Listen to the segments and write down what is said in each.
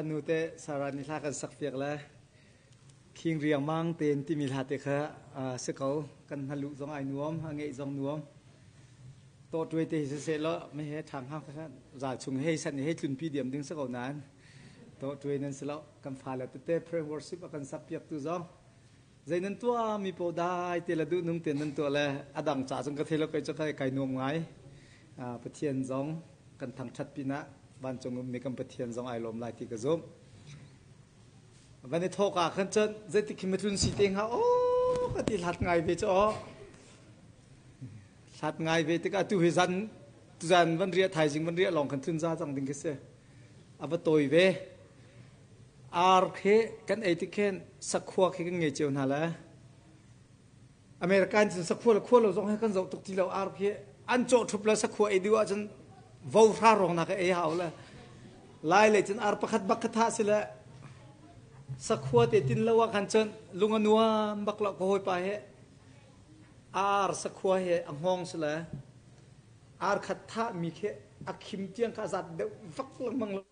Kan nu te Sarah nih hla kan sak piak le khing riangmang tein timi hla te kha si ko. Kan hnalu zong ai nuam, a ngeih zong nuam. Tawtuai te hi siseh law me he ṭhang hang kha zal chung hei san hei tlunpi diam ding si ko nain tawtuai nan si lo. Kan fale tete prayer worship a kan sak piak tu zong zei nan tuah mi po dai te le duh nung te nan tuah le a dang ca zong ka thei lo kai cu kai kai nuam ngai. Pathian zong kan thangṭhat pinah vancung ummi kan Pathian zong ai lawm lai ti ka zumh. Van i thawk ah khan cun zeitik khi matlun si te hnga aw ka ti hlat ngai ve cu aw. Hlat ngai ve tikah tu hi zan tuzan van riah thaizing van riah lawng khan tlun za cang ding khi si. A va tawi ve. Ar khi kan ei tik khin sakhua khi kan ngei cio hna le. American cun sakhua le khua lo zong he kan zoh tuk ti lo ar khi an cawh ṭhup le sakhua ei duh ahcun vo hra rong nak ei hau le lai lei cun ar pakhat bak kha thah si le sakhua te tin lo ah khan cun lung a nuam bak lo ka hawipa he ar sakhua he a hngawng si le ar khat thah mi khi a khim tiang kha a zat deuh vak lengmang lo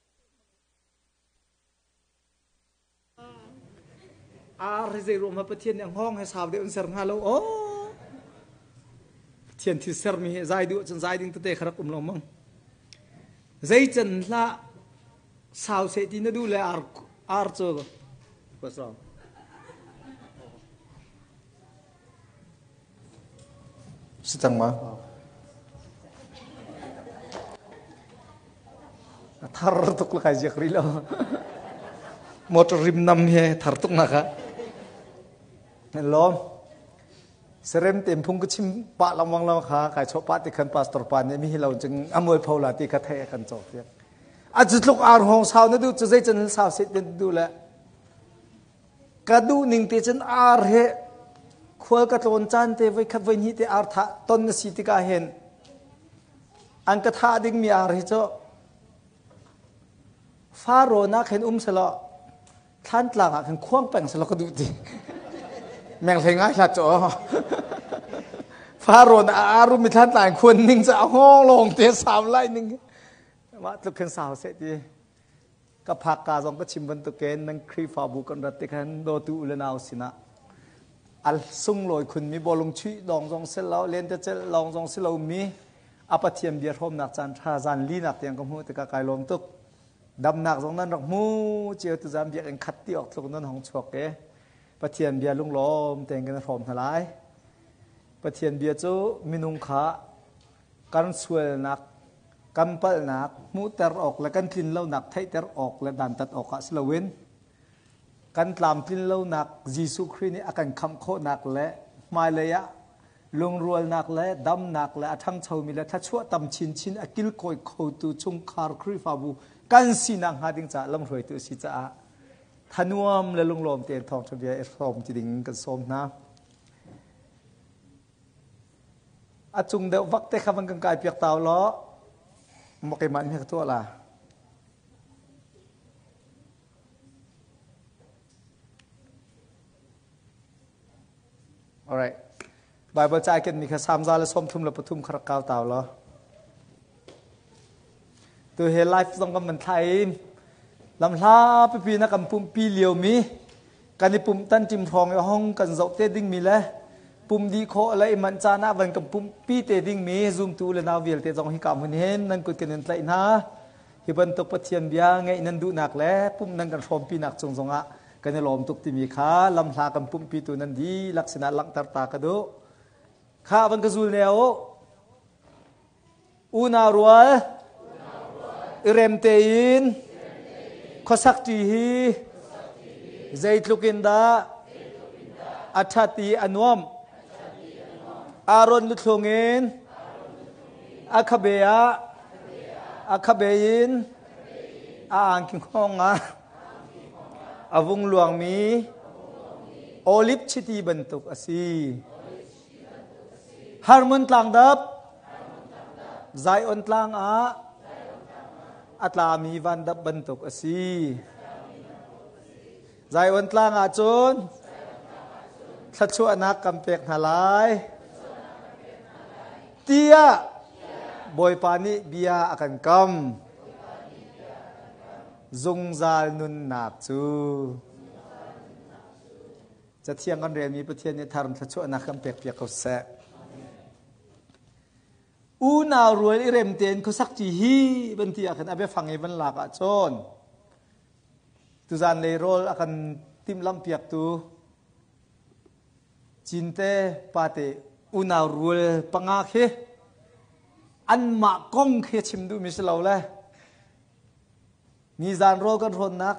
Ar hi zei ruang Pathian nih a hngawng he sau deuh in ser hnga lo aw. Pathian thil sermi hi zai duh cun zai ding tete kha rak um lo mang. Zei can hlah sau seh ti na duh le ar ar cu what's wrong? Si cang ma? A thar tuk la kai ziak rih lo. Motor rim nam he thar tuk na kha. Lom. Serem tem phung ka chim pa lamwang lam kha kai cho pa ti khan pastor pa nih mi hi lo ching amoi pho la ti kha thei kan cho piak. A cu tluk ar hong sau na du chu zei chan sau sit den du le Ka duhning te cun ar he khual ka tlawn caan te voikhat voihnih te ar thah ton na si tikah hin an ka thah dingmi ar hi cu Faro nak hin um selaw thlantlang ah khan khuang peng selaw ka duh ti. Meng hlei ngai hlat cu. Faro na aru mi thlantlang khuan ning cu a hngawng lawng te sau lai ning. Mah tluk khin sau seh ti. Ka phakka zong ka chim bantukin nan Khrihfabu kan rat tik khan dawtu u le nau sinah al sunglawi khunmi bawlung chuih lawng zong si lo lentecelh lawng zong si lomi a Pathian bia hrawmnak caan ṭha zan linak tiang ka hmuh tikah kai lawm tuk. Damnak zong nan rak hmu cio tuzan biakinn khat ti awk tluk nan hong chuak i Pathian bia lunglawm tein kan hrawm hna lai. Pathian bia cu minung kha kan sualnak, kan palhnak hmuhter awk le kan tlinlonak theihter awk le dantat awkah si loin kan tlamtlinlonak Jesuh Khrih nih a kan khamh khawhnak le hmailei ah lungrualnak le damnak le a ṭhangchomi le thluachuah tam chinchin a kilkawi khotu chungkhar Khrihfabu kan sinak hnga ding caah lamhruaitu a si caah thanuam le lunglawm tein thawngṭha bia i hrawm ti ding kan sawm hna. A cung deuh vak te kha van kan kai piak tau law maw keimah nih ka tuah la. Alright. Bible ca ken mi kha Psalm 133 kha rak kau tau law. Tu he life zong kan man thlai in lamhla pipi na kan pumpi lio mi kan i pumh tan ṭim hrawng i hong kan zoh te dingmi le pum dih khawh le i manh caan ah van kan pumhpi te dingmi zumtu le nau vialte zong hi ka hmun hin nan kut kan in tlaih hna. Hi bantuk Pathian bia ngeih nan duhnak le pumh nan kan hrawmpinak cung zongah kan i lawm tuk timi kha lamhla kan pumhpitu nan dihlak sinah langhter ta ka duh. Kha van ka zul ne u. Unau rual i rem tein khuasak ṭi hi zeitluk in dah a ṭhat i a nuamh. Aaron luthlung in a khabe ah a khabe in a angki hngawng ah a vung luangmi oliv chiti bantuk a si. Hermon tlangdap Zion tlang ah a tlami vandap bantuk a si. Zion tlang ah cun thluachuahnak kan pek hna lai. Tiah Bawipa nih bia a kan kam. Zungzal nunnak cu. Cathiang kan relmi Pathian nih tharum thluachuahnak kan pekpiak ko seh. Unau rual i rem tein khuasak ṭi hi van ti ah khan a biafang i van lak ahcun tuzan leirawl a kan timhlamh piaktu Cinte pate unau rual panga khi anmah kong khi chim duhmi si lo le nizan rawl kan hrawnnak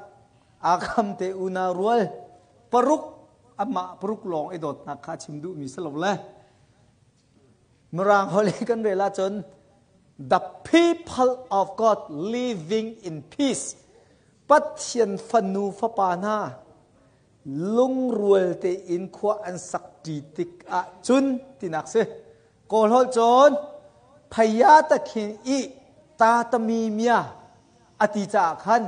Akham te unau rual paruk amah paruk lawng i dawtnak kha chim duhmi si lo le Mirang holh i kan rel ahcun the people of God living in peace Pathian fanu fapa hna lungrual tein khua an sak ṭi tik ahcun tinak si. Kawl holh cun phaya takhin i ta tami mia a ti caah khan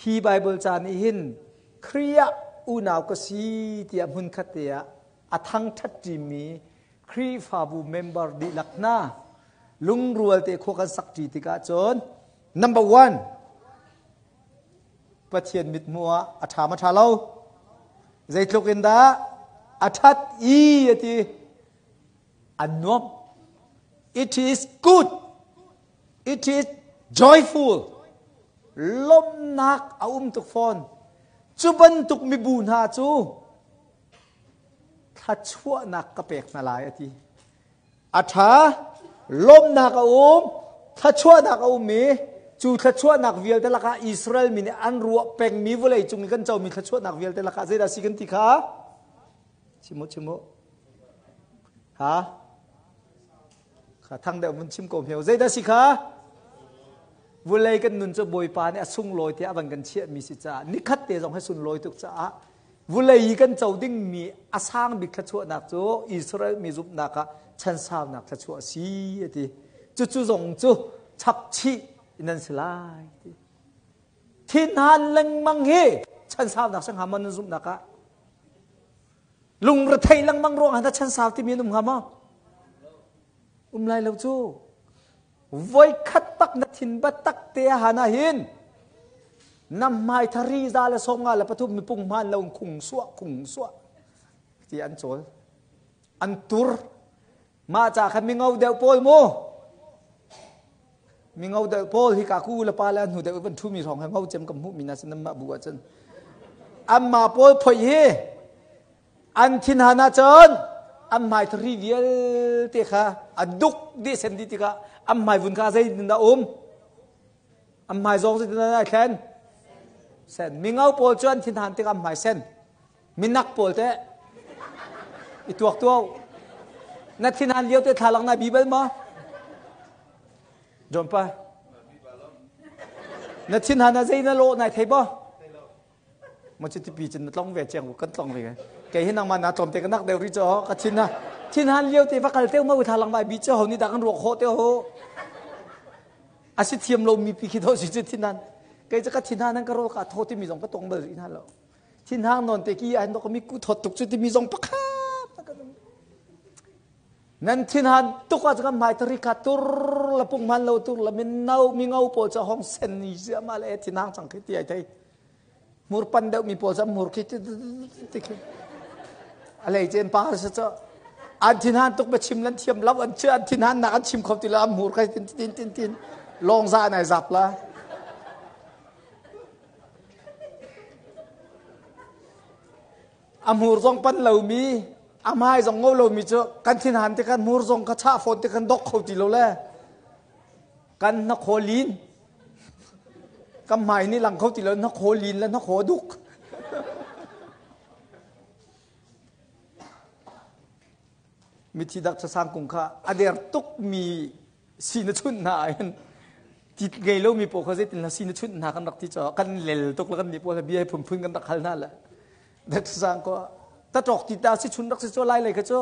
hi Bible ca nih hin Khrih ah unau ka si tiah hmunkhat te ah a thangṭhat ṭimi Khrihfabu member dihlak hna lungrual te khua kan sak ṭi tikah cun number one Pathian mithmuh ah a ṭha ma ṭha lo zeitluk in dah a ṭhat i a ti an nuam it is good it is joyful lawmhnak a um tuk fawn cu bantuk mibu hna cu thluachuahnak ka pek hna lai a ti. A ṭha, lawmhnak a um, thluachuahnak a um i cu thluachuahnak vialte lakah Israel mi nih an ruah pengmi vawlei cung i kan comi thluachuahnak vialte lakah zeidah si kan ti kha? Chim u, chim u. Ha? Kha thang deuh vun chim ko hmeu. Zeidah si kha? Vulei kan nun cu Bawipa nih a sunglawi tiah a van kan chiahmi si caah nikhat te zong hi sunlawi tuk caah vulei i kan co dingmi a sang bik thluachuahnak cu Israel mi zumhnak ah chansaunak thluachuah a si a ti. Cucu zong cu chapchih in an si lai ti. Thinhan lengmang hi chansaunak sang hnga maw nan zumhnak ah? Lungrethei lengmang ruang ah chansau timi an um hnga maw? Um lai lo cu. Voikhat tak na thin bat tak te a han ah hin na hmai thari za le sawm nga le pathum mipung hmaan lo khung suah khung suah ti an cawl an tur mah ca khan mingo deuh pawl mu mingo deuh pawl hi ka ku le pa le hnu deuh van thu mi hrawng he ngo cem kam hmuh mi na sin mah bu ah cun amma pawl phoi hi An thinhan ahcun an hmai thari vialte kha a duk dih sen dih tikah an hmai vun kha zeitindah um? An hmai zawng zeitindah ai thlen? Sen. Mingau pawl cu an thinhan tikah an hmai sen. Minak pawl teh i tuak tuau. Na thinhan lio te thlalang na bi bal ma? John pa. Na thinhan ah zei na lawh nai thei ba? Mo cu tipi cun na tlong ve chiang kan tlong ve kei hi nangmah na tlawm te ka nak deuh ri cho ka thin na thin han lio te va kal teu ma thla lang vai bi cho ho ni da kan ruak kho te ho a si thiam lo mi pi khi tho si chu thin han kei chu ka thin han an ka ro ka tho ti mi zong ka tong bal ri na lo thin hang non te ki an ka mi ku thot tuk chu ti mi zong pakhat Nan thinhan tuk ah cun hmai tari kha tur la pung man lo tur la min no mi ngo pawl cu hong sen ni zia ma le thinhang cang khi ti ai thei mur pan deuh mi pawl cu mur khi ti ti khi a lei chen pa sa cho an thinhan tuk ba chim lan thiam lo an chu an thinhan nak an chim kho ti la mur khai tin tin tin tin long za nai zap la A hmur zong pan lomi, a hmai zong ngo lomi cu kan thinhan ti kan hmur zong ka chah fawn ti kan dok kho ti lo le kan hnakhaw lin kan hmai nih lang kho ti lo hnakhaw lin le hnakhaw duk mithi dak sang kung kha a der tuk mi si na chunh hna ahhin ti ngei lomi pawl kha zeitin si na chunh hna kan rak ti caah kan lel tuk le kan nih pawl bia phunphun kan rak hal hna le dak sang ko taṭawk ti ta si chun rak si cho lai lei kha cu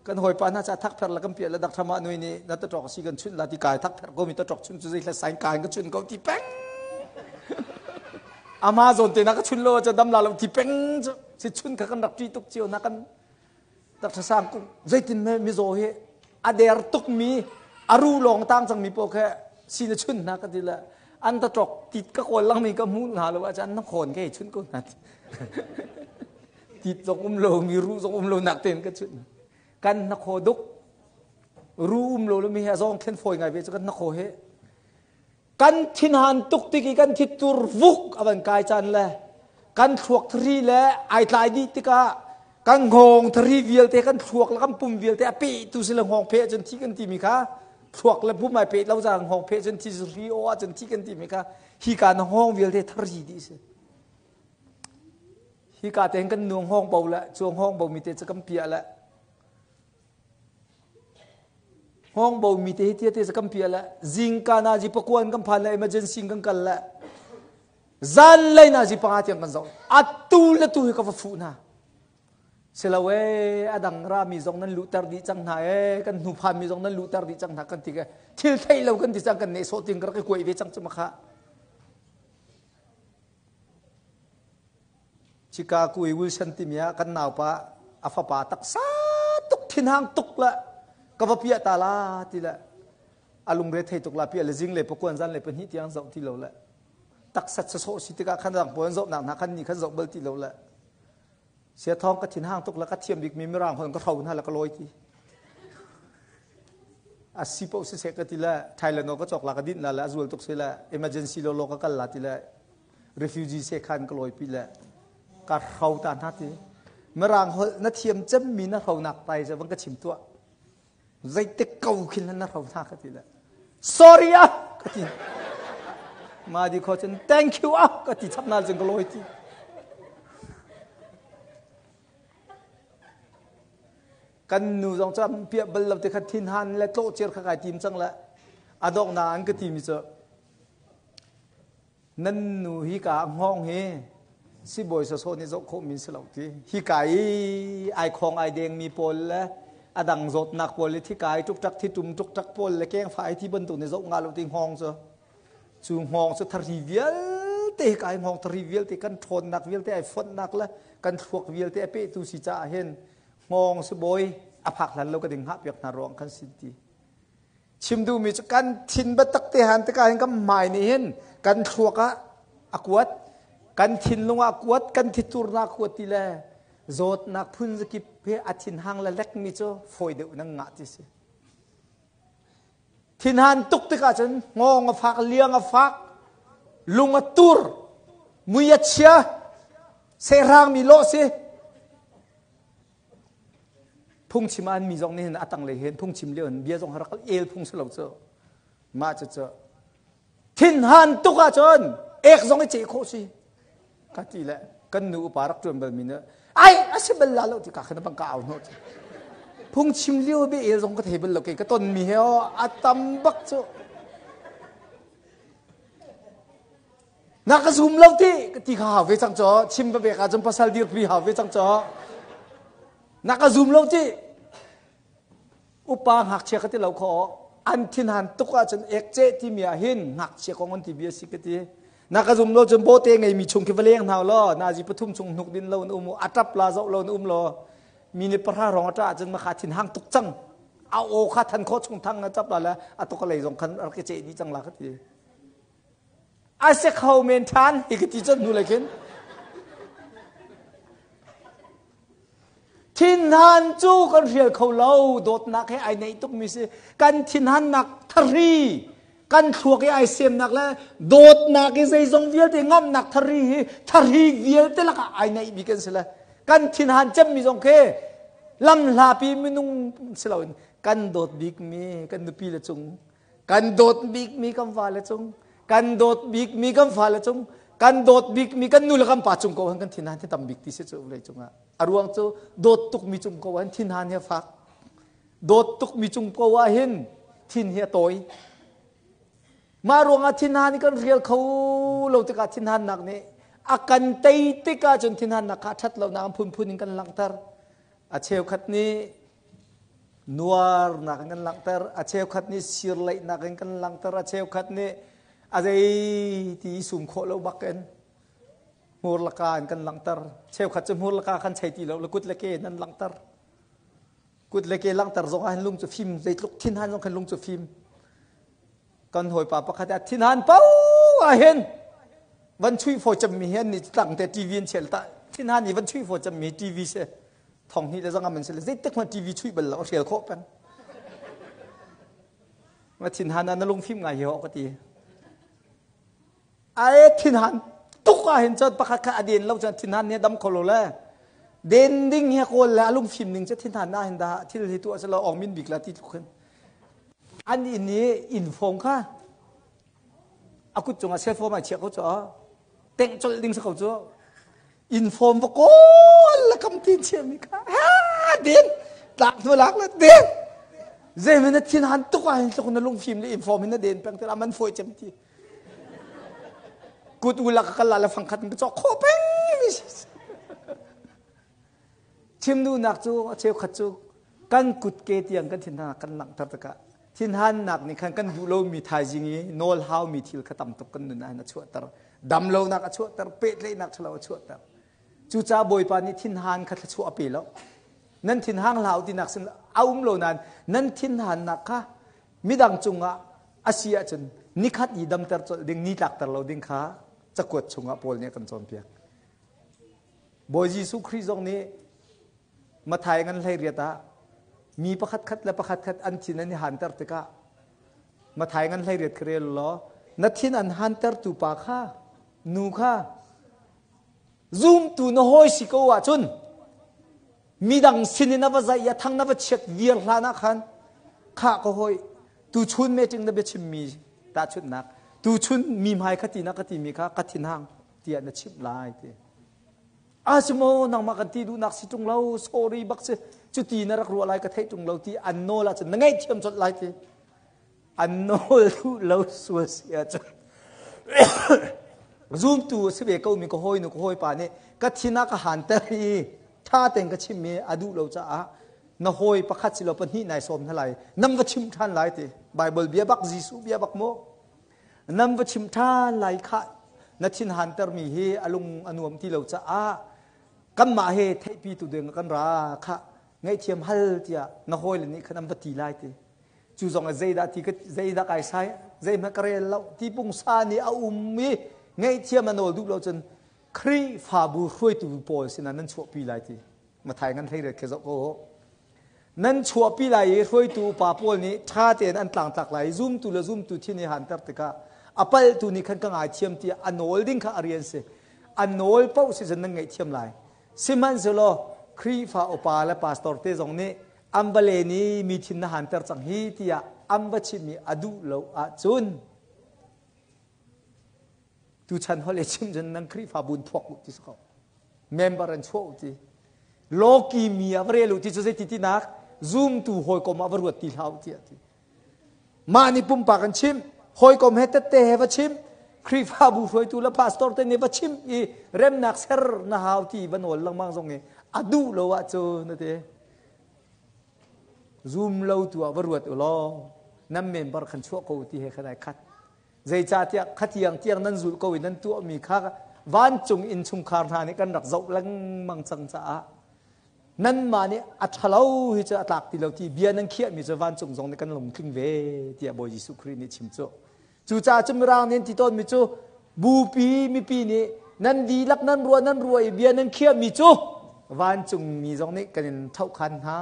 kan hawipa hna ca thak pher la kan piah le dak thama nui nih na taṭawk si kan chunh la ti kai thak pher ko mi taṭawk chun cu zei hla sain kai ka chun ko ti peng ama zawn te na ka chun lo cha dam la lo ti peng cu si chun kha kan rak ṭi tuk cio na kan Dr. Sang Kung zeitin me mizaw hi a der tukmi a ru lawng tang cangmi pawl kha si na chun hna ka ti le An ta ṭok tit ka kawl langmi ka hmuh hna lo ahcun an na khawn ka hei chunh ko hna. Tit zong um lo, mi ruh zong um lo nak tein ka chunh. Kan na khaw duk. Ru um lo mi hi a zawng thlen fawi ngai ve cu kan na khaw he. Kan thinhan tuk tik i kan thittur vuk a van kai caan le kan thluak thari le ai tlai dih tikah kan hngawng thari vialte kan thluak le kan pum vialte a peh tu si le hngawng pheh cun thi kan timi kha thluak le pum ai peh lo caah hngawng pheh cun thi ri aw ah cun thi kan timi kha hi ka na hngawng vialte thari dih si. Hi ka te kan nu hngawng bo le cu hngawng bo mi te cu kan piah le Hngawng bo mi te hi tia te kan piah le zingka na ji pakuan kan phan le emergency kan kal le zan lei na ji panga tiang kan zoh atu le tu hi ka va fuh hna silo e adang ra mi zong nan luhter dih cang hna e kan hnu phan mi zong nan luhter dih cang hna kan ti ke thil thei lo kan ti cang kan ne sawh ting ka rak i kuai ve cang cu ma kha Chicago i Wilson timi ah kan naupa a fapa taksa tuk thinhang tuk le ka va piah ta la ti le a lungre thei tuk la piah le zing le pakuan zan le pahnih tiang zoh ti lo le taksa sawh si tikah khan rang pawl zoh nak hna khan ni khan zoh bal ti lo le sia thawng ka thinhang tuk le ka thiam bik mi mirang hon ka hro hna le ka lawi ti a si paoh siseh ka ti le Thailand ka cawk la ka dinh la le a zual tuk si le emergency lo lo ka kal la ti le refugee se khan ka lawi pi le ka hro ta hna ti mirang holh na thiam cemmi na hronak tai cu van ka chim tuah zeitik ko khin na hro hna ka ti le sorry ah ka ti ma di kho cun thank you ah ka ti chap na cun ka lawi ti Kan nu zong cu piah bal lo te kha thinhan le tlawhcir kha kai tim cang le a donghnak an ka timi cu nan nu hi ka hngawng hi sibawi sawsawh nih zoh khawh min si lo ti hi ka i ai khong ai deng mi pawl le a dang zawtnak pawl le thi kai ṭukṭak thi tum ṭukṭak pawl le keng fa ai thi bantuk nih zoh nga lo ti hngawng cu Cu hngawng cu thari vialte kai hngawng thari vialte kan ṭhawnnak vialte ai fonhnak le kan thluak vialte a pehtu si caah hin hngawng sibawi a phak hlan lo ka ding hngah piak hna ruang kan si ti. Chim duhmi cu kan thin biatak te han tikah hin kan hmai nih hin kan thluak ah a kuat, kan thinlung ah a kuat, kan thiturnak a kuat ti le zawtnak phun zakip he a thinhang le lekmi cu fawi deuh in an ngah ti si. Thinhan tuk tikah cun hngawng a fak, liang a fak, lung a tur, mui a chia, sehrang mi lawh si. Phungchim an mi zong nih hin a tanglei hin phungchim lio in bia zong rak el phung si lo cu. Mah cu cu thinhan tuk ahcun ek zong i ceh khawh si. Ka ti le kan nu upa rak ṭuan bal mi nih ai a si bal la lo ti ka khan bang ka au hnawh phungchim lio be el zong ka thei bal lo kei ka ton mi he o a tam bak cu na ka zum lo ti ka ti kha hau ve cang cho chim va ve ka cun pasal dir pi hau ve cang cho na ka zum lo ti Upa ngakchia ka ti lo kho an thinhan tuk ahcun ekceh timi ah hin ngakchia kong an ti bia si ka ti. Na ka zum lo cun bawte ngeimi chung khi va leng hna law nazi pathum chung hnuk din lo na um a tap la zoh lo na um law mi nih pahra rong a ṭah ahcun makha thin hang tuk cang a aw kha than khawh chung thang na tap la le a tuk lei zong khan rak i ceh dih cang la ka ti. A si kho men ṭhan hi ka ti cun hnu le khin. Thinhan cu kan hrial kho lo dawtnak he ai neih tukmi si kan thinhannak thari kan thluak i ai semnak le dawtnak i zeizong vialte ngamnak thari hi thari vialte lakah ai neih bik kan si le kan thinhan cemmi zong khi lamhlapi minung si loin kan dawt bikmi kan nupi le cung kan dawt bikmi kan fale cung kan dawt bikmi kan fale cung kan dawt bikmi kan nu le kan pa cung ko han kan thinhan hi tam bik ti si cu vawlei cungah a ruang cu dawt tukmi cung ko han thinhan hi a fak dawt tukmi cung ko ah hin thin hi a tawi mah ruangah thinhan hi kan rial kho lo tikah thinhannak nih a kan tei tikah cun thinhannak kha ṭhat lonak phunphun in kan langhter a cheukhat nih nuarnak in kan langhter a cheukhat nih sirleihnak in kan langhter a cheukhat nih a zei ti sum khawh lo bak in hmur laka in kan langhter cheukhat cu hmur laka kan chei ti lo le kut le ke in an langhter kut le ke langhter zong ah hin lung cu fim zeitluk thin han zong khan lung cu fim kan hawipa pakhat ah thinhan pau ah hin van chui fawi cemmi hi an nih tlang te TV an chial ta thin han i van chui fawi cemmi TV si thong hnih le zangam an si le zeitik hmanh TV chui bal lo a hrial khawh peng ma thin han ah na lungfim ngai hi ho ka ti Ai thinhan tuk ah hin cun pakhat kha a den lo cun thinhan nih a dam kho lo le den ding hi kawl le a lungfim ning cu thinhan na hin dah thil hi tuah selaw ong min bik la ti tluk hin an inn i inn phone kha a kut cungah cell phone ai chiah ko cu tengh colh ding si ko cu inn phone va kawl le kam tin chiah mi kha ha den tlak hnu lak le den zeiman na thinhan tuk ah hin tluk na lungfim le inn phone hin na den peng te la man fawi cem ti Kut u lak ka la le fangkhat in ka cawk khawh peng mi Chim duhnak cu a cheukhat cu kan kut ke tiang kan thinhan kan langhter tikah thinhannak nih khan kan duh lomi thaizing i nawl haumi thil kha tam tuk kan nun ah hin a chuahter damlonak a chuahter pehtlaihnak ṭhalo a chuahter cucaah Bawipa nih thinhan kha thluachuah a pe lo nan thinhang hlah u tinak sin a um lo nain nan thinhannak kha midang cungah a si ahcun nikhat i damter colh ding ni tlakter lo ding kha cakuat chungah Paul nih a kan cawnpiak. Bawi Jesuh Khrih zong nih Mathai ngan hlei riat ah mi pakhat khat le pakhat khat an thin an i hanter tikah Mathai ngan hlei riat kha rel law na thin an hantertu pa kha nu kha zumtu na hawi si ko ahcun midang sin in a va zaih i a thang na va chiat viar hlan ah khan khah ka hawi tuchun meeting na biachim mi tahchunhnak tuchun mi hmai kha ti na ka ti mi kha ka thinhang tiah na chimh lai ti a si maw nangmah kan ti duhnak si tung lo sorry bak si cuti na rak ruah lai ka theih tung lo ti an nawl ahcun na ngaihthiam colh lai ti an nawl duh lo sual si ahcun zumtu a si ve ko mi ka hawinu ka hawipa nih ka thin ah ka hanter i tha tein ka chim i a duh lo caah na hawi pakhat silo pahnih nai sawm hna lai nam va chim ṭhan lai ti Bible bia bak Jesuh bia bak mu nam va chim ṭhan lai khah na thin hanter mi hi a lung a nuam ti lo caah kanmah he theihpi tu ding kan ra khah ngaihthiam hal tiah na hawile nih khan an va ti lai ti Cu zong ah zeidah ti ka zeidah kai sai zeihmanh ka rel lo ti pungsa nih a um i ngaihthiam a nawl duh lo cun Khrihfabu hruaitu pawl sinah nan chuahpi lai ti Mathai ngan hlei ret khi zoh ko nan chuahpi lai i hruaitu upa pawl nih ṭha tein an tlangtlak lai i zumtu le zumtu thin i hanter tikah a palhtu nih khan ka ngaithiam tiah a nawl ding kha a rian si a nawl paoh si cun nan ngaihthiam lai sihmanhsehlaw Khrihfa upa le pastor te zong nih an va len i mi thin na hanter cang hi tiah an va chimh i a duh lo ahcun tuchan holh i chim cun nan Khrihfabu in phuak u ti si ko member an chuah u ti lawki mi ah va rel u ti cu zeiti tinak zumtu hawikom ah va ruat ti hlah u tiah ti mah nih pumpak an chim hawikom he tette he va chim Khrihfabu hruaitu le pastor te nih va chim i remnak ser na hau ti va nawl lengmang zong i a duh lo ahcun ati Zum lo tu ah va ruat u law nan member khan chuah ko ti he khan ai khat. Zeicahtiah khatiang tiang nan zulh ko i nan tuahmi kha vancung innchungkhar hna nih kan rak zoh lengmang cang caah nanmah nih a ṭhalo hi cu a tlak ti lo ti bia nan khiahmi cu vancung zong nih kan lungtling ve tiah Bawi Jesuh Khrih nih chim cu. Cucaah cu Mirang nih an ti tawnmi cu bupi mipi nih nan dihlak nan ruah nan ruah i bia nan khiahmi cu vancungmi zong nih kan in thohkhan hna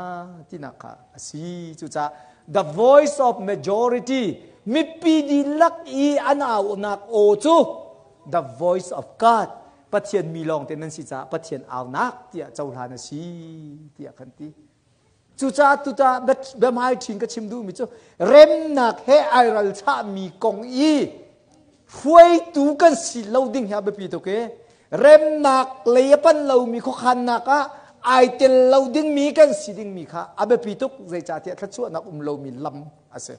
tinak kha a si. Cucaah the voice of majority mipi dihlak i an aunak aw cu the voice of God Pathian mi lawng te nan si caah Pathian aunak tiah cohlan a si tiah kan ti. Cucaah tuta biahmai ṭhin ka chim duhmi cu remnak he ai ralchahmi kong i hruaitu kan si lo ding hi a biapi tuk i remnak lei a pan lomi khuakhannak ah ai tel lo dingmi kan si dingmi kha a biapi tuk zeicahtiah thluachuahnak um lomi lam a si.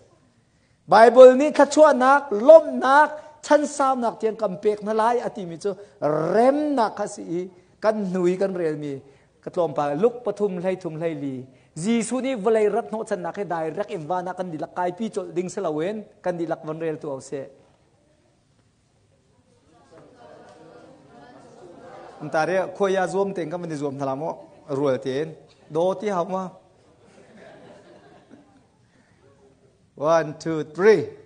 Baibal nih thluachuahnak, lawmhnak, chansaunak tiang kan pek hna lai a timi cu remnak kha si i kan hnu i kan relmi ka tlawmpal Luke pathum 13 12 Jesuh nih vawlei rat hnawhchannak hi direct in van ah kan dihlak kaipi colh ding si loin kan dihlak von rel tu sih. Antare khuaya zuam tein kan van i zuam hna la maw rual tein do ti hau ma 1 2 3.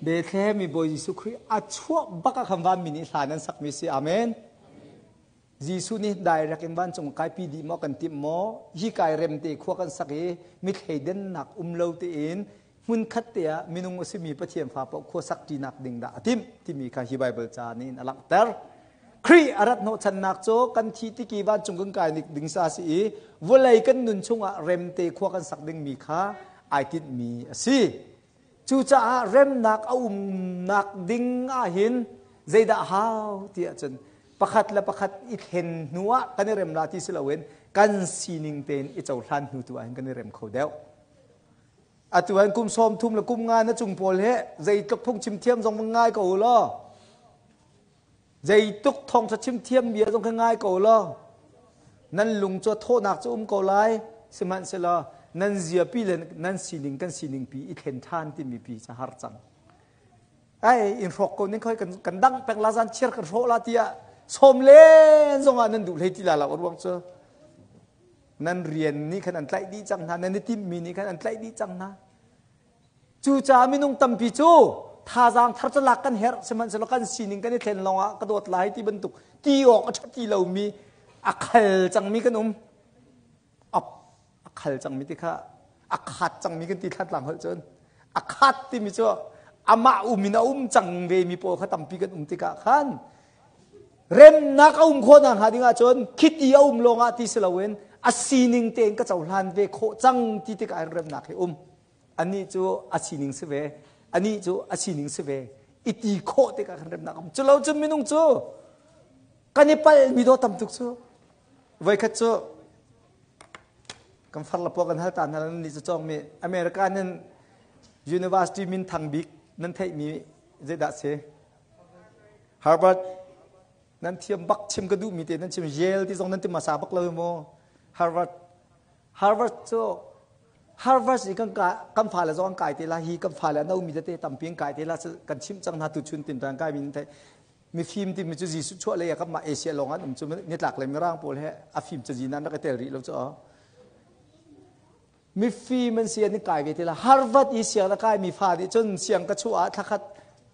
Bethlehem i Bawi Jesuh Khrih a chuah bak ah khan vanmi nih hla nan sakmi si. Amen. Jesuh nih direct in vancung kaipi dih maw kan timh maw? Hi kai remte khua kan sak i mithlei dennak um lo tein hmunkhat te ah minung a simi Pathian fa paoh khua sak ṭinak ding dah a timh timi kha hi Baibal ca nih a langhter. Khrih a rat hnawhchannak cu kan thi tiki vancung kan kai ding sa si i vawlei kan nun chungah remte khua kan sak dingmi kha ai tinhmi a si. Cucaah remnak a umnak ding ahhin zeidah hau ti ahcun pakhat le pakhat i thlen hnu ah kan i rem la ti si loin kan sining tein i cohlan hnu tu ahhin kan i rem kho deuh. Atu an kum 30 le kum nga na cung pawl he zeitluk phungchim thiam zong ngai ko u law zeituk thawngṭha chim thiam bia zong kha ngai ko law nan lung cu thawhnak cu um ko lai sihmanhsehlaw nan ziapi le nan sining kan sining pi i thlen ṭhan timi pi ca har cang ai in hrawk ko ning khoi kan dang peng la zan chiar kan hrawh la tiah sawm len zong ah nan duh hlei ti la lo ruang cu Nan rian nih khan an tlaih dih cang hna, nan i timhmi nih khan an tlaih dih cang hna. Cucaah minung tampi cu thazaang thar cu lak kan herh, sihmanhsehlaw kan sining kan i thlen lawngah ka dawt lai ti bantuk ti awk a ṭha ti lomi a khal cangmi kan um. A khal cangmi ti kha a khat cangmi kan ti thlatlang holh cun a khat timi cu amah um in a um cang ve mi pawl kha tampi kan um tikah khan Remnak a um khawh nakhnga ding ahcun khiti a um lawngah ti si loin a sining tein ka cohlan ve khawh cang ti tikah hin remnak hi um. Anih cu a sining si ve, anih cu a sining si ve. I ti khawh tikah khan remnak um. Culo cun minung cu kan i palmi daw tam tuk cu. Voikhat cu kan far la puak kan hal ta hna nan nih cu cawngmi America nan university min thang bik nan theihmi zeidah si? Harvard nan thiam bak chim ka duhmi te nan chim Yale ti zong nan ti hmasa bak lo mu Harvard Harvard cu Harvard i kan kan fale zong an kai te la hi kan fale an mi tete tampi an kai te la kan chimh cang hna tu chun tin tan kai min thai mifim ti mi cu Jesuh chuah lei ah kan mah Asia lawng an um cu nitlak le mirang pawl he a fim cazi nan rak i tel rih lo cu Mifim an si an i kai ve ti la. Harvard i siang a kai mi fa nih cun siang ka chuah ah thlakhat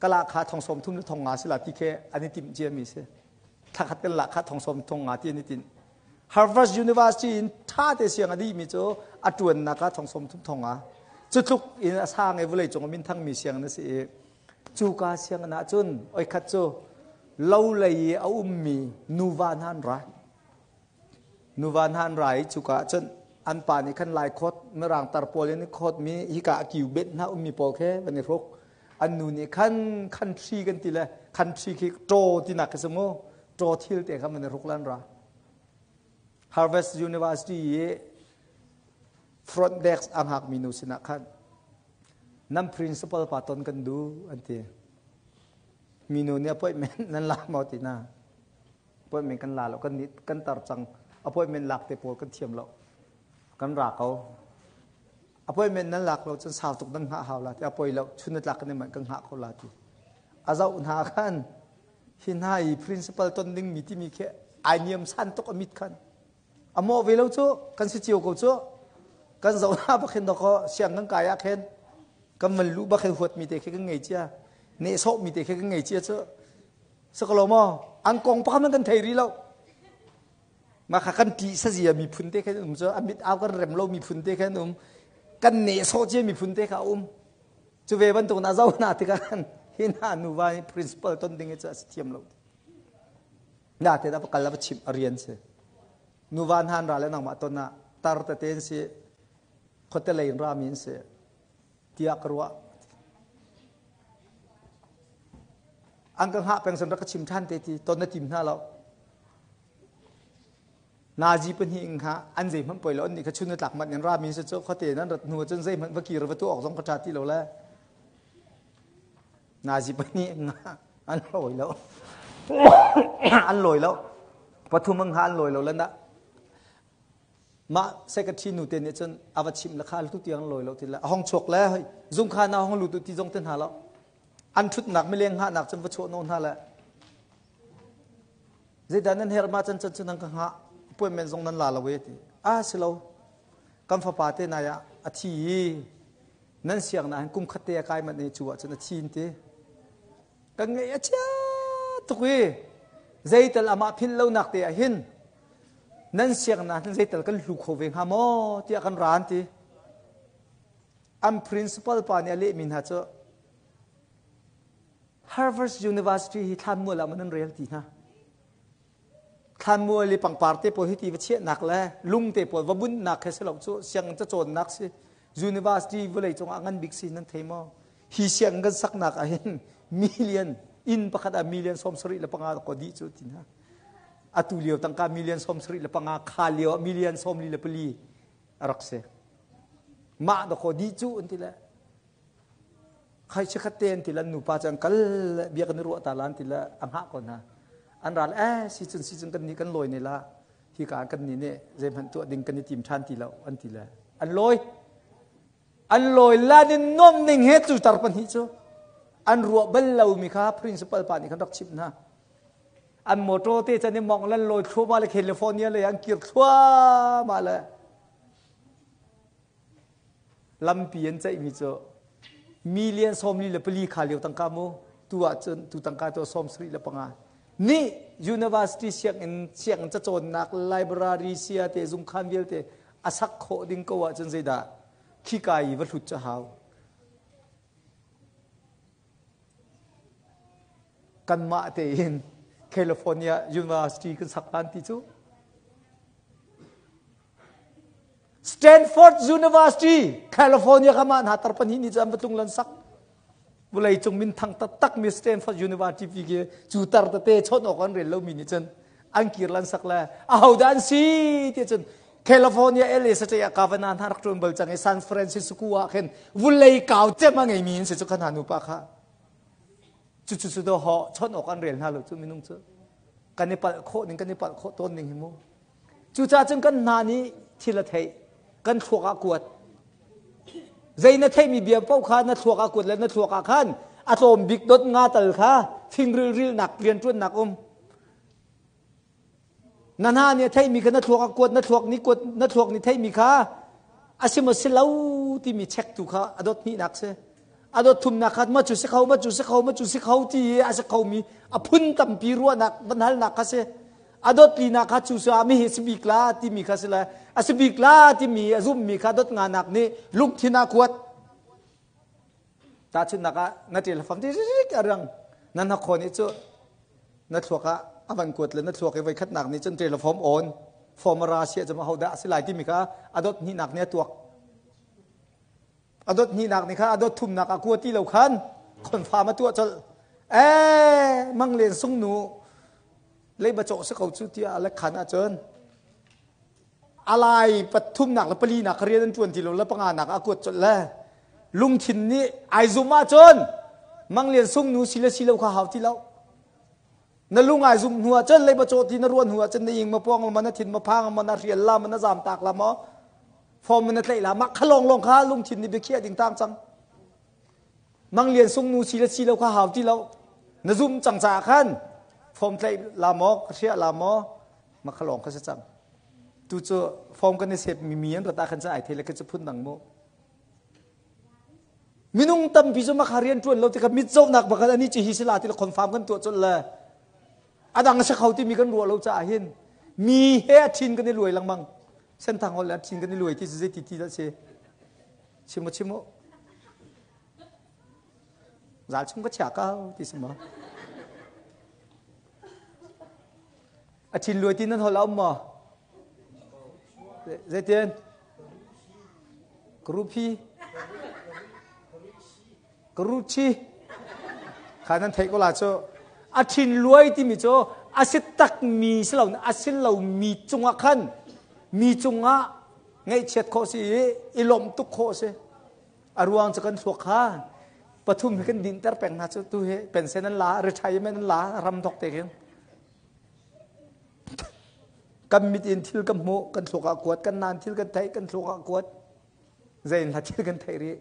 ka la kha thong sawm thum le thong nga si la ti khi an i timh cia mi si. Thlakhat kan la kha thong sawm thong nga ti an i tinh. Harvard University in tha te siang a dih mi cu a tuannak ah thong sawm thum thong nga. Cu tluk in a sang i vawlei cung min thang mi siang na si i cu ka siang ah cun oi khat cu lo lei i a ummi nuva hna an ra. Nuva hna an ra i cuka ah cun an pa nih khan laikhawt mirang tar pawl in khawtmi hika a kiu bet hna ummi pawl khi van i hruk. An nu nih khan country kan ti le country khi ṭaw tinak khi si mu ṭaw thil te kha van i hruk lan ra. Harvest University i front desk a hngakmi nu sinah khan nan principal pa ton kan duh an ti. Minu nih appointment nan la maw ti na. Appointment kan la lo kan nih kan tar cang appointment lak te pawl kan thiam lo kan ra ko appointment nan lak lo cun sau tuk nan hngah hau la ti a poi lo chun tlak kan man kan hngah ko la ti a zoh hna khan hi hna i principal ton ding mi timi khi ai niam san tuk a mit khan a mawh ve lo cu kan si cio ko cu kan zoh hna bak hin dawkaw siang kan kai ah khin kan man lu bak hin huat mi te khi kan ngei cia nehsawh mi te khi kan ngei cia cu Sakalo maw? An kong pakhat man kan thei rih lo. Mah kha kan ṭih sazia miphun te khan um cu a mit au kan rem lo miphun te khan um kan nehsawh cia miphun te kha a um. Cu ve bantuk na zoh hna tikah khan hi hna nuva hi principal ton ding hi cu a si thiam lo. Na te da va kal va chimh a rian si. Nuva hna an ra le nangmah ton ah tar tete an si khuate lei in rami an si. tiah ka ruah. An ka hngah peng san rak ka chim ṭhan te ti ton na tim hna lo. Nazi pahnih in kha an zeihmanh poi lo an nih kha chun na tlak manh in rami si cu khuate nan rat hnu cun zeihmanh va kir va tu awk zong ka ṭha ti lo le. Nazi pahnih in an lawi lo. An lawi lo. Pathum in kha an lawi lo le na Mah secretary nu te nih cun a va chimh le kha tu tiang lawi lo ti le a hong chuak le hoi zungkhan ah hong lut ti zong te hna lo an thutnak mileng hngahnak cun va chuah no hna le zeidah nan her ma chan chan cu nan ka hngah appointment zong nan la lo e ti a si lo kan fapa te nai ah a thi i. Nan siang na kum khat te a kai manh i cu ahcun a thi an ti. Kan ngaih a chia tuk i zeital amah philh lonak te ah hin nan siang na hin zeital kan hlu kho ve hnga maw tiah kan ra an ti. An principal pa nih a lehmi hna cu Harvard University hi thlanmual ah man an rel ti hna. Thlanmual i pangpar te pawl hi ti va chiahnak le lung te pawl va bunhnak he si lo cu sianginn cacawnnak si. University vawlei cungah ngan bik si nan thei maw? Hi sianginn kan saknak ah hin million inn pakhat ah million 75 ko dih cu ti hna. Atu lio tangka million 75 kha lio ah million 44 a rak si. Mah dakaw dih cu an ti le Khai chikkhat te an ti le an nupa cu an kal le bia kan i ruah ta la an ti le a hngah ko hna. An ral eh si cun si cun kan nih kan lawi ne la hi ka kan nih nih zeihmanh tuah ding kan i tim ṭhan ti lo an ti le an lawi. An lawi la nin nuam ning he cu tar pahnih cu an ruah bal lomi kha principal pa nih khan rak chimh hna. An motor te chan i mong lan lawi thluahmah le California lei an kir thluahmah le Lampi an ceihmi cu million 44 kha lio tangka mu tu ahcun tu tangka cu 75 nih university sianginn sianginn cacawnnak library sia te zungkhan vialte a sak khawh ding ko ahcun zeidah khika i va hlut cu hau kanmah tein California University kan sak lan ti cu Stanford University, California ka mah hna tar pahnih nih cu an va tlung lan sak. Vulei cung minthang taktak mi Stanford University pi khi cu tar tete chawnh awk an rel lomi nih cun an kir lan sak le ahodah an si ti cun California LA state ah governor hna rak ṭuan bal cang i San Francisco ah khin vulei kau cem a ngeimi in si cu kha hna nupa kha cu cu cu do ho chawnh awk an rel hna lo cu minung cu kan i palh khawh ning kan i palh khawh tawn ning hi mu Cucaah cun kan hna nih thil a theih, kan thluak ah kuat. Zei na theihmi bia paoh kha na thluak ah kuat le na thluak ah khan a tlawm bik dot nga tal kha fingrilh rilnak rianṭuannak um. Na hna nih a theihmi kha na thluak ah kuat, na thluak nih kuat, na thluak nih theihmi kha a si maw si lo timi check tu kha a dot hnihnak si. A dot thumnak kha ma cu si kho, ma cu si kho, ma cu si kho ti i a si khomi a phun tampi ruahnak van halnak kha si. A dot linak kha cu ah mi hi si bik la timi kha si le a si bik la timi a zummi kha dot nganak nih lungthin ah kuat. Tahchunhnak ah na ṭel fam ti rik a rang na hnakhaw nih cu na thluak ah a van kuat le na thluak i voikhatnak nih cun ṭel form on form a ra sia cu ho dah a si lai timi kha a dot hnihnak nih a tuak. A dot hnihnak nih khan a dot thumnak ah kua ti lo khan khonfam a tuah colh. Ee manglen sungnu leiba cawh si ko cu tiah a lek khan ahcun alai pathumnak le palinak rian an ṭuan ti lo le panganak a kuat colh le lungthin nih ai zum ahcun manglian sungnu si le si lo kha hau ti lo na lung ai zum hnu ahcun leiba cawh ti na ruan hnu ahcun na ing ma puang ma na thin ma phang ma na hrial la ma na zam tak la maw form na tlaih la mah kha lawng lawng kha lungthin nih biakhiah ding tang cang Mang Lian Sung nu si le si lo kha hau ti lo. Na zum cang caah khan form tlaih la maw, ka hriah la maw, ma kha lawng kha si cang. Tu cu form kan i sep mi mi an rat ah khan cu ai thei le khi cu phun dang mu. Minung tampi cu makha rian ṭuan lo tikah mit zohnak bakal ani ci hi si la ti le confirm kan tuah colh le adang si kho timi kan ruah lo caah hin mi he a thin kan i luai lengmang. Senthang hol le a thin kan i luai ti cu zei ti ti dah si. Chim u chim u. Zal chung ka chia ko ti si maw? A thin luai ti nan hol a um maw? Zeitin? Karupi? Karuchi? Kha nan theih ko la cu. A thin luai timi cu a si takmi si lo a si lomi cungah khan mi cungah ngaihchiat khawh si i i lawmh tuk khawh si. A ruang cu kan thluak kha pathum hi kan dinter peng hna cu tu hi pension an la retirement an la ram thok te khin kan mit in thil kan hmuh kan thluak ah kuat kan nan thil kan theih kan thluak ah kuat zein hla thil kan theih rih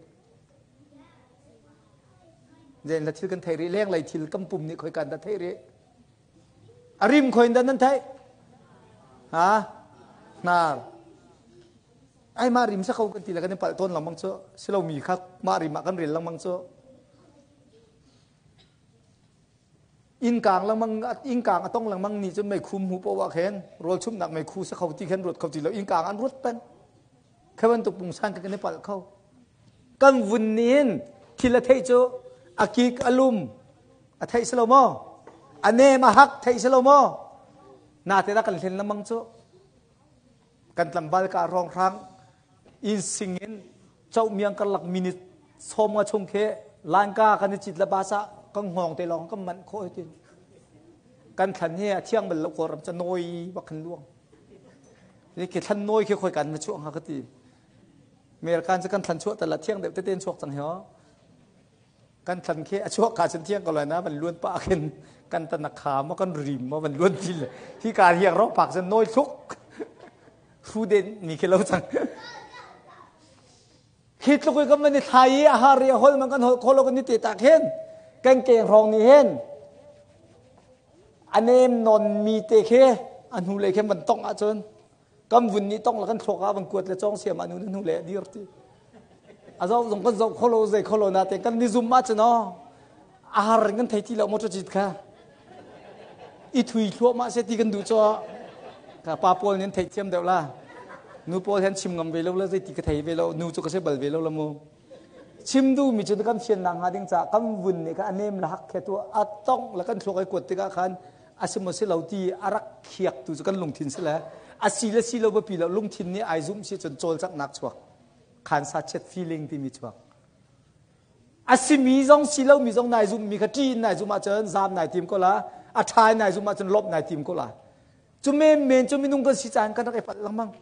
zein hla thil kan theih rih lenglei thil kan pum nih khoi kan dah theih rih a rim khoi in dah nan theih ha hnar. Ai mah rim sa ko kan ti le kan i palh tawn lengmang cu. Silomi kha mah rim ah kan rel lengmang cu. Innkang lengmang innkang a tong lengmang nih cun meikhu hmu poah khin rawl chumhnak meikhu sa kho ti khin ruat kho ti lo innkang an ruat peng. Kha bantuk pungsan kan i palh kho. Kan vun nih hin thil a theih cu a kik a lum a theih si lo maw? A nem a hak theih si lo maw? Na te dah kan hlen lengmang cu. Kan tlangval ka hrawnghrang inn sing in comiang karlak minute sawm nga chung khi lanka kan i cit le basa kan hngawng te lawng kan manh khawh hi tin kan thlan hi a thiang bal lo ko ram ca noi bak kan luang ni khi thlan noi khi khoi kan na chuah hnga ka ti American cu kan thlan chuah tal thiang deuh tete chuak cang hi kan thlan khi a chuak ka cun thiang ko lai na van luan pa khin kan tan a kha ma kan rim ma van luan til hi ka hiang ro pak cun noi thluk hru den ni khi lo cang khi tluk i kan van i thlai i a har i a hol man kan hol kholo kan i te tak hin kan keng hrawng ni hin a nem non mi te khi a hnu lei khin van tong ahcun kan vun nih tong la kan thluak ah van kuat le cawng siam ah nu hnu le dir ti a zoh zong kan zoh kholo zei kholo na te kan ni zum ah cun a har in kan thei ti lo motor cit kha i thui thluahmah se ti kan duh cho ka pa pawl nih thei thiam deuh la nu pawl hen chim ngam ve lo la zei ti ka thei ve lo nu cu ka se bal ve lo la mu chim du mi cu kan fian nak hnga ding ca kan vun nih kha a nem la hak khe tu a tong la kan thluak ai kuat tikah khan a si maw si lo ti a rak khiak tu cu kan lungthin si le a si le si lo biapi lo lungthin nih ai zumh si cun cawlcanghnak chuak khansa chet feeling timi chuak a simi zong si lo mi zong nai zum mi kha ṭi in nai zum ahcun zaam nai tim ko la a ṭha in nai zum ahcun lawmh nai tim ko la cu men men cu minung kan si caan kan rak i palh lengmang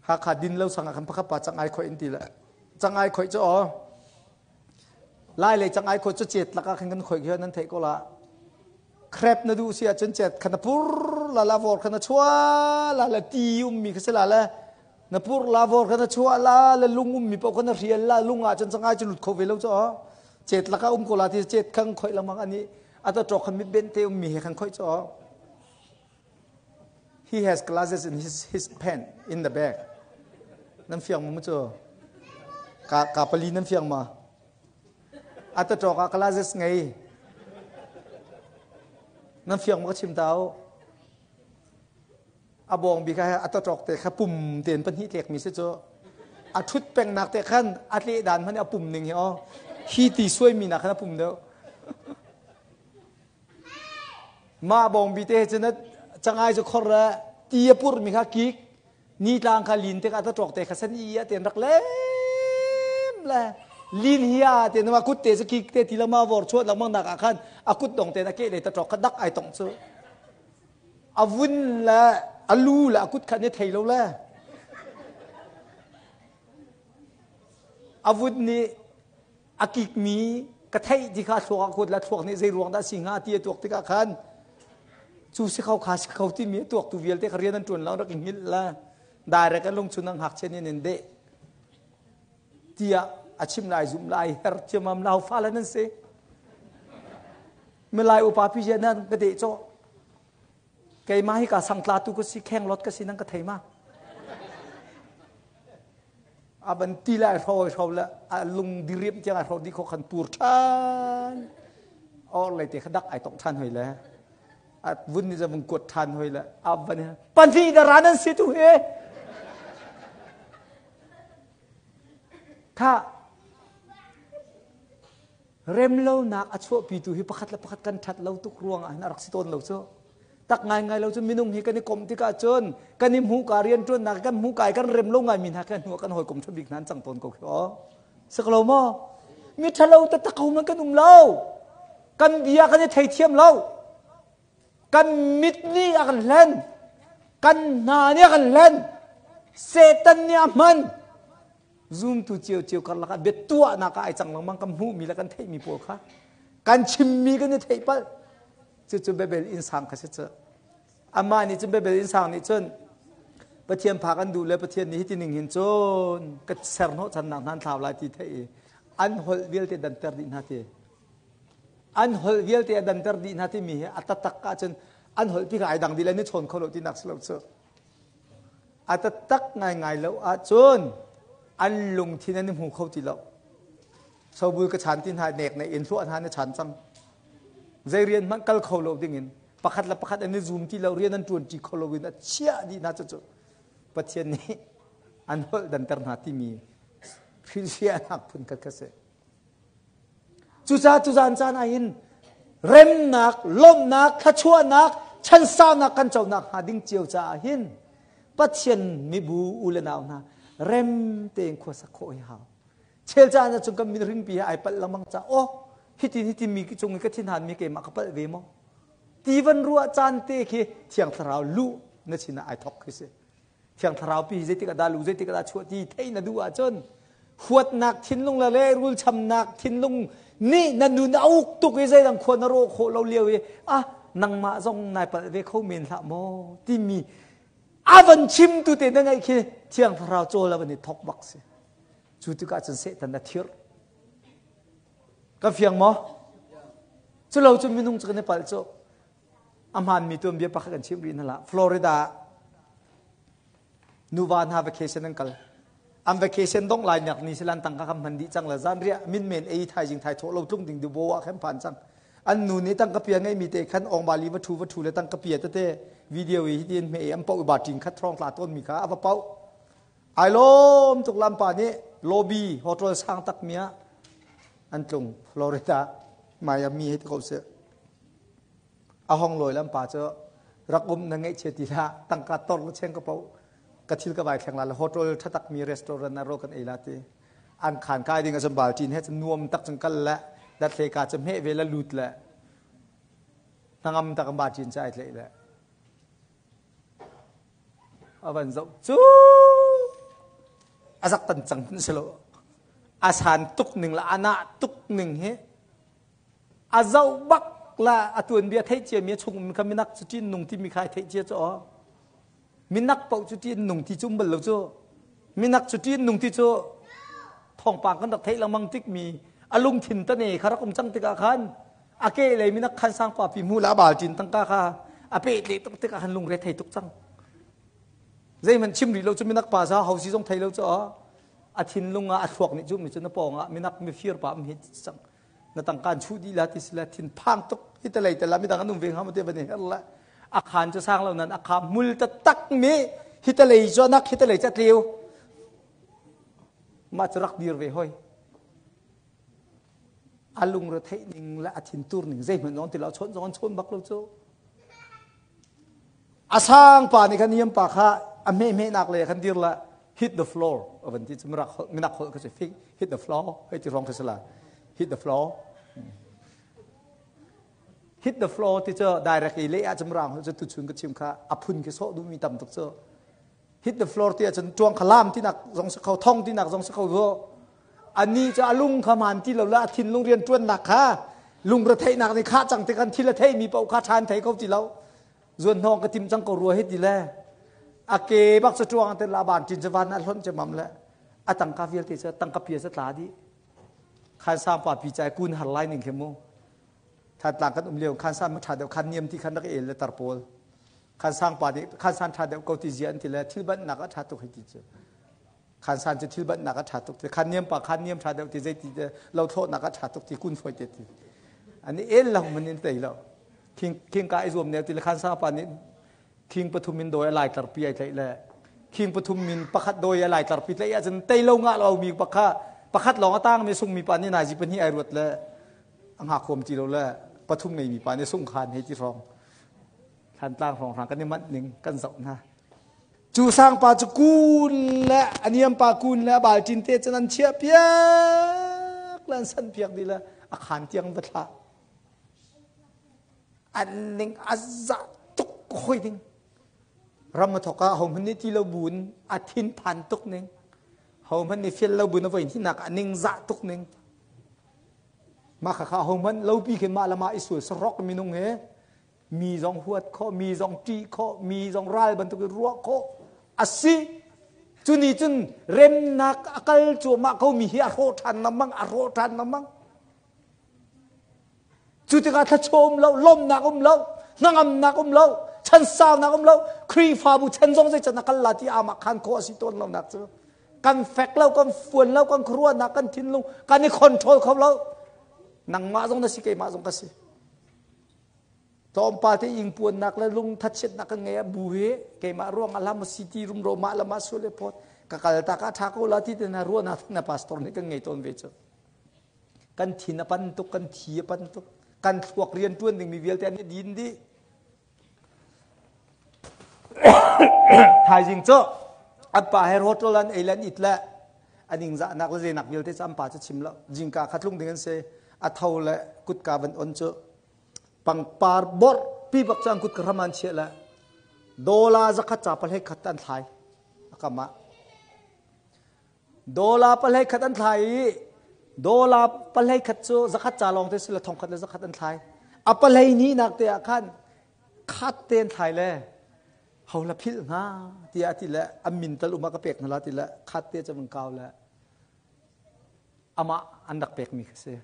Hakha din lo sang ah khan pakhat pa cangai khoi in ti le cangai khoi cu aw lai lei cangai khoi cu cet lak ah khan kan khoi khi nan theih ko la crab na duh si ahcun cet khan na pur la la vor khan na chua la la ti um mi kha si la le na pur la vor khan na chua la le lung um mi paoh khan na rial la lung ah cun cangai cu lut kho ve lo cu aw cet lak ah um ko la ti cet khan khoi lengmang ani ata ṭok khan mit ben te um mi he khan khoi cu aw He has glasses in his, his pen in the bag. Nan fiang ma cu? Ka, ka pali nan fiang ma? Ata ṭawk ah glasses ngei. Nan fiang ma ka chim tau? A bawng bi kha ata ṭawk te kha pum ten pahnih tlek mi si cu. A ṭhut peng nak te khan a tleh dan hmanh a pum ning hi o. Hi ti suai mi nak khan a pum deuh. Mah bawngbi te cun cangai cu khor le ti a purmi kha kik nitlang kha lin tikah ta ṭawk te kha san i a ten rak lem le lin hi a te nama kut te cu kik te ti lama vor chuat lengmang nak ah khan a kut dong te na ke le ta ṭawk kha dak ai tong cu a vun le a lu le a kut kha ne thei lo le a vun nih a kikmi ka theih ti kha thluak ah kuat la thluak nih zei ruang dah si hnga ti a tuak tikah khan cu si kho kha si kho timi a tuaktu vialte kha rian an ṭuan lo rak i hngilh la direct an lungchun an ngakchia nih an deh tiah a chim lai zum lai her thiamam lau fa le nan si milai upa pi nan ka deh cawh keimah hi ka sangtla tu ka si kheng lot ka si nan ka thei ma a van ti le ai hro ai hro le a lung diriam tiang ai hro dih kho khan pur ṭhan or lei te kha dak ai tong ṭhan hoi le a vun ni vung kuat ṭhan hoi le a van pahnih da ran an si tu hi kha remlonak a chuahpitu hi pakhat le pakhat kan ṭhat lo tuk ruangah hin a rak si tawn lo cu tak ngaingai lo cu minung hi kan i komh tikah cun kan i hmuh ka rianṭuannak kan hmuh ka i kan rem lo ngai mi hna kan hnu kan hawikom ṭha bik hna an cang tawn ko khi aw si ko lo maw mi ṭhalo taktak ko man kan um lo kan bia kan i theithiam lo kan mit nih a kan hlen kan hna nih a kan hlen Satan nih a hman Zumtu ciocio karlak ah biatuahnak ah ai cang lengmang kan hmuhmi le kan theihmi pawl kha kan chimmi kan i theih palh. Cucu Babel innsang kha si cu. Amah nih cun Babel innsang nih cun Pathian phak an duh le Pathian nih hiti ning hin cun ka ser hnawhchannak hna an thlau lai ti theih i an holh vialte danter dih hna ti. An holh vialte a danter dih hna timi hi a taktak ahcun an holh ti kha ai dang dih le ni chawn kho lo tinak si lo cu. A taktak ngaingai lo ahcun an lungthin an i hmu kho ti lo. Sobul ka chan ti hna nek na in hluah hna na chan cang. Zei rian hmanh kal kho lo ding in pakhat le pakhat an i zum ti lo rian an ṭuan ṭi kho lo in a chiah dih hna cucu Pathian nih an holh danter hna timi hrilhfiahnak phun khat kha si. Cucaah tuzaan caan ah hin remnak, lawmhnak, thluachuahnak, chansaunak kan conak hnga ding cio caah hin Pathian mibu u le nau hna rem tein khuasak khawh hi hau. Chel caan ah cun kan min ringpi he ai palh lengmang ca oh hitin hitin mi cung i ka thinhan mi keimah ka palh ve maw? Ti van ruah caan te khi Thiang Thlarau luh na sin ah ai thok khi si. Thiang Thlarau pi zeitik ah dah luh zeitik ah dah chuah ti theih na duh ahcun huatnak thinlung le lehrulchamnak thinlung nih na nun a uk tuk i zeidang khua na rawh khawh lo lio i ah nangmah zong nai palh ve kho men hlah maw timi a van chimtu te na ngaih khi Thiang Thlarau cawl a van i thok bak si. Cu tikah cun Satan a thirh. Ka fiang maw? Culo cu minung cu kan i palh cu. A hmaanmi tuanbia pakhat kan chimh rih hna lah. Florida nuva hna vacation an kal. An vacation dongh lai nak ni silan tangka kan hman dih cang le zanriah min men ei thaizing thai thawh lo tlung ding dubo ah khan phan cang. An nu nih tangka pia ngeimi te khan ong bali va thu va thu le tangka pia tete video i hitin hme an pau ba ting khat throng tla ton mi kha a va pau. Ai lawm tuk lampa nih lobby hotel sang tak mi ah an tlung Florida Miami hei ti ko seh. A hong lawi lampa cu rak um na ngeihchia ti hlah tangka tor le cheng ka po ka thil ka vai thleng la le hotel thatak mi restaurant ah ro kan ei la ti an khan kai ding a bal tin he nuam tak chung kal le dat hle ka chu hme ve la lut le hnangam tak ba tin cha ai tle le a van zoh cu a zak tan cang si lo a san tuk ning la ana tuk ning hi A zoh bak la a tuanbia theih cia mi a chung um kha minak cu ṭin nung timi kha ai theih cia cu aw. Minak paoh cu ṭin nung ti cu um bal lo cu. Minak cu ṭin nung ti cu thawngpang kan rak theih lengmang tik mi a lungthin tane kha rak um cang tikah khan a ke lei minak khan sangpa pi hmu la bal ṭin tangka kha a peh tle tuk tikah khan lungre thei tuk cang. Zeihmanh chim rih lo cu minak pa sa hosi zong thei lo cu aw. A thinlung ah a thluak nih cu mi cu na pawng ah minak mifir pa um hi cang. Na tangka an chuh dih la ti si la thin phang tuk hi te lei te la midang an um ve hnga maw te van i her la a khan cu sang lo nan a kha mul taktak mi hi te lei cu nak hi te lei cu a tleu mah cu rak dir ve hoi a lungre theih ning le a thin tur ning zeihmanh zong ti lo chawn zong an chawn bak lo cu A sang pa nih khan niam pa kha a hme hme nak le khan dir la hit the floor a van ti cu mirak holh minak holh kha si hit the floor hei ti rong kha si la hit the floor hit the floor ti cu direct i le ah cun mirang holh cu tuchun ka chim kha a phun khi sawh duhmi tam tuk cu hit the floor ti ahcun tuang kha lam tinak zong si kho thong tinak zong si kho zo ani cu a lung kha man ti lo la a thinlung rian ṭuannak kha lungretheihnak nih khah cang tikhan thil a theimi paoh kha ṭhan thei kho ti lo zuan hnawng ka tim cang ko rua hi ti le a ke bak cu ṭuang te la ban ṭin cu van ah hlonh cemam le a tangka vialte cu tangka pia cu tla dih khan sang pa pi cai kun har lai ning khi mu Thantlang kan um lio khan san ma ṭha deuh khan niam ti khan rak el le tar pawl khan sang pa nih khan san ṭha deuh ko ti zia an ti le thil banhnak a ṭha tuk hei ti cu khan san cu thil banhnak a ṭha tuk ti khan niam pa khan niam ṭha deuh ti zei ti lo thlawhnak a ṭha tuk ti kun foi te ti an i el lo man in tei lo king king ka i zuam ne ti le khan sang pa nih king pathum in doi a lai tlar pi ai tlaih le king pathum min pakhat doi a lai tlar pi tlaih ahcun tei lo ngah lo mi pakha pakhat lawng a tang mi sung mi pa nih nai zi pahnih ai ruat le a ngak huam ti lo le pathum ngei mi pa nih sung khan hei ti hrawng Thlantlang hrawng hrang kan i manh ning kan zoh hna. Cu sangpa cu kun le a niam pa kun le a balṭin te cun an chiah piak le an san piak dih le a khan tiang va thlah. An ning a zah tuk hoi ding. Ram a thok ah hohmanh nih ti lo buin a thin phan tuk ning. Hohmanh nih fial lo buin a voi hnihnak a ning zah tuk ning. Mah khakha hohmanh lopi khin mah le mah i sual sarok minung he mi zong huat khawh mi zong ṭih khawh mi zong ral bantuk in ruah khawh a si cu nih cun remnak a kal cuahmah ko mi hi a hrawh ṭhan lengmang a hrawh ṭhan lengmang cu tikah thlachuah um lo lawmnak um lo hnangamnak um lo. Chan sau nak um lo. Khrihfabu chan zong zei chan a kal la ti ama khan kho asi tawn lo nak cu. Kan fek lo, kan fuan lo, kan khuaruahnak, kan thinlung, kan i control kho lo. Nangmah zong na si, keimah zong ka si. Tlawmpal te ingpuannak le lung thatchiatnak kan ngei ah bu hi keimah ruang ah hlam city rumro mah le mah sual le phawt ka kal ta ka tha ko la ti te na ruahnak na pastor nih kan ngei tawn ve cu. Kan thin a pan tuk, kan thi a pan tuk, kan thluak rian tuan ding mi vialte an i din dih. Thaizing cu an pa he hotel an ei le an it le an ingzahnak le zeinak vialte cu an pa cu chim lo. Jingka kha tlung ding an si. A tho le kutka van on cu pangpar borh pi bak cu an kut ka hram an chiah le dola zakhat ca pahlei khat an thlai a kam ah. Dola pahlei khat an thlai i dola pahlei khat cu zakhat ca lawng te si le thong khat le zakhat an thlai. A pahlei ni nak te ah khan khat te an thlai le ho la philh hnga tiah ti le an min tal uma ka pek hna la ti le khat te cu van kau le amah an rak pek mi kha si.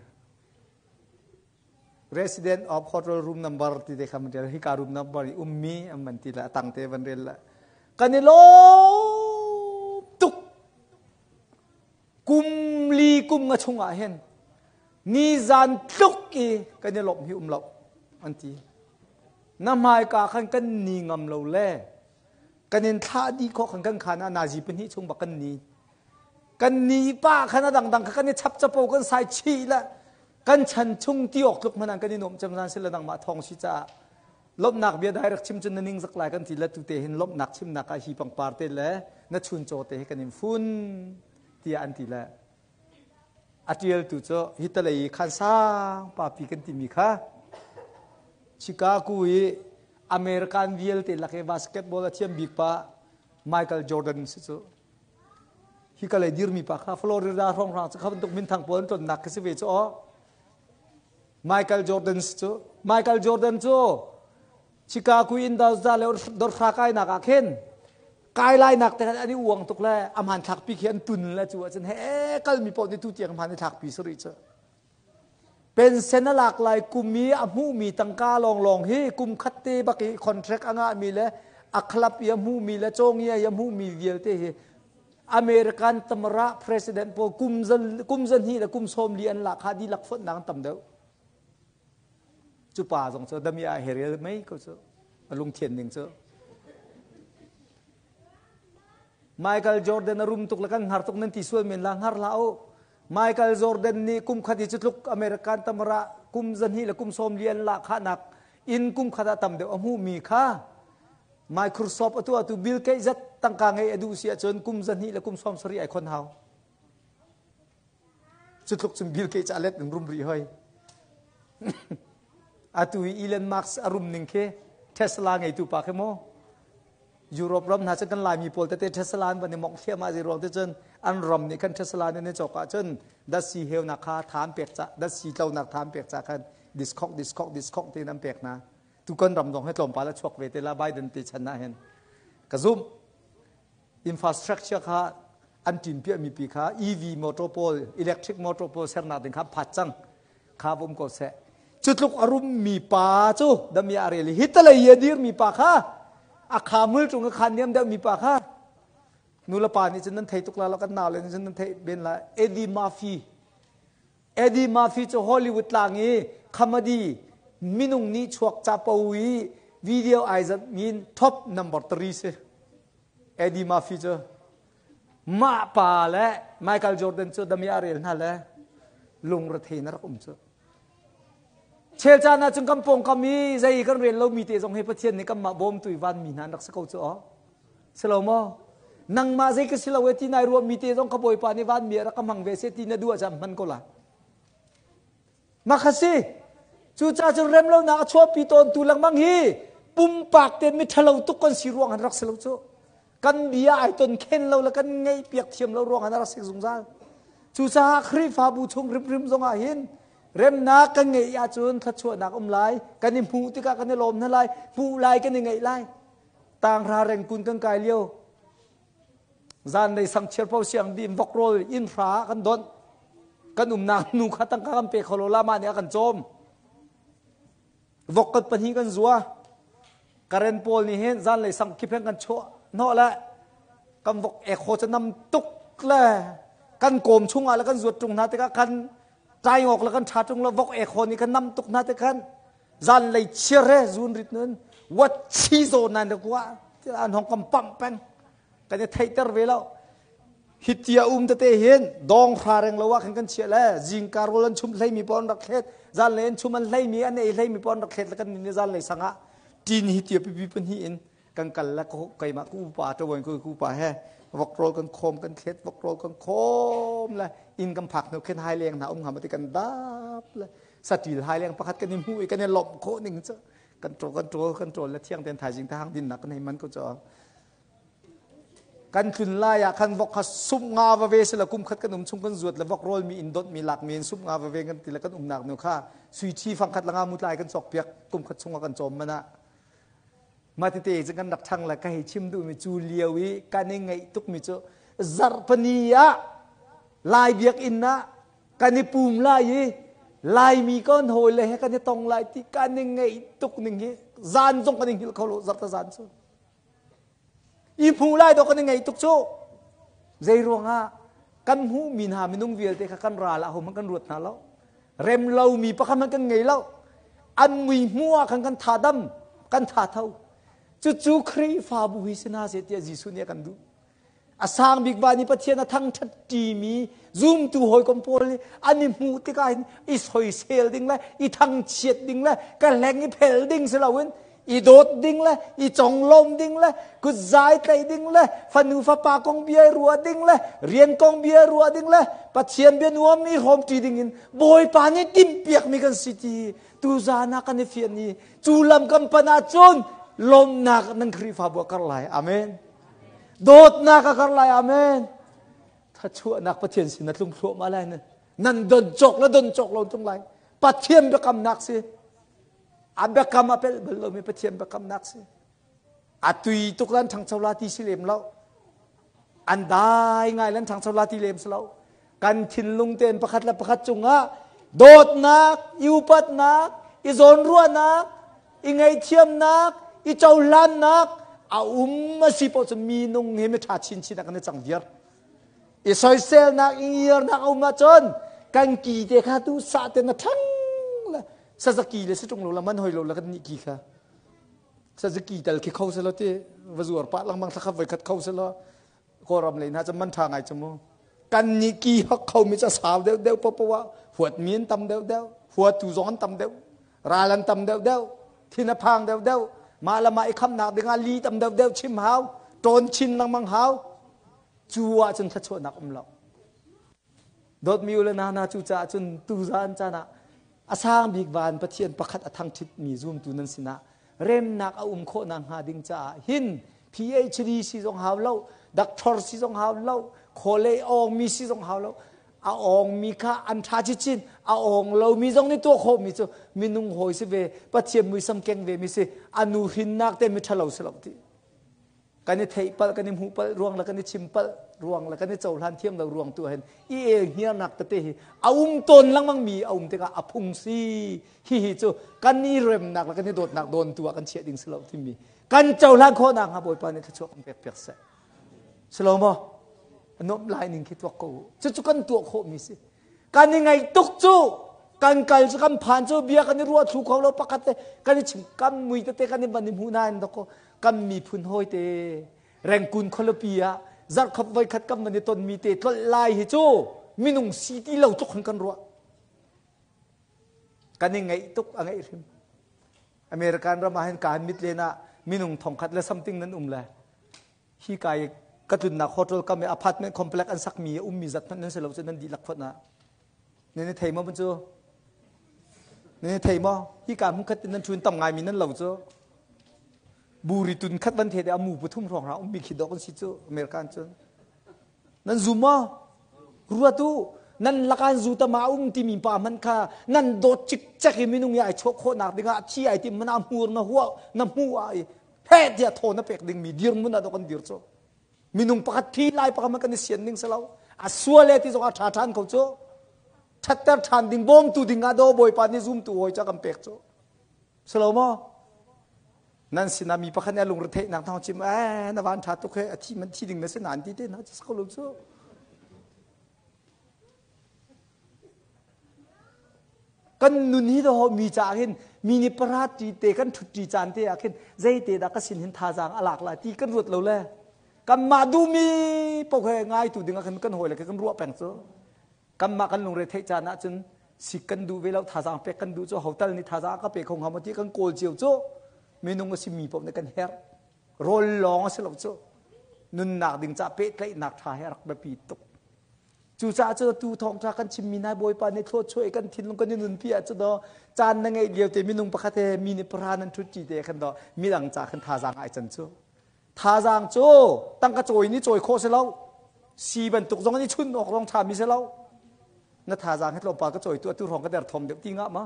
Resident of hotel room number ti te kha man rel hika room number i ummi an van ti le a tang te van rel le kan i lawm tuk kum li kum nga chung ah hin ni zan tluk i kan i lawmh hi um lo an ti na hmaika khan kan ni ngam lo le kan in thlah dih khawh khan kan khan ah nazi pahnih chung bak kan ni kan ni pa khan a dangdang kha kan i chap chapo kan sai chih le kan chan chung ti awk tluk hmanh kan i nuam cem zan sila nangmah thawng si caah lawmhnak bia direct chim cun na ning zak lai kan ti le tu te hin lawmhnak chimnak ah hi pangpar te le na chun chaw te hi kan in fun tiah an ti le a tialtu cu hi talei khan sang papi kan timi kha Chicago i American vialte lak i basketball a thiam bik pa Michael Jordan si cu hi ka lei dirmi pa kha Florida hrawnghrang cu kha bantuk minthang pawl an tonnak khi si ve cu aw Michael Jordan cu Michael Jordan cu Chicago in za le dorhra kainak ah khin kai lai nak te khan an i uang tuk le a hmanthlak pi khi an tun le cu ahcun he kalmi paoh nih tu tiang hman i thlak pi sari cu Pension a lak lai kum i a hmuhmi tangka lawnglawng hi kum khat te bak i contract a ngahmi le a club i a hmuhmi le cawngia i a hmuhmi vialte hi American tamara president pawl kum zan kum zahnih le kum 40 an lak kha dihlak fonhnak an tam deuh. Cu pa zong cu dami ah herel mei ko cu a lungthian ning cu. Michael Jordan a rum tuk le kan hngar tuk nan ti sual men la hngar hlah u. Michael Jordan nih kum khat i cutluk American tamara kum 2 le kum 40 an lahkhahnak in kum khat ah tam deuh a hmuhmi kha Microsoft atu atu Bill Gates zat tangka ngei a duh si ahcun kum 2 le kum 70 ai khon hau. Cutluk cun Bill Gates a let in rum rih hoi. Atu i Elon Musk a rum ning khi Tesla ngeitu pa khi mu. Europe ram hna cu kan Laimi pawl tete Tesla an van i mongh thliahmah zei ruang te cun an ram nih khan Tesla nih an cawk ahcun datsi heunak kha tha an pek ca datsi tlonak tha an pek ca khan diskhok diskhok diskhok tein an pek hna tu kan ram zong hi tlawmpal a chuak ve te la Biden te chan ah hin ka zumh infrastructure kha an ṭin piahmi pi kha EV motor pawl electric motor pawl sernak ding kha phat cang kha um ko seh cu tluk a rummi pa cu dami a rel i hi talei a dirmi pa kha a kha mul cung a khan niam deuhmi pa kha nu le pa nih cun nan thei tuk la lo kan nau le nih cun nan theih ben la Eddie Murphy Eddie Murphy cu Hollywood tlang i comedy minung nih chuak capo i video ai zat min top number 3 si Eddie Murphy cu mah pa le Michael Jordan cu dami a rel hna le lungrethei na rak um cu. Chel caan ah cun kan pawngkam i zei kan rel lomi te zong hi Pathian nih kanmah bawmtu i vanmi hna an rak si ko cu aw. Si lo maw? Nangmah zei ka si lo e ti nai ruahmi te zong ka Bawipa nih vanmi a rak ka hmang ve se ti na duh ah hman ko la. Mah kha si. Cucaah cun remlonak a chuahpi tawntu lengmang hi pumpak te miṭhalo tuk kan si ruang an rak si lo cu. Kan bia ai ton khen lo le kan ngeih piak thiam lo ruang an rak si zungzal. Cucaah Khrihfabu chung rimrim zong ah hin remnak kan ngeih ahcun thluachuahnak um lai, kan i hmuh tikah kan i lawm hna lai, hmuh lai kan i ngeih lai. Tanghra rengkun kan kai lio. Zanlei sangchiar po siang dim vok rawl inn hra kan donh. Kan umnak nu kha tangka kan pe kho lo la mah nih a kan cawm. Vok kan pahnih kan zua. Karen pawl nih hin zanlei sang khip hen kan chuah hnawh le kan vok ek haw cu nam tuk le kan kawm chungah le kan zuat ṭung hna tikah khan ṭaingawk le kan ṭha ṭung le vok ek haw nih kan nam tuk hna tik khan zanlei chiar he zun rit nun wat chi zaw nan le kua an hong kam pamh peng kan i theihter ve lo. Hitia um tete hin dawng hra reng lo ah khan kan chiah le zingka rawl an chum hleimi pawl an rak thlet, zanlei an chum an hleimi an ei hleimi pawl an rak thlet le kan nin zanlei sang ah ṭin hitia pipi pahnih in kan kal le keimah ku upa ṭawain ku upa he vok rawl kan khawm kan thlet, vok rawl kan khawm le inn kan phak hnu khin hai leng hna um hnga ma ti kan dap le saṭil hai leng pakhat kan i hmuh i kan i lawmh khawh ning cu kan ṭawl kan ṭawl kan ṭawl le thiang tein thaizing thahang dinnak kan hei man ko cu. Kan tlun lai ah khan vok kha sumh nga va ve sila kum khat kan um chung kan zuat le vok rawl mi in dot mi lak mi in sumh nga va ve kan ti le kan umnak nu kha sui thi fang khat langa mu tlai kan cawk piak kum khat chung ah kan cawm mana ma tete cu kan rak thang le ka hei chim duh mi cu lio i kan i ngeih tuk mi cu zarhpani ah Lai biakinn ah kan i pum lai i Laimi kan hawi le he kan i tong lai ti kan i ngeih tuk ning hi zan zong kan i hngilh kho lo zarhta zan cu. I hmuh lai dawh kan i ngeih tuk cu. Zei ruangah kan hmuhmi hna minung vialte kha kan ral ah hohmanh kan ruat hna lo. Rem lomi pakhat hmanh kan ngei lo. An mui hmuh ah khan kan tha dam, kan tha tho. Cucu Khrihfabu hi si hna seh tiah Jesuh nih a kan duh. A sang bik van i Pathian a thangṭhat ṭimi zumtu hawikom pawl nih an i hmuh tikah hin i soisel ding le i thangchiat ding le ka hleng i phel ding si loin i dawt ding le i conglawm ding le kutzai tlaih ding le fanu fapa kong bia i ruah ding le rian kong bia i ruah ding le Pathian bia nuam i hrawmṭi ding in Bawipa nih timhpiakmi kan si ti tuzaan ah kan i fian i cu lam kan pan ahcun lawmhnak nan Khrihfabu a karh lai. Amen. Dawtnak a kar lai. Amen. Thachuahnak Pathian sin na tlung thluahmah lai. Nan don cawk le don cawk lo tlung lai. Pathian biakamnak si. A biakam a pelh bal lomi Pathian biakamnak si. A tui tuk lan ṭhangcho la ti si lem lo. An dai ngai lan ṭhangcho la ti lem si lo. Kan thinlung tein pakhat le pakhat cungah dawtnak, i upatnak, i zawnruahnak, i ngaihthiamnak, i cohlannak a um a si paoh cu minung hi miṭha chinchin ah kan i cang viar. I soiselnak, i ngiarnak a um ahcun kan ki te kha tu sah te na ṭhang le sazaki le si ṭung lo la man hoi lo la kan nih ki kha sazaki tal khi kho selaw ti va zuar pah lengmang thla khat voi khat kho selaw Kawlram lei hna cu man ṭha ngai cu mu. Kan nih ki hak kho mi cu sau deuh deuh popoh ah huat mi an tam deuh deuh, huatu zong an tam deuh, ral an tam deuh deuh, thin a phang deuh deuh, mah le mah i khamnak dingah li tam deuh deuh chim hau, ṭawn chin lengmang hau. Cu ahcun thluachuahnak um lo. Dawtmi u le nau hna cu caah cun tuzaan caan ah a sang bik van Pathian pakhat a thangṭhitmi zumtu nan sinah remnak a um khawh nakhnga ding caah hin PhD si zong hau lo, doctor si zong hau lo, khawlei awngmi si zong hau lo. A awngmi kha an ṭha chinchin, a awng lomi zong nih tuah khawhmi cu minung hawi si ve, Pathian muisam keng ve mi si, a nu hrinnak te mi ṭhalo si lo ti. Kan i theih palh, kan i hmuh palh ruang le kan i chim palh ruang le kan i cohlan thiam lo ruang tu hin i el hniarnak tete hi a um tawn lengmang mi a um tikah a phung si. Hihi cu kan i remnak le kan i dawtnak dawn tu ah kan chiah ding si lo timi kan cohlan khawh nakhnga Bawipa nih thluachuah kan pek piak seh. Si lo maw? A nuamh lai ning khi tuak ko u. Cucu kan tuah khawh mi si. Kan i ngaih tuk cu kan kal cu kan phan cu bia kan i ruah thlu kho lo pakhat te kan i chim kan mui tete kan i van i hmu nain dako kan miphun hawi te Rengkun khualipi ah zarhkhat voikhat kan van i tonmi te tlolh lai hi cu minung si ti lo tluk kan ruah. Kan i ngaih tuk a ngaih hrim. American ram ah hin kaan mit len ah minung thongkhat le something nan um le hi kai ka tlunnak hotel kam i apartment complex an sakmi a ummi zat hmanh nan si lo cu nan dihlak phot na nan i thei maw cu nan i thei maw hi ka hmun khat nan thun tam ngai mi nan lo cu buri tun khat van the de amu pathum hrawng ra ummi khi dok an si cu American cun nan zum maw ruatu nan lakan zu tama um timi pa man kha nan dawt cik cek i minung i ai chuah khawhnak dingah thi ai tim mana hmur na hua na hmu ai he tiah thaw na pek dingmi dirhmun ah dok an dir cu minung pakhat thi lai pakhat man kan i sian ding si lo a sual e ti zong a ṭha ṭhan ko cu ṭhatter ṭhan ding bawmtu ding ah do bawipa nih zumtu hawi ca kan pek cu si lo maw? Nan sinah mi pakhat nih a lungretheihnak thawng chim eh na van ṭha tuk he a thi man thi ding na si nan ti te na si ko lo cu. Kan nun hi do mi ca hin mi nih parat ti te kan ṭhut ṭi caan te ah khin zei te dah ka sin hin thazaang a lak lai ti kan ruat lo le kanmah duhmi paoh he ngaitu ding ah khin kan hawi le kan ruah peng cu. Kanmah kan lungre theih caan ahcun sik kan duh ve lo thazaang pek kan duh cu hotel nih thazaang ka pe kho hnga maw ti kan kawl cio cu minung a simi paoh nih kan herh rawl lawng a si lo cu nunnak ding ca pehtlaihnak tha he rak biapi tuk cucaah cu tu thawngtha kan chimmi nai bawipa nih thluachuah i kan thinlung kan i nunpi ahcun do caan na ngeih lio te minung pakhat he mi nih para nan ṭhut ṭi te khan do midang ca khan thazaang ai can cu Thazaang cu tangka cawi nih cawi khawh si lo. Si bantuk zong in i chun awk zong ṭhami si lo. Na thazaang hi tlawmpal ka cawi tu atu hrawng ka derthawm deuh ti ngah ma?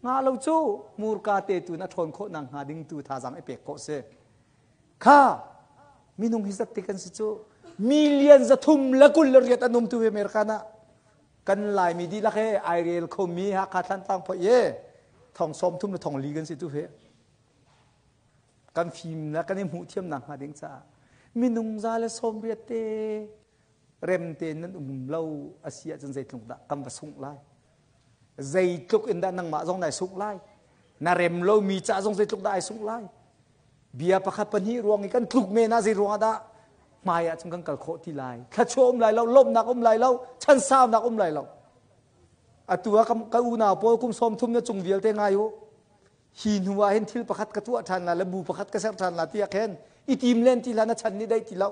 Ngah lo cu murka te tu na ṭhawn khawh nak hnga ding tu thazaang i pek khawh si. Kha minung hi zat te kan si cu million 328 an um tu America ah kan Laimi dihlak he ai rel khomi Hakha Thlantlang phoi ye thong sawm thum le thong li kan si tu he kan fim le kan i hmuh thiamnak hnga ding caah minung 180 te rem tein nan um lo a si ahcun zeitluk dah kan va sungh lai? Zeitluk in dah nangmah zong nai sungh lai? Na rem lomi ca zong zeitluk dah ai sungh lai? Bia pakhat pahnih ruang i kan tluk men ah zei ruangah dah hmai ah cun kan kal khawh ti lai? Thluachuah um lai lo, lawmhnak um lai lo, chansaunak um lai lo. Atu ah ka unau pawl kum 30 na cung vialte ngai u. Hi hnu ah hin thil pakhat ka tuah ṭhan la le bu pakhat ka ser ṭhan la tiah khin i tim len ti hlah na chan nih daih ti lo.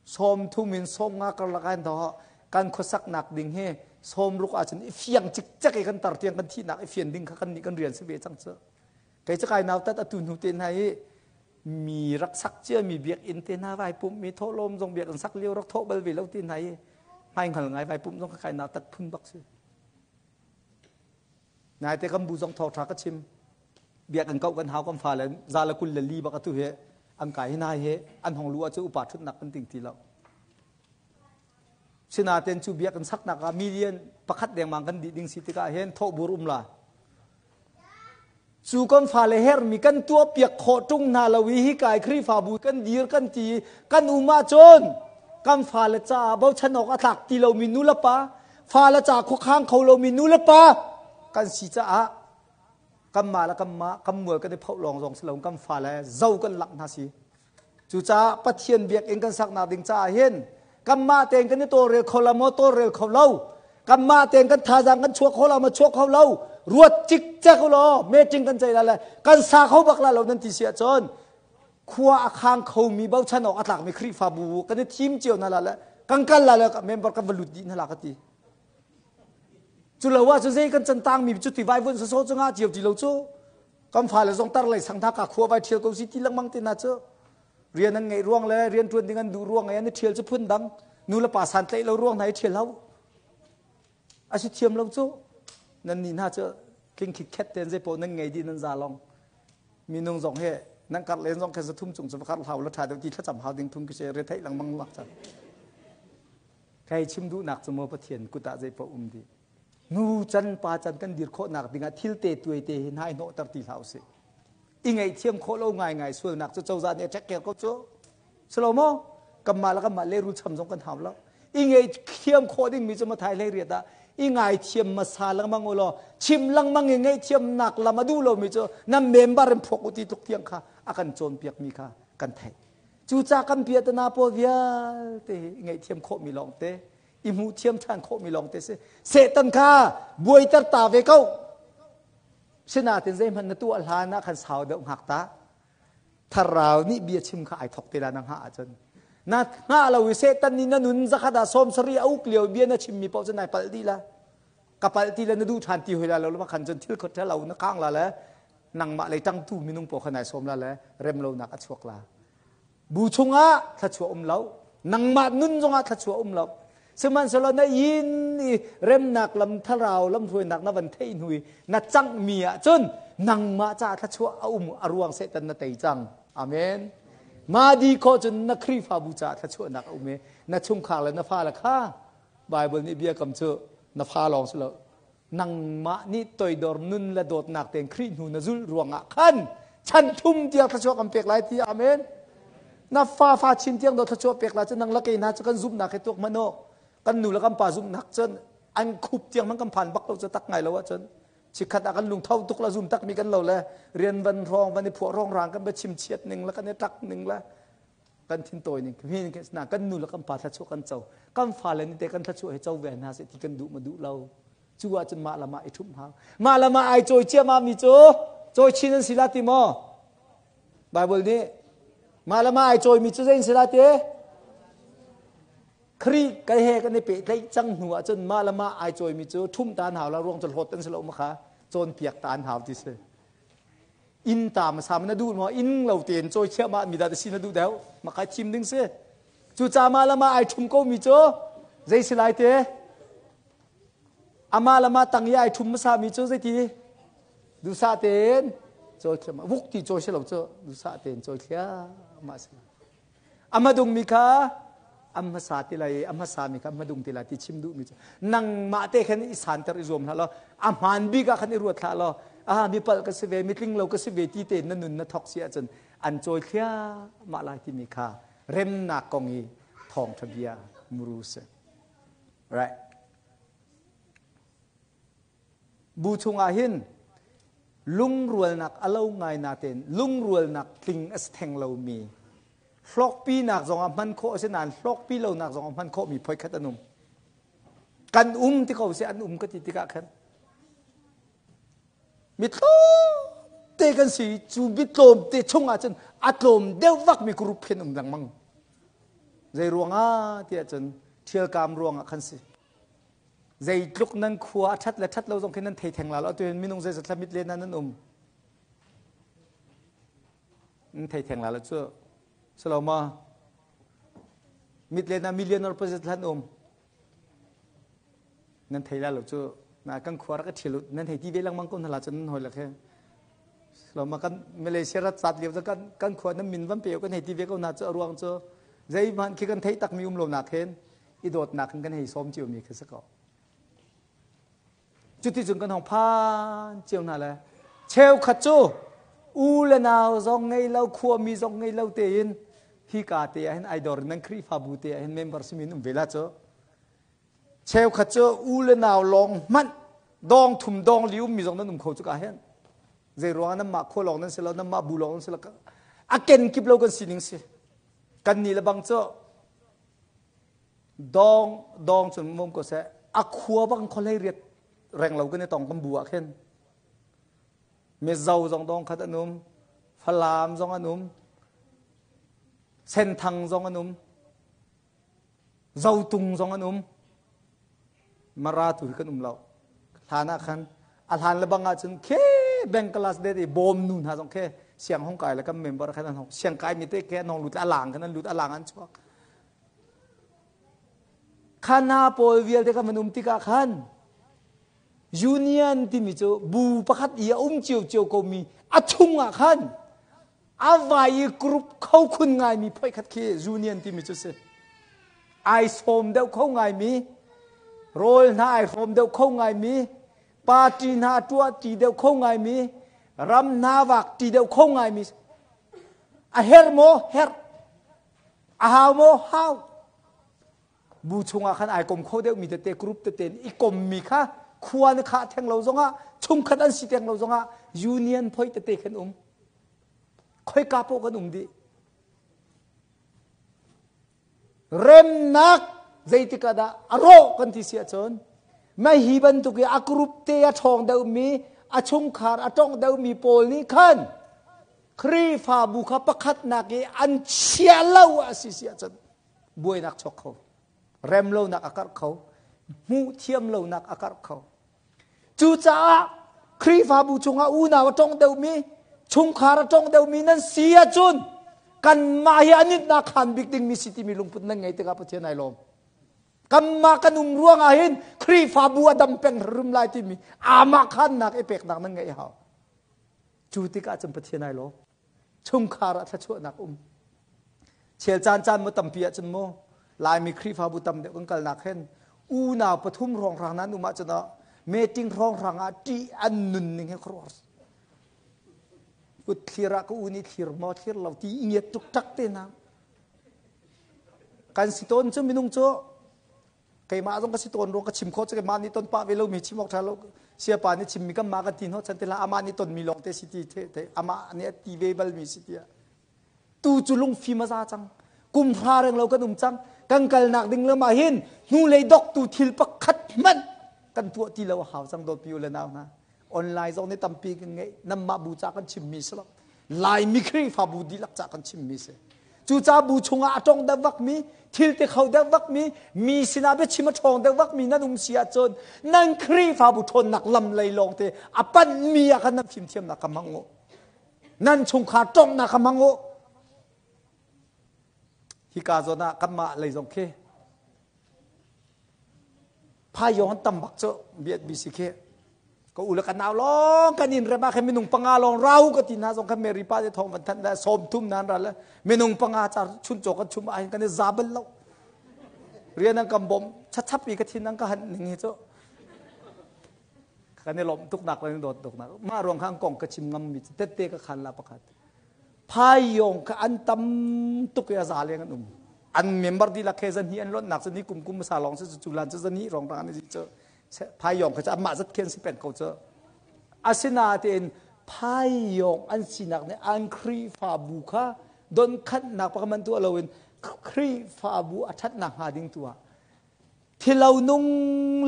30 in 50 karlak ah hin kan khuasaknak ding hi 60 ahcun i fiang cikcek i kan tar tiang kan thihnak i fian ding kha kan nih kan rian si ve cang cu. Kei cu kai nautat atu hnu te hna i mi rak sak cia mi biakinn te hna vai pumh mi thawhlawm zong biakinn sak lio rak thawh bal ve lo ti hna i hmai hngal ngai vai pumh zong ka kai nautat phun bak si. Naite kan bu zong thawngṭha ka chim. Biakinn kauh kan hau kan fale 124 bak atu hi an kai hi nai hi an hong lu ah cu upa ṭhutnak kan ting ti lo. Sinaten cu biakinn saknak ah million pakhat dengmang kan dih ding si tikah hin thawhbur um la. Cu kan fale hermi kan tuah piak khawh ṭung hna lo i hi kai Khrihfabu kan dir kan ti kan um ahcun kan fale caah bochan awk a tlak ti lomi nu le pa fale ca khuakhang kho lomi nu le pa kan si caah kanmah le kanmah kan mual kan i phoh lawng zong si lo kan fale zo kan langh hna si. Cucaah Pathian biakinn kan saknak ding caah hin kanmah tein kan i tawlrel kho lo maw tawlrel kho lo kanmah tein kan thazaang kan chuah kho lo maw chuah kho lo ruat cikcek u law meeting kan ceih la le kan sa kho bak la lo nan ti si ahcun khua a khang khomi bochan awk a tlakmi Khrihfabu kan i thim cio hna la le kan kal la le member kan va lut dih hna la ka ti. Cu lo ah cu zei kan can tangmi cu ti vai vun soso cu nga cio ti lo cu kan fale zong tar lei sang tha ka khua vai thial ko si ti lengmang te na cu rian an ngeih ruang le rian tuan ding an duh ruang ai an i thial cu phun dang nu le pa san tlaih lo ruang hna i thial ho a si thiam lo cu nan ni hna cu tling khit khet ten zei paoh nan ngei dih nan za long minung zong he nan kar len zong khe zathum cung cu kar hlau la tha deuh ti thlacam hau ding thung ki se re theih lengmang lak cang Kai chim duhnak cu maw Pathian kut ah zei paoh um dih. Nu can pa can kan dir khawhnak dingah thil te tuai te hi hnai hnawhter ti hlah usih. I ngaihthiam khawh lo ngaingai sualnak cu cozah nih a check ko cu. Silo maw? Kanmah le kanmah lehrul cham zong kan hau lo. I ngaihthiam khawh dingmi cu Mathai 18 ah i ngaithiam hmasa lengmang u law chim lengmang i ngaihthiamnak lam a duh lomi cu nan member in phuak u ti tluk tiang kha a kan cawnpiakmi kha kan theih. Cucaah kan piahtana pawl vialte hi ngaihthiam khawhmi lawngte, i hmuh thiam ṭhan khawhmi lawngte si. Satan kha buaiter ta ve ko. Sinain zeihmanh na tuah hlan ah khan sau deuh hngak ta. Thlarau nih bia chim kha ai thawk te la na hngah ahcun. Na hngah lo i Satan nih na nun zakhat ah 70 a uk lio bia na chimmi paoh cu nai palh dih la. Ka palh ti le na duh ṭhan ti hoi la lo ma khan cun thil khot ṭha lo na khang la le nangmah lei ṭangtu minung pawl kha nai sawm la le remlonak a chuak la. Bu chungah thluachuah um lo, nangmah nun zongah thluachuah um lo. Sihmanhsehlaw na inn i remnak lam thlarau lamhruainak na van theih hnu i na canghmi ahcun nangmah caah thluachuah a um a ruang Satan na tei cang. Amen. Ma di khawh cun na Khrihfabu caah thluachuahnak a um i na chungkhar le na fale kha Bible nih biakam cu na fa lawng si lo. Nangmah nih toidor nun le dawtnak tein Khrih hnu na zulh ruangah khan chan thum tiang thluachuah kan pek lai ti amen. Na fa fa chin tiang do thluachuah pek lai cu nang la kei hna cu kan zumhnak he tuak hmanh u. Kan nu le kan pa zumhnak cun an khup tiang hmanh kan phan bak lo cu tak ngai lo ahcun chikkhat ah kan lungtho tuk la zum tak mi kan lo le rian van hrawng van i phuah rong rang kan ba chim chiat ning le kan i ṭak ning le kan thin tawi ning mi na kan nu le kan pa thlachuah kan co kan fale nih te kan thlachuah hi co ve hna seh ti kan duh ma duh lo cu ahcun mah le mah i ṭhumh hau mah le mah ai cawi ciamah mi cu cawi chin an si la ti maw Bible nih mah le mah ai cawi mi cu zei an si la ti Khrih kai he kan i pehtlaih cang hnu ahcun mah le mah ai cawimi cu ṭhumh ta an hau la ruang cu hlawt an si lo ma kha cawnpiak ta an hau ti si. Inn ta hmasa na duh maw inn lo tein cawi thiahmah mi dah si na duh deuh ma kai thim ding si. Cucaah mah le mah ai ṭhum ko mi cu zei si lai te? Amah le mah tang i ai ṭhum hmasa mi cu zeiti? Duhsah tein cawi thliahmah vuk ti cawi si lo cu duhsah tein cawi thliahmah si. A hmadungmi kha a hmasa ti lai i a hmasami kha a hmadung ti lai ti chim duhmi cu nangmah te khan i santer i zuam hlah law a hmaan bik ah khan i ruat hlah law ah mi palh ka si ve mi tling lo ka si ve ti tein na nun na thawk si ahcun an cawi thliahmah lai timi kha remnak kong i thawngṭha bia muru si. Right. Bu chungah hin lungrualnak a lo ngai natein lungrualnak tling a si theng lomi hlawkpinak zongah hman khawh a si nain hlawkpi lonak zongah hman khawhmi phoi khat an um. Kan um ti ko seh an um ka ti tikah khan mi tlawmte kan si cu mi tlawmte chungah cun a tlawm deuh vakmi group khin um lengmang. Zei ruangah tiah cun ṭhialkam ruangah khan si. Zeitluk nan khua a ṭhat le ṭhat lo zong khi nan thei theng la lo. Atu hin minung zeizat hlamit len ah nan um. Nan thei theng la lo cu. Silo ma? Mit len ah millionaire pazat hlan um. Nan thei la lo cu. Na kan khua rak i ṭhial nan hei ti ve lengmang ko hna la cun nan hoi lak he. Silo ma kan Malaysia rat sat lio cu kan kan khua nan min van pe kan hei ti ve ko hna cu a ruang cu zeihmanh khi kan theih takmi um lo nak hin i dawtnak in kan hei sawm ciomi khi si ko. Cuticun kan hong phan cio hna le cheukhat cu u le nau zong ngei lo khuami zong ngei lo tein hi ka te ah hin ai dor nan Khrihfabu te ah hin member simi um ve la cu cheukhat cu u le nau lawng hmanh dong thum dong li ummi zong nan um kho cu ka hen zei ruang nan mah khua lawng nan si lo nan mah bu lawng nan si lo a ken kip lo kan sining si kan ni le bang cu Dawng dawng cun um ko seh a khua bang khuahlei riat reng lo kan i tong kan bu ah khin Mizo zong dawng khat an um Falam zong an um Senthang zong an um Zotung zong an um Mara tu hi kan um lo hlan ah khan a hlan le bang ah cun khe Bangladesh de i bawm nu hna zong khe siang hong kai le kan member khan an hong siang kai mi te khe an hong lut a lang khan an lut a lang an chuak Khana pawl vialte kan van um tikah khan union timi cu bu pakhat i a um ciocio komi a chungah khan a vai i group kho khun ngaimi phoi khat khi union timi cu si. Ai sawm deuh kho ngaimi, rawl hna ai hrawm deuh kho ngaimi, party hna tuah ṭi deuh kho ngaimi, ram hna vak ṭi deuh kho ngaimi. A herh maw? Herh. A hau maw? Hau. Bu chungah khan ai kom kho deuhmi tete group tete in i kommi kha khua na khah theng lo zongah chungkhat an si theng lo zongah union phoi tete khan um. Khoika poh kan um dih. Remnak zeitik ah dah a rawh kan ti si ahcun mah hi bantuk i a group te a ṭhawng deuhmi a chungkhar a tongh deuhmi pawl nih khan Khrihfabu kha pakhatnak i an chia lo a si si ahcun buainak chuak kho, remlonak a karh kho, hmuh thiam lonak a karh kho. Cucaah Khrihfabu chungah unau a tong deuhmi, chungkhar a tong deuhmi nan si ahcun kanmah hi anitnak khan bik dingmi si timi lungput nan ngei tikah Pathian ai lawm. Kanmah kan um ruangah hin Khrihfabu a dam peng rum lai timi amah khannak i peknak nan ngeih hau. Cu tikah cun Pathian ai lawm. Chungkhar ah thluachuahnak um. Chel caan caan mu tampi ahcun mu Laimi Khrihfabu tam deuh kan kalnak hin unau pathum hrawnghrang nan um ahcun ah Meeting hrawnghrang ah ṭih an nun ning hi khuaruahhar kut thlir ah ka u nih thlir maw thlir lo ti i ngiat tuk tak te na. Kan si tawn cu minung cu keimah zong ka si tawn ruang ka chim khawh cu keimah nih ton pah ve lomi chim awk ṭha lo. Siapa nih chimmi kan mah kan ti hnawh chan te hlah amah nih tonmi lawng te si ti the amah nih a ti ve balmi si tiah. Tu cu lungfim a za cang. Kum hra reng lo kan um cang. Kan kalnak ding lam ah hin hnulei doktu thil pakhat hmanh kan tuah ti lo a hau cang dawtmi u le nau hna. Online zong nih tampi kan ngeih. Nanmah bu ca kan chimmi si lo. Laimi Khrihfabu dihlak ca kan chimmi si. Cucaah bu chungah a tong deuh vakmi, thil ti kho deuh vakmi, mi sinah biachim a ṭhawng deuh vakmi nan um si ahcun nan Khrihfabu ṭhawnnak lam lei lawngte a panhmi ah khan nan fimthiamnak kha hmang u. Nan chungkhar ṭonghnak kha hmang u. Hika zawn ah kanmah lei zong khi Phayong an tam bak cu BSBC khi ka u le ka nau lawng kan in rem ah khan minung panga lawng rau ka ti hna zong khan Mary pa te thawng van thanh le sawm thum nan ra le minung panga car chun caw kan chum ah hin kan i za bal lo rian an kan bawmh chachap i ka thin an ka hanh ning hi cu kan i lawmh tuk nak le dawt tuk nak mah ruang kha an kong ka chim ngam mi tette ka khan la pakhat Phayong kha an tam tuk i a za leng an um. An member dihlak he zan hi an lonnak cu ni kum kum sa lawng si cu lan cu zan hi rong rang an i cu phayong kha cu amah zat khen si peng ko cu. Asinain phayong an sinak nih an Khrihfabu kha donkhanhnak pakhat man tuah loin Khrihfabu a ṭhatnak hnga ding tu ah thilo nung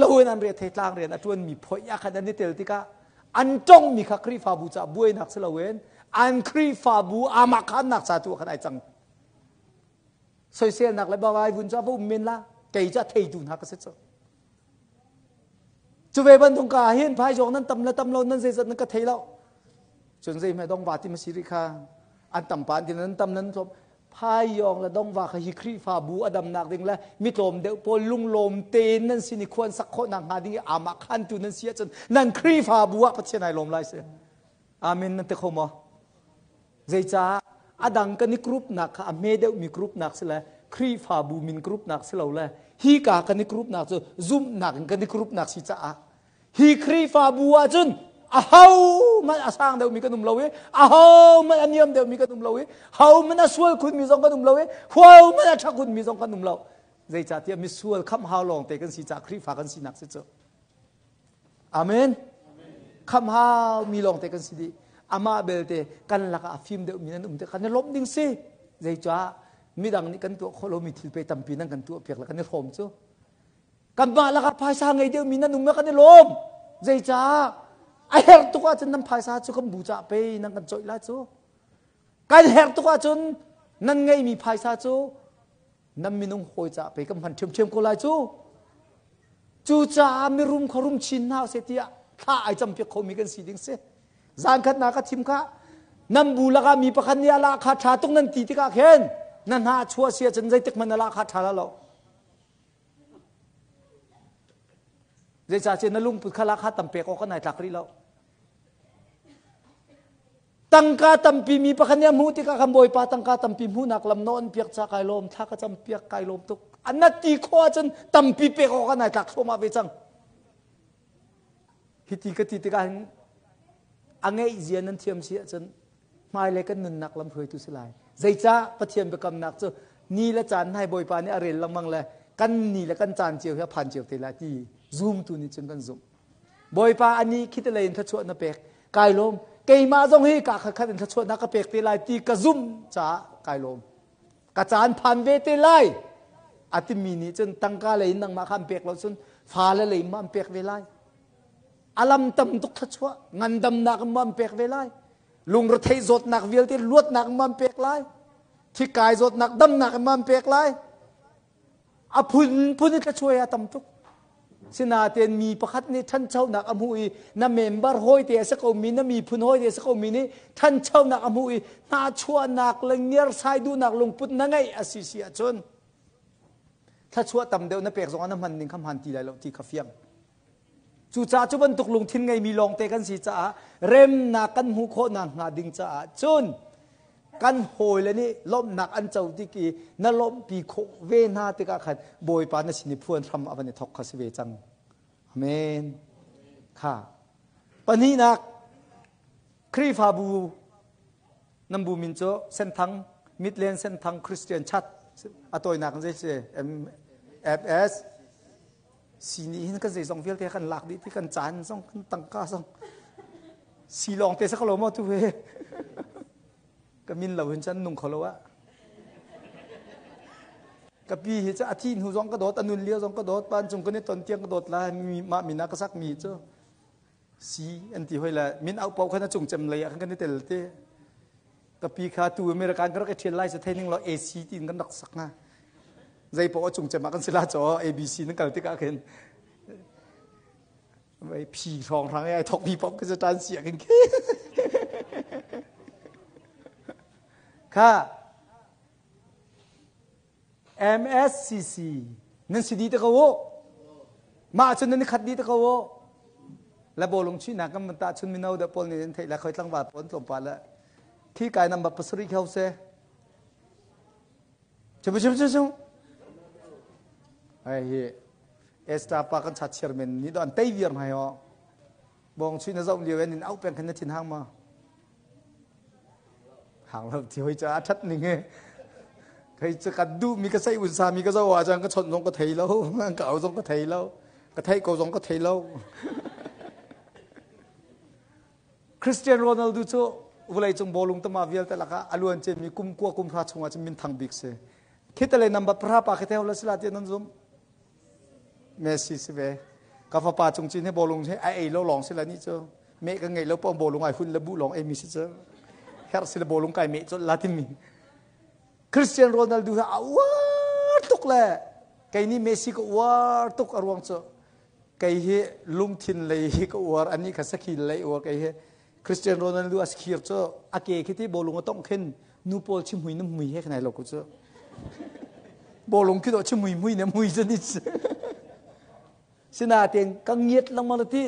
loin an re thei tlang rian a ṭuanmi phoih ah khan an i tel tikah an tongmi kha Khrihfabu caah buainak si loin an Khrihfabu amah khannak ca tu ah khan ai cang. Soiselnak le bawai vun cu a va um men la kei cu a theitu hna ka si cu. Cu ve bantuk ka hin phaizawng nan tam le tam lo nan zeizat nan ka thei lo. Cun zei hme dong va ti ma si rih kha an tam pa an ti nan tam nan tlawm Phayawng le dongva kha hi Khrihfabu a damnak ding le mitlawm deuh pawl lunglawm tein nan sin i khua an sak khawhnak hnga ding i amah khantu nan si ahcun nan Khrihfabu ah Pathian ai lawm lai si. Amen nan ti kho maw? Zeicah a dang kan i group nak kha a hme deuhmi group nak si le Khrihfabu min group nak si lo le hi ka kan i group nak cu zumhnak in kan i group nak si caah Hi Khrihfabu ahcun ahohmanh a sang deuhmi kan um lo i ahohmanh a niam deuhmi kan um lo i hohmanh a sual khunmi zong kan um lo i hohmanh a ṭha khunmi zong kan um lo. Zeicahtiah misual khamh hau lawngte kan si caah Khrihfa kan sinak si cu. Amen. Khamh hau mi lawngte kan si dih. Amah belte kan lakah a fim deuhmi nan um te kan i lawmh ding si. Zeicah midang nih kan tuah khawh lomi thil pe tampi nan kan tuah piak le kan i hrawm cu. Kanmah lakah phaisa ngei deuhmi nan um kan i lawm. Zeicah? A herh tuk ahcun nan phaisa cu kan bu cah pei nan kan coih lai cu. Kan herh tuk ahcun nan ngeihmi phaisa cu nan minung hawi cah pei kan hman ṭhiamṭhiam ko lai cu. Cucaah mirum kha rum chin hna seh tiah thla ai campiak khomi kan si ding si. Zan khat na ka thim kha nan bu lakah mi pakhat nih a lah kha ṭha tuk nan ti tikah khin na hna chuah si ahcun zeitik hmanh na lah kha ṭha la lo. Zeicahtiah na lungput kha lakha tam pek awk kan ai tlak rih lo. Tangka tampi mi pakhat nih a hmuh tikah kan Bawipa tangka tampi hmuhnak lam na on piak ca kai lawm thla ka cam piak kai lawm tuk. An na ti khawh ahcun tampi pek awk kan ai tlak thluahmah ve cang. Hiti ka ti tikah hin a ngeih zia nan thiam si ahcun hmailei kan nunnak lam hruaitu si lai. Zeicah Pathian biakamnak cu ni le caan nai Bawipa nih a rel lengmang le kan ni le kan caan cio hi a phan cio te lai ti zumtu nih cun kan zumh. Bawipa ani khi te lei in thluachuah na pek kai lawm. Keimah zong hi ka khat khat in thluachuah na ka pek te lai ti ka zumh caah kai lawm. Ka caan phan ve te lai. A timi nih cun tangka lei in nangmah kha an pek lo cun fale lei ma an pek ve lai. Alam tam tuk thluachuah ngandamnak ma an pek ve lai. Lungretheih zawtnak vialte luatnak ma an pek lai. Thikai zawtnak damnak ma an pek lai. A phunphun in thluachuah a tam tuk. Sinain mi pakhat nih ṭhanchonak a hmuh i na member hawite a si komi, na miphun hawite a si komi nih ṭhanchonak a hmuh i hnahchuahnak le ngiarsai duhnak lungput na ngeih a si si ahcun thluachuah tam deuh na pek zongah na hman ning kha hmaan ti lai lo ti kha fiang. Cucaah cu bantuk lungthin ngeimi lawngte kan si caah remnak kan hmuh khawhnak hnga ding caah cun kan hawile nih lawmhnak an co tik i na lawmhpi khawh ve hna tikah khan Bawipa na sin i phuan hram a van i thawk kha si ve cang. Amen. Kha. Pahnihnak, Khrihfabu nan bu min cu Senthang Midland Senthang Christian Church a tawinak in zei si MFS si nih hin kan zeizong vialte kan lak dih ti kan caan zong kan tangka zong si lawng te sa ko lo maw tu he ka min lo hin cun nung kho lo ah ka pi hi cu a thi hnu zong ka dawt a nun lio zong ka dawt pan cung kan i ton tiang ka dawt lai mi mah min ah ka sak mi cu si an ti hoi le min au pau khan a cung cem lei ah khan kan i tel te ka pi kha tu American ka rak i ṭhial lai cu thei ning law AC tiin kan rak sak na zei paoh a cung cem ah kan si la caw ABC nan kal tikah khin Vai phi hrawng hrang ai thok mi pop ka tan sia kan khi. Kha MSCC nan si di te ko u. Mah cun nan khat di te ko u. La bolung chi na kan ta chun mino da pol ni thei la khoi tlang wa pon tlom pa la. Thi kai number pasarih khau se. Chim chim chim chim. Ai hi Esther pa kan chat chairman nih do an tei viar hmai ho. Bong chui na zoh lio in au peng khan na thin hang ma. Hang lo ti hoi cha a that ning he. Kai chu kan du mi ka sei un sa mi ka zo wa chang ka chon zong ka thei lo, ka au zong ka thei lo, ka thei ko zong ka thei lo. Cristiano Ronaldo cu vawleicung bawlung tama vialte lakah a luan cemmi kum kua kum hra chungah cun minthang bik si. Khitale number pahra pa khi theo la sila ti nan zum. Messi si ve. Ka fapa cung cin he bawlung he a ei lo lawng si la ni cu. Me ka ngei lo pom bawlung ai hun le bu lawng ei mi si cu. Her si le bawlung kai me cu la timi. Cristiano Ronaldo he a uar tuk le kei nih Messi ka uar tuk a ruang cu kei hi lungthin lei hi ka uar ani kha sakhil lei uar kei hi Cristiano Ronaldo a sakhir cu a ke khi ti bawlung a tongh khin nu pawl chimhui na mui he khnai lo ku cu bawlung khi do chimhui mui na mui cu ni sinaten ka ngiat lengmang ti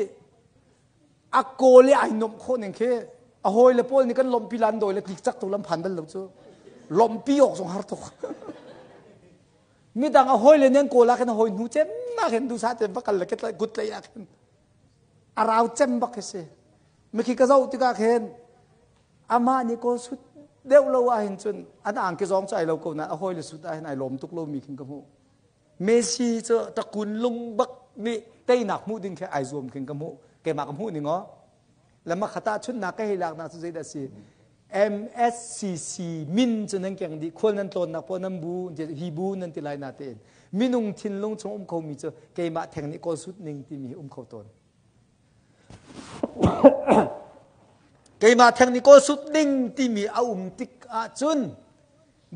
a kawl i ai nomh khawh ning khi a hawi le pawl nih kan lawmhpi lan dawi le tlik cak tu lam phan bal lo cu lawmhpi awk zong har tuk midang a hawi le nen kawl ah khin a hawi hnu cem ah khin dusa te va kal le kut tlei ah khin a rau cem bak khi si mikhi ka zoh tikah khin amah nih kawl sut deuh lo ah hin cun an angki zong cu ai lo ko na a hawi le sut ah hin ai lawm tuk lo mi khin ka hmuh Messi cu takun lung bak nih teinak hmuh ding khi ai zuam khin ka hmuh keimah ka hmuh ning aw lama khata chunnak ka hei laknak cu zeidah si MSCC min cu nan keng dih khual nan tlawnnak paoh nan bu hi bu nan ti lai na tein minung thinlung chung um khomi cu keimah theng nih kawl sut ning timi hi um kho tawn keimah theng nih kawl sut ding timi a um tik ahcun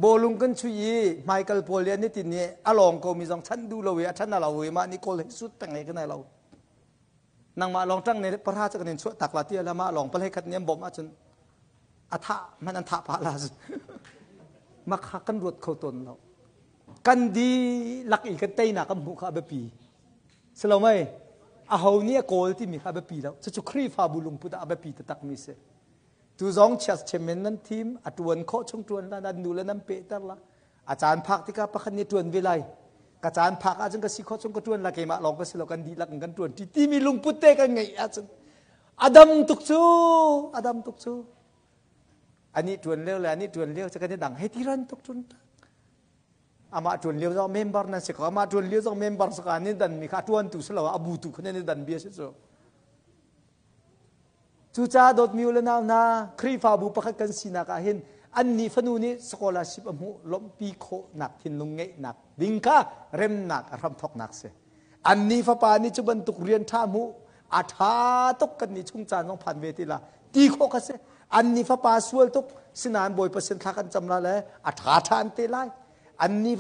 bawlung kan chuih i hmaikal pawl le an i tin i a lawng komi zong chanh duh lo i a ṭhan a lo i mah nih kawl hei sut peng he kan ai lo nangmah lawng ṭang ne pahra cu kan in chuah tak la ti la mah lawng palhei khat nih an bawmh ahcun a thah hmanh an thah phah la makha kan ruat kho tawn lo kan dihlak i kan teinak kan hmuh kha a biapi silo mei aho nih a kawl timi kha a biapi lo cucu Khrihfabu lungput ah a biapi taktak mi si tu zong chias chemen nan thim a tuan khawh chung tuan la nan nu le nan pehter la a caan phak tikah pakhat nih tuan ve lai ka caan phak ahcun ka si khawh chung ka tuan la keimah lawng ka si lo kan dihlak in kan tuan ti timi lungput te kan ngeih ahcun adam tuk cu adam tuk cu ani tuan lio le ani tuan lio cu kan i dang hei ti ran tuk cun amah tuan lio zong member nan si ko amah tuan lio zong member saka ni dan mi kha tuan tu si lo a bu tu kha ni dan bia si cu Cucaah dawtmi u le nau hna, Khrihfabu pakhat kan sinak ah hin annih fanu nih scholarship a hmuh lawmhpi khawhnak thinlung ngeihnak ding kha remnak a hramthawknak si. Annih fapa nih cu bantuk rian ṭha hmuh a ṭha tuk kan nih chung caan zong phan ve ti la ti khawh kha si. Annih fapa sual tuk sinain Bawipa sin thla kan cam la le a ṭha ṭha an te lai. Annih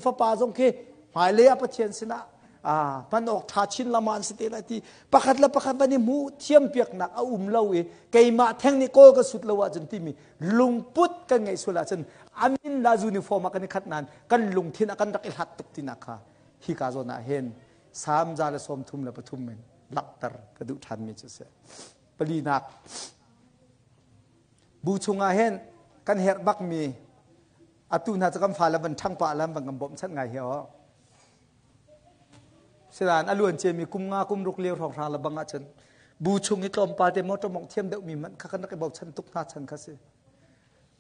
fapa zong khi hmailei ah Pathian sinah hman awk ṭha chin lama an si te lai ti pakhat le pakhat van i hmuh thiam piaknak a um lo i keimah theng nih kawl ka sut lo ahcun timi lungput kan ngeih sual ahcun amin la uniform ah kan i khat nain kan lungthin ah kan rak i hlat tuk tinak kha hi ka zawn ah hin Salm 133 in langhter ka duh ṭhanmi cu si. Palinak bu chungah hin kan herh bakmi atu hna cu kan fale van ṭhang pah lam van kan bawmhchanh ngai hi aw Sinan a luan ciami kum nga kum ruk lio hrawnghrang le bang ahcun. Bu chung i tlawmpal te motor mawngh thiam deuhmi hmanh kha kan rak i bochan tuk hna chan kha si.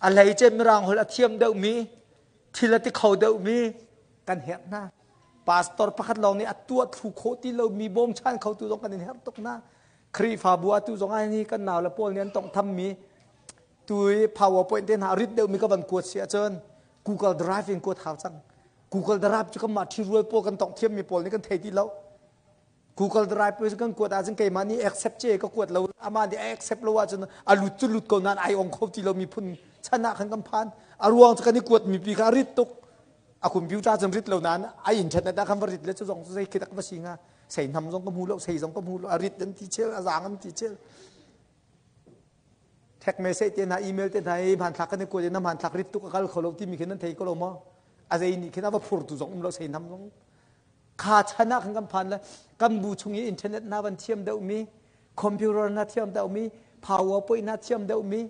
A hleice Mirang holh a thiam deuhmi, thil a ti kho deuhmi kan herh hna. Pastor pakhat lawng nih a tuah thlu khawh ti lomi bawmchan khotu zong kan in herh tuk hna. Khrihfabu atu zong ah hi kan nau le pawl nih an tawnghthammi tu i PowerPoint te hna a rit deuhmi ka van kuat si ahcun Google Drive in kuat hau cang. Google Drive cu kanmah ṭhirual pawl kan tawnghthiammi pawl nih kan thei ti lo. Google Drive cu kan kuat ahcun keimah nih accept ce ka kuat lo amah nih a accept lo ahcun a lut cu lut ko nain ai ong kho ti lomi phun chan ah khan kan phan. A ruang cu kan i kuat mi pi kha a rit tuk. A computer cun rit lo nain a internet ah khan va rit le cu zong cu zei khi dak va si hnga. Sei nam zong ka hmu lo, sei zong ka hmu lo, a rit an ti chel, a zaang an ti chel. Text message te hna, email te hna i hmanthlak kan i kuat i na hmanthlak rit tuk a kal kho lo timi khi nan thei ko lo maw? A zei nih khin a va phurtu zong um lo, sei nam zong. Kha chan ah khan kan phan le kan bu chung i internet hna van thiam deuhmi, computer hna thiam deuhmi, PowerPoint hna thiam deuhmi,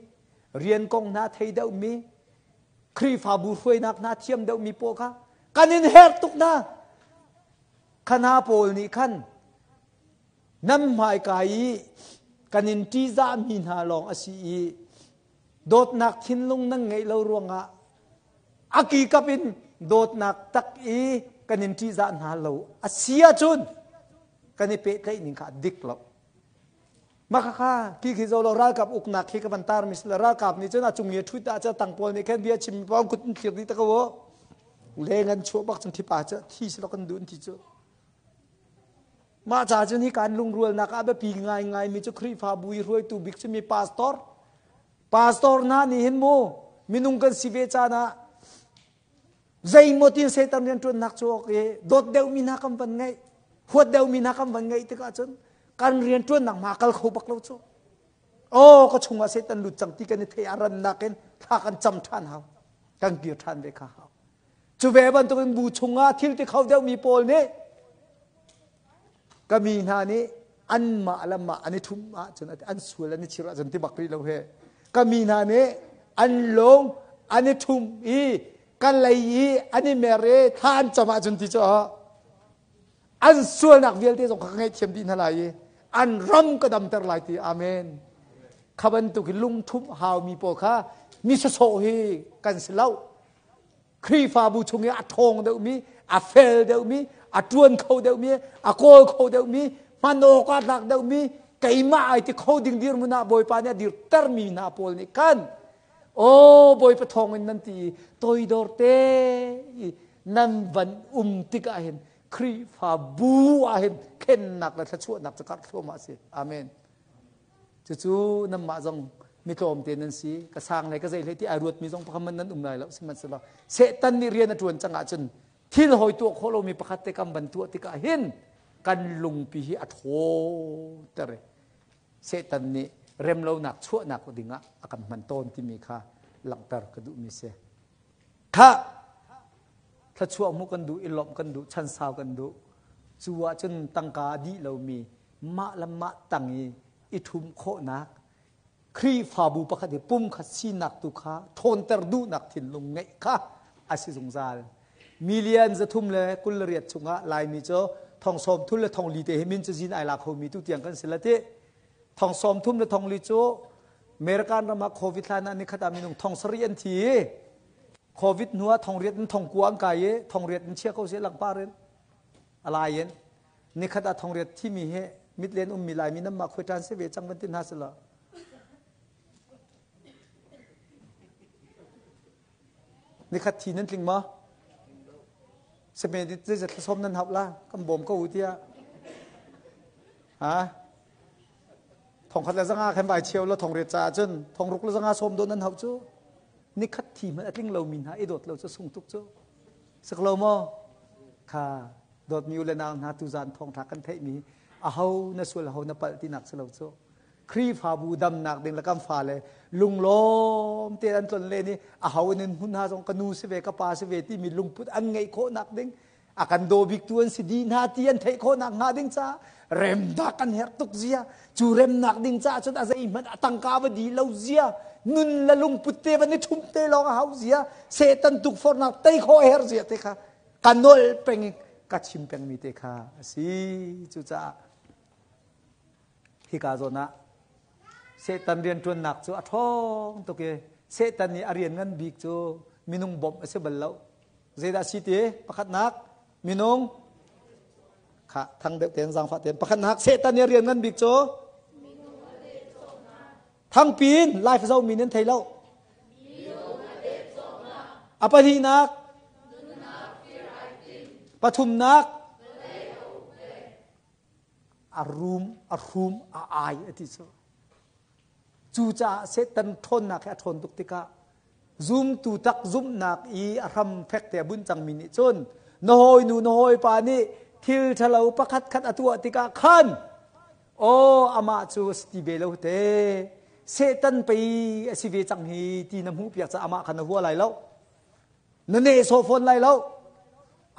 rian kong hna thei deuhmi, Khrihfabu hruainak hna thiam deuhmi pawl kha kan in herh tuk hna. Khana pawl nih khan nan hmaika i kan in ṭihzahmi hna lawng a si i dawtnak thinlung nan ngeih lo ruangah a kikap in dawtnak tak i kan in ṭihzah hna lo a si ahcun kan i pehtlaih ning kha a dik lo. Mah khakha ki khi zo lo ralkap uknak khi ka van tar mi sila ralkap nih cun a cung i a ṭhut ah cun tang pawl nih khan bia chim mi pawl kut in thlir dih ta ko u. Leng an chuah bak cun thipa cu thi si lo kan duh an ti cu. Mah ca cun hi kan lungrualnak ah biapi ngaingai mi cu Khrihfabu i hruaitu bik simi pastor. Pastor hna nih hin mu minung kan si ve caan ah zeimaw tin Satan rianṭuannak cu awk i dawt deuhmi hna kan van ngeih, huat deuhmi hna kan van ngeih tikah cun kan rianṭuannak hma kal kho bak lo cu. Aw ka chungah Satan lut cang ti kan i theih a rannak in thla kan cam ṭhan hau. Kan kir ṭhan ve kha hau. Cu ve bantukin bu chungah thil ti kho deuhmi pawl nih ka mi hna nih anmah le mah an i ṭhum ahcun an sual an i chir ahcun ti bak rih lo he ka mi hna nih an lung an i ṭhum i ka lei i an i mer i thla an cam ahcun ti cu an sualnak vialte zong kha ka ngaihthiam dih hna lai i an ram ka damter lai ti amen kha bantuk hi lungṭhumh haumi pawl kha mi sawsawh hi kan si lo Khrihfabu chung i a ṭhawng deuhmi, a fel deuhmi, a ṭuan kho deuhmi, a kawl kho deuhmi, hman awk ah tlak deuhmi, keimah ai ti kho ding dirhmun ah Bawipa nih a dirtermi hna pawl nih khan aw Bawipa thawng in nan ti i toidor te i nan van um tikah hin Khrihfabu ah hin khennak le thluachuahnak cu karh thluahmah a si. Amen. Cucu nanmah zong mi tlawmte nan si, ka sang le ka zei hlei ti ai ruatmi zong pakhat man nan um lai lo. Sihmanhsehlaw Satan nih rian a ṭuan cang ahcun thil hawi tuah khawh lomi pakhat te kan van tuah tikah hin kan lungpi hi a ṭhawter i Satan nih remlonak chuahnak dingah a kan hman tawn timi kha langhter ka duhmi si. Khah! Thluachuah hmuh kan duh, i lawmh kan duh, chan sau kan duh. Cu ahcun tangka a dih lomi mah le mah tang i i ṭhum khawhnak Khrihfabu pakhat i pumkhat sinak tu kha ṭhawnter duhnak thinlung ngeih kha a si zungzal. Million 328 chungah Laimi cu thong sawm thum le thong li te hi min cazin ai la khomi tu tiang kan si la ti. Thong sawm thum le thong li cu American ram ah COVID hlan ah nikhat ah minung thong sarih an thi i COVID hnu ah thong riat in thong kua an kai i thong riat in chia ko seh langpar in a lai in nikhat ah thong riat thimi hi mitlen ummi Laimi nan mah khoi ṭan si ve cang van ti hna sila nikhat thi nan tling ma same zeizat thlasom nan hauh la kan bawm ko u tiah ha thong khat le zanga khan vai cheu lo thong riat caah cun thong ruk le zanga sawm do nan hauh cu nikhat thi hmanh a tling lomi hna i dawt lo cu sung tuk cu sak lo maw kha dawtmi u le nau hna tuzan thawngtha kan theihmi aho na sual aho na palh tinak si lo cu Khrihfabu damnak ding le kan fale lunglawm te an tlon len i aho in hmun hna zong ka nu si ve ka pa si ve timi lungput an ngeih khawhnak ding a kan daw biktu an si dih hna ti an theih khawhnak hnga ding caah remnak kan herh tuk zia cu remnak ding caah cun a zeihmanh a tangka va di lo zia nun le lungput te van i ṭhum te lawng a hau zia Satan tukforhnak tei khawh a herh zia te kha ka nolh peng i ka chim pengmi te kha a si cucaah. Hika zawn ah Satan rianṭuannak cu a ṭhawng tuk i Satan nih a rian ngan bik cu minung bawmh a si bal lo. Zeidah si ti? Pakhatnak minung kha thang deuh tein zaangfah tein pakhatnak Satan nih a rian ngan bik cu thangpi in life zo mi nan thei lo. A pahnihnak pathumnak a rum a hrum a ai a ti cu cucaah Satan ṭhawnnak hi a ṭhawn tuk tikah zumtu tak zumhnak i a hram fek te a bunh cangmi nih cun na hawinu na hawipa nih thil ṭhalo pakhat khat a tuah tikah khan aw amah cu a si ti ve lo te Satan pei a si ve cang hi ti na hmuh piak caah amah kha na hua lai lo na nehsawh fawn lai lo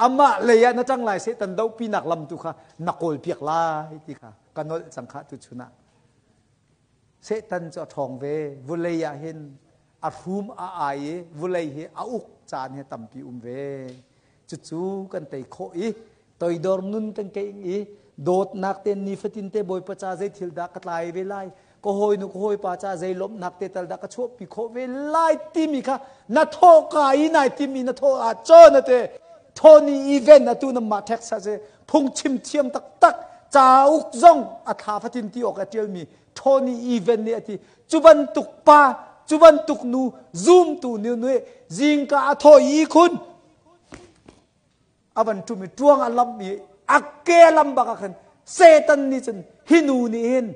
amah lei ah na ṭang lai Satan dohpinak lam tu kha na kawl piak lai ti kha ka nolh cang kha tu chun ah Satan cu a ṭhawng ve vulei ah hin a hrum a ai i vulei hi a uk caan hi tampi um ve cucu kan tei khawh i toidor nun kan keing i dawtnak te nifatin te Bawipa ca zei thil dah ka tlai ve lai ka hawinu ka hawipa ca zei lawmhnak te tal dah ka chuahpi khawh ve lai timi kha na thawhka i nai timi na thawh ah cawn ate Tony event atu na mah Texas i phungchim thiam taktak cauk zong a thla fatin ti awk a tialmi Tony event nih ati cu bantuk pa cu bantuk nu zoom tu nu nih zingka a thaw i khun a van ṭum i ṭuang a lamh i a ke a lam bak ah khan Satan nih cun hi nu nih hin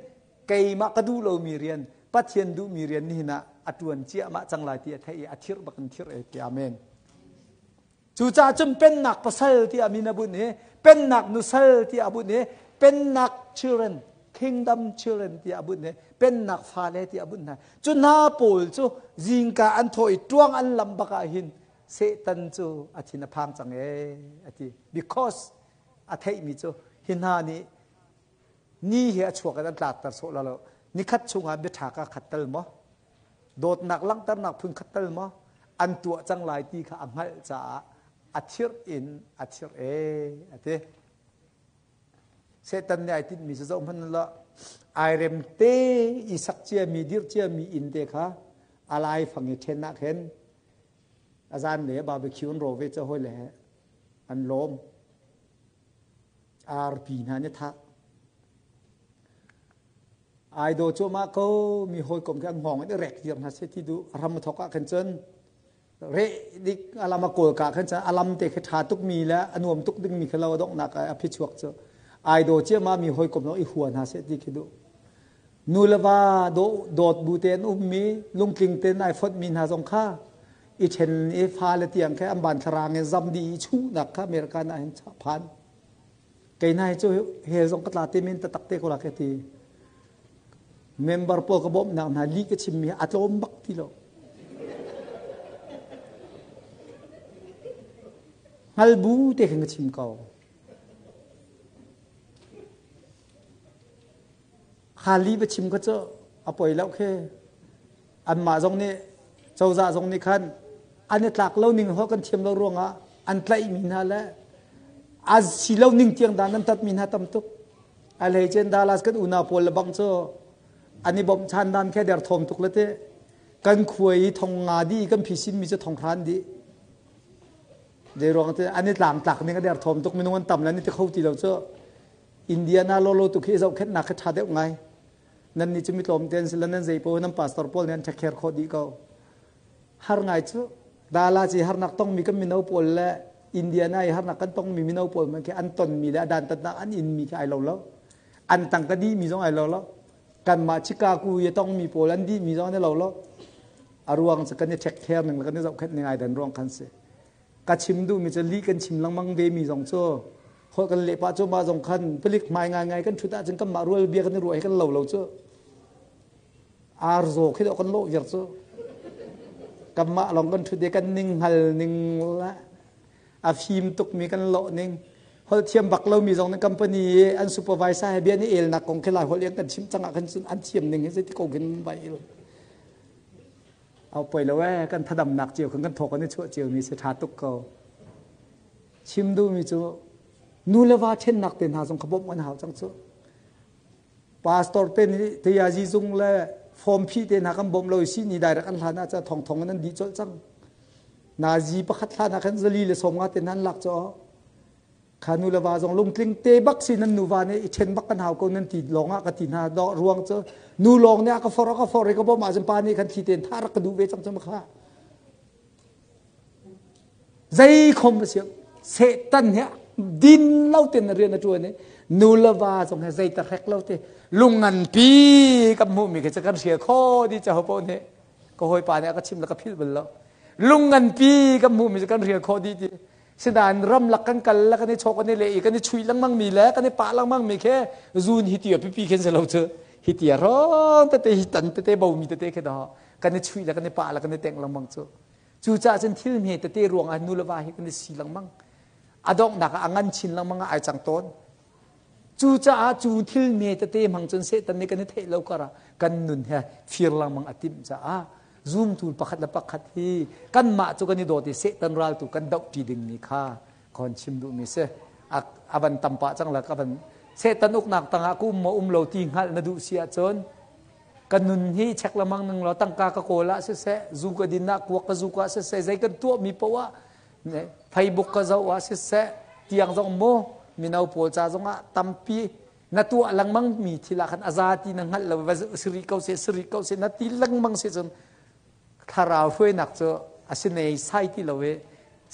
keimah ka duh lomi rian Pathian duhmi rian nihin ah a ṭuan ciahmah cang lai ti a theih i a thirh bak in thirh e ti amen. Cucaah cun pennak pasal tiah min a bunh i pennak nusal tiah a bunh i pennak children kingdom children tiah a bunh i pennak fale tiah a bunh hna. Cu hna pawl cu zingka an thawh i ṭuang an lam bak ah hin Satan cu a thin a phang cang ee a ti because a theihmi cu hi hna nih ni hi a chuak in an tlakter sawh la lo nikhat chungah biaṭha ka khat tal maw dawtnak langhternak phun khat tal maw an tuah cang lai ti kha a hngalh caah a thirh in a thirh ee a ti Satan nih ai tinhmi cu zoh hmanh law ai rem te i sak ciami dirh ciami inn te kha a laifang i ṭhen ah khin A zan le barbecue an rawh ve cu hawi le an lawm. Arpi hna nih thah. Ai daw cuahmah ko mi hawikom khi an hngawng in i rek dir hna seh ti duh. A ram a thawk ah khan cun reh dik a lam a kawl ka khan cun a lam te khi ṭha tuk mi le a nuam tuk ding mi khi lo a donghnak ah a phichuak cu ai daw ciahmah mi hawikom lo i hua hna seh ti khi duh. Nu le va dawt bu tein ummi lungtling tein ai fonhmi hna zong kha i ṭhen i fale tiang khe an ban thlarang in zam dih i chuhnak kha America ah hin phan. Kei hna hi cu hell zong ka tla te men taktak te ko la ka ti. Member pawl ka bawmhnak hna lih ka chimmi a tlawm bak ti lo. Hngal bu te khin ka chim ko. Hali va chim kha cu a poi lo khi. Anmah zong nih cozah zong nih khan an i tlak lo ning ho kan thiam lo ruangah an tlaihmi hna le a si lo ning tiang dan an tatmi hna tam tuk. A hlei cen Dallas kan unau pawl le bang cu an i bawmhchan dan khe der thawm tuk le te kan khua i thong nga di kan phisin mi cu thong hran di zei ruang te an i tlang tlak ning a der thawm tuk minung an tam le an i ti kho ti lo cu Indiana lawlaw tu khi zohkhenhnak khi ṭha deuh ngai. Nan nih cu mi tlawm te an si le nan zei paoh nan pastor pawl nih an take care khawh dih ko. Har ngai cu Dala ci harnak tongmi kan mino pawl le Indiana i harnak kan tongmi mino pawl man khi an tonmi le a dantatnak an inmi khi ai lo lo. An tangka dihmi zong ai lo lo. Kanmah Chicago i a tongmi pawl an dihmi zong an i lo lo. A ruang cu kan i take care ning le kan i zohkhenh ning ai dan ruang khan si. Ka chim duhmi cu lih kan chim lengmang ve mi zong cu holh kan leh pah cu mah zong khan palik hmai ngaingai kan ṭhut ahcun kanmah rual bia kan i ruah hi kan lo lo cu ar zaw khi dawh kan lawh viar cu kanmah lawng kan ṭhut i kan ning hngal ning la a fim tukmi kan lawh ning holh thiam bak lomi zong nih company i an supervisor he bia ni elnak kong khi lai holh in kan chim cang ah khan cun an thiam ning hi zeiti ko khin vai il Au poi lo ee kan thadamnak cio kan kan thawk kan i chuah cio mi si ṭha tuk ko. Chim duhmi cu nu le va ṭhennak te hna zong kha bawmh an hau cang cu. Pastor te nih tayazi zung le form phih te hna kan bawmh lo i sihni direct an hlan ah ca thongthong in an dih colh cang. Nazi pakhat hlan ah khan 450 te hna an lak caw. Kha nu le va zong lungtling te bak si nan nuva nih i ṭhen bak kan hau ko nan ti lawng ah ka ti hna dawh ruang cu nu lawng nih a ka for a ka for i ka bawmh ahcun pa nih khan thli tein tha rak ka duh ve cang cu kha. Zei khom a si Satan hi din lo ten rian a ṭuan i nu le va zong he zei ta hrek lo te lungnganpi kan hmuhmi khi cu kan hrial kho di caho paoh nih ka hawipa nih a ka chim le ka philh bal lo lungnganpi kan hmuhmi cu kan hrial khawh dih ti sinain ramlak kan kal le kan i chawk kan i le i kan i chuih lengmang mi le kan i pah lengmang mi khi zun hi tia pipi khin si lo cu hi tia rong tete hi tan tete bomi tete khi dah kan i chuih le kan i pah le kan i tengh lengmang cu cucaah cun thil hme tete ruang ah nu le va hi kan i si lengmang a donghnak ah a ngan chin lengmang ah ai cang tawn cucaah cu thil hme tete hmang cun Satan nih kan i theih lo kar ah kan nun he fir lengmang a timh caah zumtu pakhat le pakhat hi kanmah cu kan i dawt i Satan ral tu kan doh ṭi dingmi kha kon chim duhmi si a van tam pah cang la ka van Satan uknak tangah ka um maw um lo ti hngalh na duh si ahcun ka nun hi chek lamang ning law tangka ka kawl ah siseh zu ka din ah kuak ka zuk ah siseh zei kan tuah mi poah ah Facebook ka zoh ah siseh tiang zong mu mino pawl ca zong ah tampi na tuah lengmang mi thil ah khan a za ti na hngalh lo va siri ko se siri ko se na ti lengmang si cun thlarau hruainak cu a si nei sai ti lo i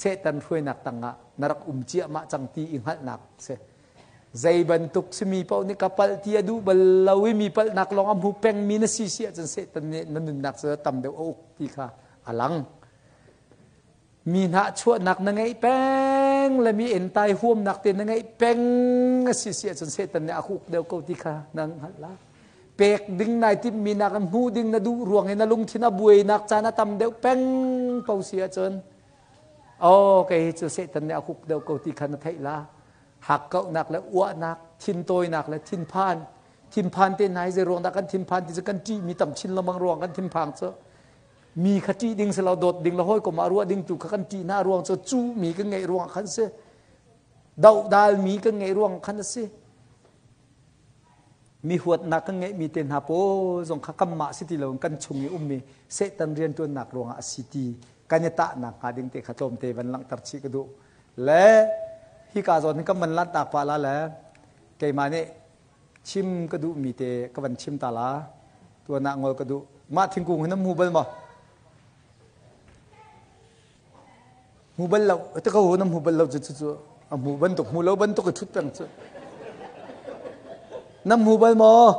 Satan hruainak tangah na rak um ciahmah cang ti i hngalhnak si. Zei bantuk simi paoh nih ka palh ti a duh bal lo i mi palhnak lawng a hmu pengmi na si si ahcun Satan nih na nunnak cu tam deuh a uk ti kha a lang. Mi hnahchuahnak na ngeih peng le mi entai huamnak te na ngeih peng a si si ahcun Satan nih a uk deuh ko ti kha na hngalh la. Pek ding nai timhmi nak in hmuh ding na duh ruang i na lungthin a buainak caan a tam deuh peng ko si ahcun oh kei hi cu Satan nih a huk deuh ko ti kha na theih la. Hakkauhnak le uahnak, thintawinak le thinphan. Thinphan te hna hi zei ruang dah kan thinphan ti cu kan ṭihmi tam chin lengmang ruang kan thinphang cu. Mi kha ṭih ding si lo dawt ding le hawikom ah ruah ding tu kha kan ṭih hna ruang cu cu mi kan ngeih ruang khan si. Dohdal mi kan ngeih ruang khan a si. Mi huatnak kan ngeihmi te hna pawl zong kha kanmah si ti loin kan chung i ummi Satan rianṭuannak ruangah a si ti kan i tahnak hnga ding te kha tlawmte van langhter chih ka duh. Le hika zawn hin kan van lanhtak pah la le keimah nih chim ka duhmi te ka van chim ta la. Tuan ah ngol ka duh. Mah thingkung hi nan hmu bal maw? Hmu bal lo. Te ko nan hmu bal lo cu cu a hmu bantuk hmu lo bantuk i ṭhut peng cu. Nan hmu bal maw?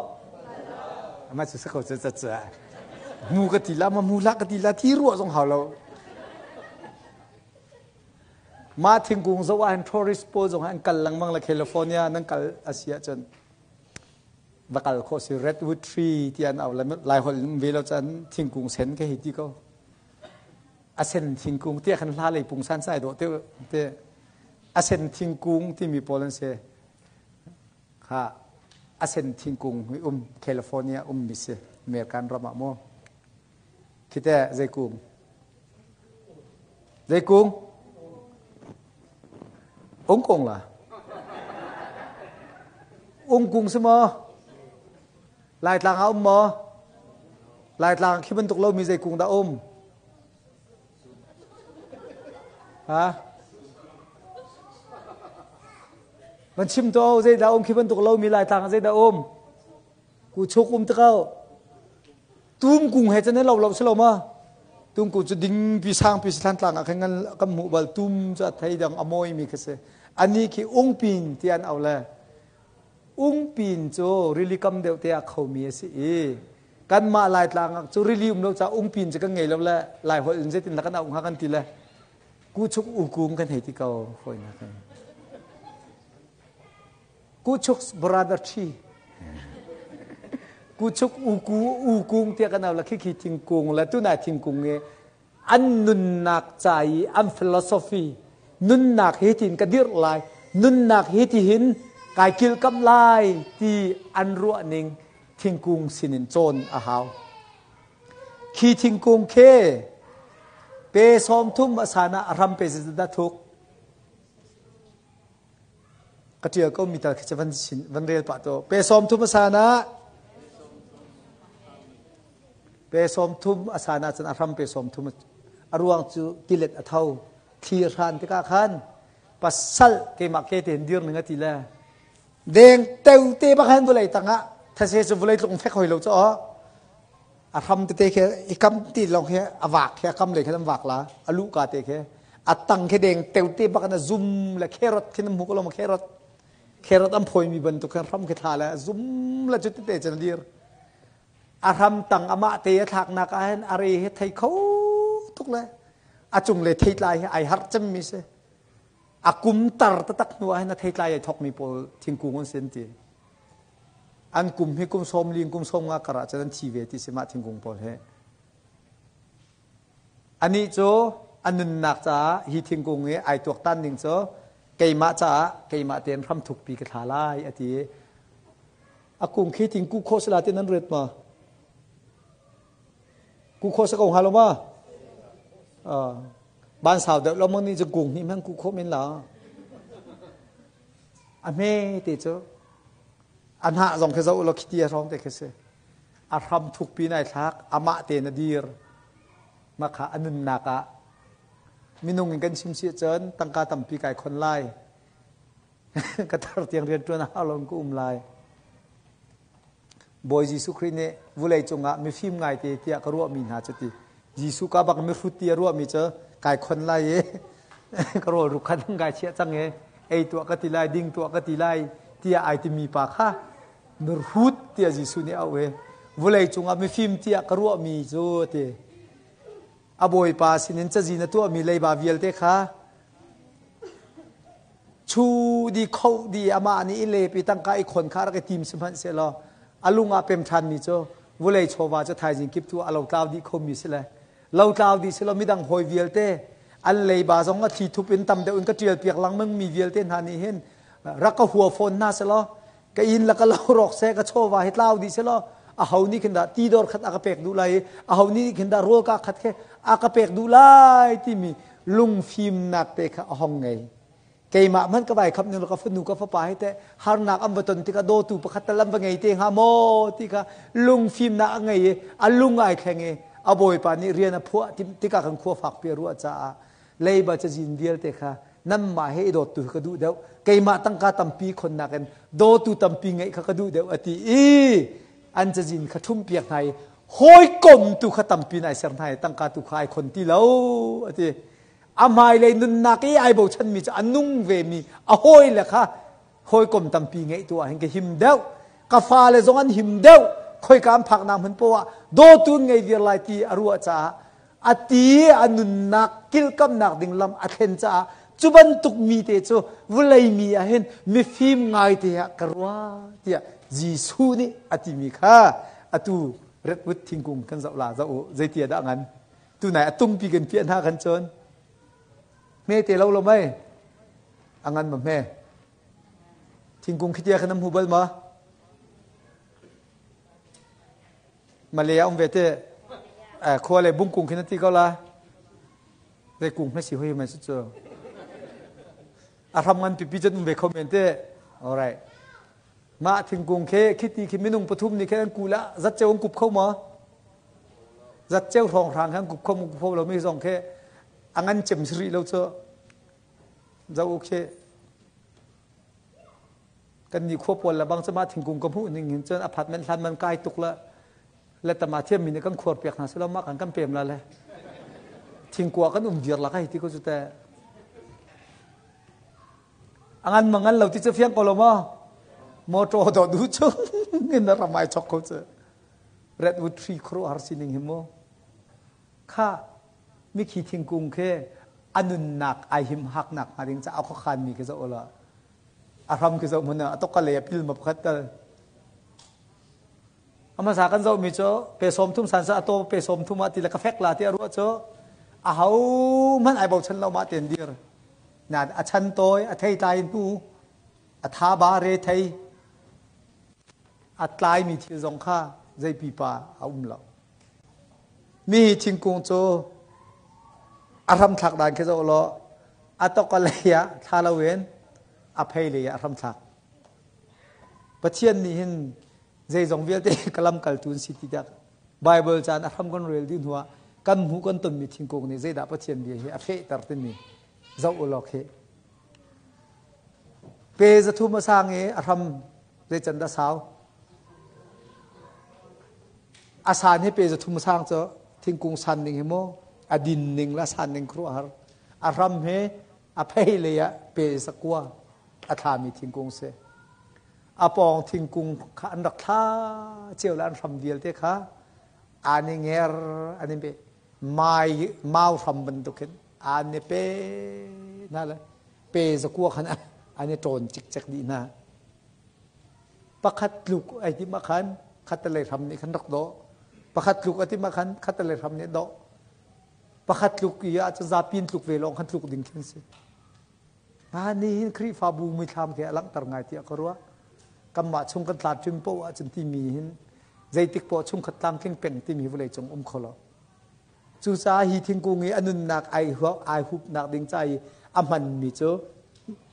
Amah cu sako cu ca ca. Hmu ka ti la ma hmu hlah ka ti la thi ruah zong hau lo. Mah thingkung zoh ah hin tourist pawl zong an kal lengmang le California nan kal a si ahcun va kal khawh si redwood tree ti an au le Laiholh in ve lo cun thingkung sen ka hei ti ko. A sen thingkung tiah khan hla lei pungsan sai dawh te te a sen thingkung timi pawl an si. Kha a sen thingkung hi um California um mi si American ram ah mu. Khi te zei kung? Zei kung? Ungkung la. Ungkung si maw? Laitlang ah um maw? Laitlang khi bantuk lomi zei kung dah um? Ha? Van chim to zei dah um khi bantuk lomi Laitlang ah zei dah um? Ku chuk um te ko. Tum kung he cun lo lo si lo ma? Tum kung cu ding pi sang pi si thlan tlang ah khan ngan kan hmuh bal tum cu a thei dang a mawi mi khi si. Ani khi ungpin ti an au le. Ungpin cu rili kam deuh te ah khomi a si i kanmah Laitlang ah cu rili um lo caah ungpin cu kan ngei lo le Laiholh in zeitin dah kan auh hnga kan ti le kuchuk ukung kan hei ti ko fawinak in. Kuchuk brother tree. Kuchuk uku ukung tiah kan au la khikhi thingkung le tunai thingkung i an nunnak ca i an philosophy nunnak hi tin ka dirh lai nunnak hi ti hin kai kilkamh lai ti an ruah ning thingkung sinin cawn a hau khi thingkung khi pe 30 a san ah a hram pe zeizat thuk ka ṭial ko mi tal khi cu van, van rel pah to pe 30 a san ah. Pe 30 a san ahcun a hram pe 30 a ruang cu tilet a tho. Thli a hran tikah khan pasal keimah ke tein dir ning a ti le deng teu te bak han vulei tangah thase cu vulei tluk fek hoi lo cho a hram tete khi i kam ti long khi a vak khi a kam lei khi an vak la a lu ka te khi a tang khi deng teu te bak na zum le kherot khi na hmu ko lo ma kherot kherot an phoi mi bantuk khan hram khi thla le zum le cu tete chan dir a hram tang amah te a thlaknak ah hin a re hi thei kho tuk le a cung le theitlai hi ai harh cemmi si a kum tar taktak hnu ah hin a theitlai ai thokmi pawl thingkung an sin ti an kum hi kum sawm ling kum sawm nga kar ah cun an thi ve ti si mah thingkung pawl hi anih cu a nunnak caah hi thingkung i ai tuaktan ning cu keimah caah keimah tein hram thukpi ka thla lai a ti A kung khi thing ku khawh sila ti nan ret ma? Ku khawh sa ko hnga lo ma? Ban sau deuh lo mang ni cu kung hnih hmang ku khawh men la. A hme te cu a hnah zong khi zoh lo khi ti a hrawng te khi si. A hram thuk pi nai thlak amah te na dir. Makha a nunnak ah minung in kan chim si cun tangka tampi kai khon lai. Ka tar tiang rian ṭuan a hau lo ka um lai. Bawi Jesuh Khrih nih vulei cungah mifim ngaite tiah ka ruahmi hna cu ti. Jesuh ka bak mihrut ti a ruahmi cu kai khon lai i ka rawl ruk khan kai chiah cang i ei tuah ka ti lai ding tuah ka ti lai tiah ai timi pa kha mihrut tiah Jesuh nih a auh i vulei cungah mifim tiah ka ruahmi cu ti. A bawipa sinin cazin a tuahmi leiba vialte kha Chu di kho di amah nih i lep i tangka i khon kha rak i tim sihmanhsehlaw a lung ah pem ṭhanmi cu vulei chawva cu thaizing kip tu a lotlau dih khomi si le lotlau dih si law midang hawi vialte an leiba zong a thli thup in tam deuh in ka ṭial piak lengmang mi vialte hna nih hin rak ka hua fawn hna selaw ka inn la ka lo rawk seh ka chawva hi tlau dih selaw a ho nih khin dah ti dor khat a ka pek duh lai i a ho nih khin dah rawl ka khat khe a ka pek duh lai timi lungfimnak te kha a hong ngei keimah hmanh ka vai khap ning ka fanu ka fapa hi teh harnak an va ton tikah dawtu pakhat tal an va ngei te hnga maw ti kha lungfimnak a ngei i a lung ai thleng i a bawipa nih rian a phuah tikah kan khua fak pi a ruah caah leiba cazin vialte kha nanmah he i dawttu ka duh deuh keimah tangka tampi khonnak in dawtu tampi ngeih kha ka duh deuh a ti i an cazin kha ṭhum piak hna i hawikom tu kha tampi in ai ser hna i tangka tu kha ai khon ti lo a ti a hmailei nunnak i ai bochanmi cu a nung vemi a hawile kha hawikom tampi ngeih tu ah hin ka him deuh ka fale zong an him deuh khoika an phaknak hmun poah ah dawtu ngei viar lai ti a ruah caah a ti a nunnak kilkamnak ding lam a thlen caah cu bantuk mi te cu vulei mi ah hin mifim ngai te ah ka ruah tiah Jesuh nih a timi kha atu redwood thingkung kan zoh la zoh u zeitia dah ngan tunai a tungpi kan piah hna kan cun hme te lo lo mei a ngan ma hme thingkung khitia khan am hu bal ma Malay um ve te khua le bungkung khin ti ko la zei kung hme si hoi man si cu a hram ngan pipi cun um ve kho men te alright mah thingkung khe khiti khi minung pathum nih khe an kula zat ceu an kup kho ma zat ceu hrawng hrang an kup kho mu kho lo mi zong khe a ngan cem sri lo cu zo u khi kan ni khua pawl le bang cu mah thingkung ka hmuh ning hin cun apartment hlan man kai tuk la le tama thiam mi nih kan khuar piak hna silo mah kan kan pem la le thingkua kan um viar la ka hei ti ko cu te a ngan ma ngan lo ti cu fiang ko lo maw motor do du chung in ramai chok ko cu redwood tree khru har sining hi mu kha mikhi thingkung khi a nunnak ai him haknak hnga ding ca a khuakhan mi khi zoh la a hram khi zoh mun a tok ka le a pil ma pakhat tal Amasa kan zohmi cu pe 30 san sa ato pe 30 ah ti le ka fek la ti a ruah cu a ho hmanh ai bochan lo ma ten dir na a chan tawi a thei tlai hnu a tha ba re thei a tlai mi thil zong kha zei pipa a um lo mi thingkung cu a hram thlak dan khi zoh law a tok a lei ah thla lo in a phei lei ah a hram thlak Pathian nih hin zeizong vialte ka lamkaltu an si ti tiah. Bible caan a hram kan rel dih hnuah kan hmuh kan tonmi thingkung nih zeidah Pathian bia hi a fehter timi zoh u law khi. Pe 300 a sang i a hram zei can dah sau? A san hi pe 300 a sang cu thingkung san ning hi mu a din ning le a san ning khuaruahhar. A hram hi a phei lei ah pe 9 a thlami thingkung si. A pawng thingkung kha an rak thla cio le an hram vialte kha an i nger an i pe mai mau hram bantukin an i pe hna le pe 9 khan an i ṭawn cikcek dih hna. Pakhat tluk ai tim ah khan khattelei hram nih khan rak dawh. Pakhat tluk a tim ah khan khattelei hram nih dawh. Pakhat tluk i ah cun zapi in tluk ve lawng khan tluk ding khin si. Nga ni hin Khrihfabu muithlam khi a langhter ngai tiah ka ruah. Kanmah chung kan tlamtling poah ahcun timi hin zeitik poah chungkhat tlamtling peng timi vawlei cung um kho lo. Cucaah hi thingkung i a nunnak ai ai hupnak ding ca i a hmanmi cu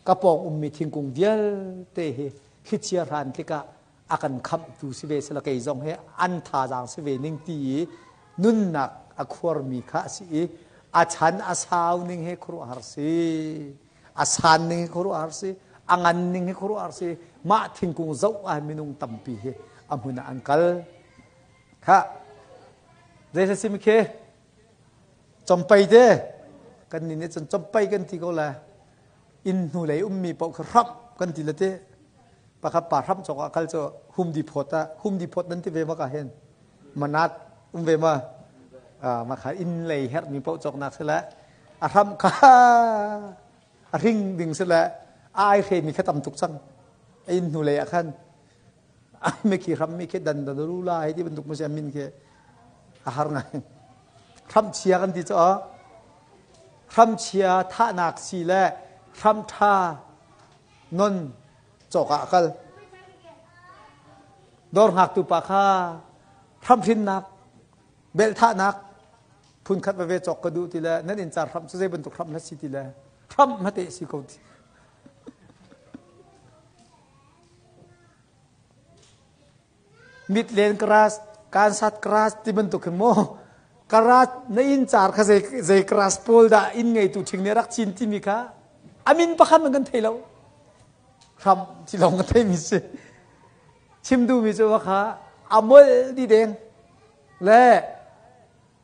ka pawng ummi thingkung vialte hi thlichia hran tikah a kan khamhtu si ve sela kei zong hi an thazaang si ve ning ti i nunnak a khuarmi kha a si i a chan a sau ning hi khuaruahhar si a san ning hi khuaruahhar si a ngan ning hi khuaruahhar si mah thingkung zoh ah minung tampi hi a hmun ah an kal kha zei si mi khi compei te kan nih nih cun compei kan ti ko la inn hnu lei ummi paoh kha hramh kan ti le te pakhat pa hramh cawk ah kal cu hum di phawt ah hum di phawt nan ti ve ma ka hen manat um ve ma ma kha inn lei herhmi paoh cawknak si le a hramh kha a hring ding si le ai hre mi kha tam tuk cang inn hnu lei ah khan mi khi hram mi khi dan dan ru la hei ti bantuk mu si min khi a har ngai hram chia kan ti cu hram chia thahnak si le hram tha non cawk ah kal dawr ngaktu pa kha hram hrinnak bel thahnak phun khat veve cawk ka duh ti le nan inn car hram cu zei bantuk hram na si ti le hram hmate si ko ti Mit len karas, kansat karas ti bantuk hin mu. Karas na inn car kha zei zei karas pawl dah inn ngeitu ṭhing nih rak cin timi kha a min pakhat man kan thei lo. Hram ti lawng kan theimi si. Chim duhmi cu kha a molh di deng le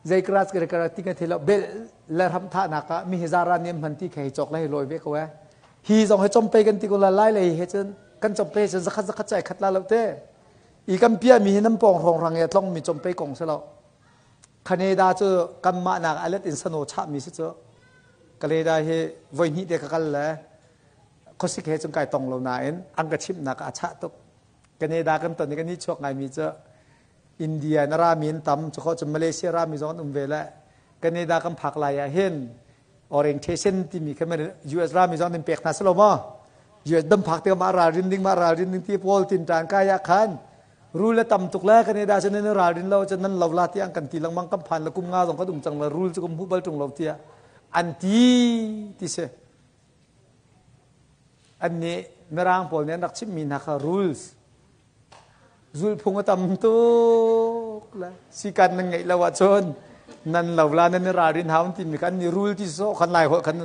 zei karas kare kara ti kan thei lo bel le ram thahnak ah mi hi zara niam hman ti kha hi cawk le hi lawi ve ko eh hi zong hi compei kan ti ko la lai lei he cun kan compei cun zakhat zakhat chai khat la lo te i kan pia mi hi nan pong rong rang e tlong mi compei kong se lo Canada cu kanmah nak alet in sano chah mi si cu Canada hi voi hnih te ka kal le khuasik he cun kai tong lo nain an ka chimhnak a chah tuk Canada kan ton i kan ni chuak ngai mi cu India na rami an tam cu khawh cun Malaysia rami zong an um ve le Canada kan phak lai ah hin orientation timi kha US rami zong an pek hna silo maw US dam phak tikah mah ralrin ding mah ralrin ding ti pawl tin tan kai ah khan rul le tam tuk le Canada cu nan ralrin lo cun nan lo la tiang kan ti lengmang kan phan le kum nga zong kan um cang le rul cu kum hmu bal tung lo tiah an ti ti si an nih mirang pawl nih an rak chimmi hna kha rules Zulphung a tam tuk le sikan nan ngeih lo ahcun nan lo la nan i ralrin hau timi kha an ni rul ti sawh khan lai holh khan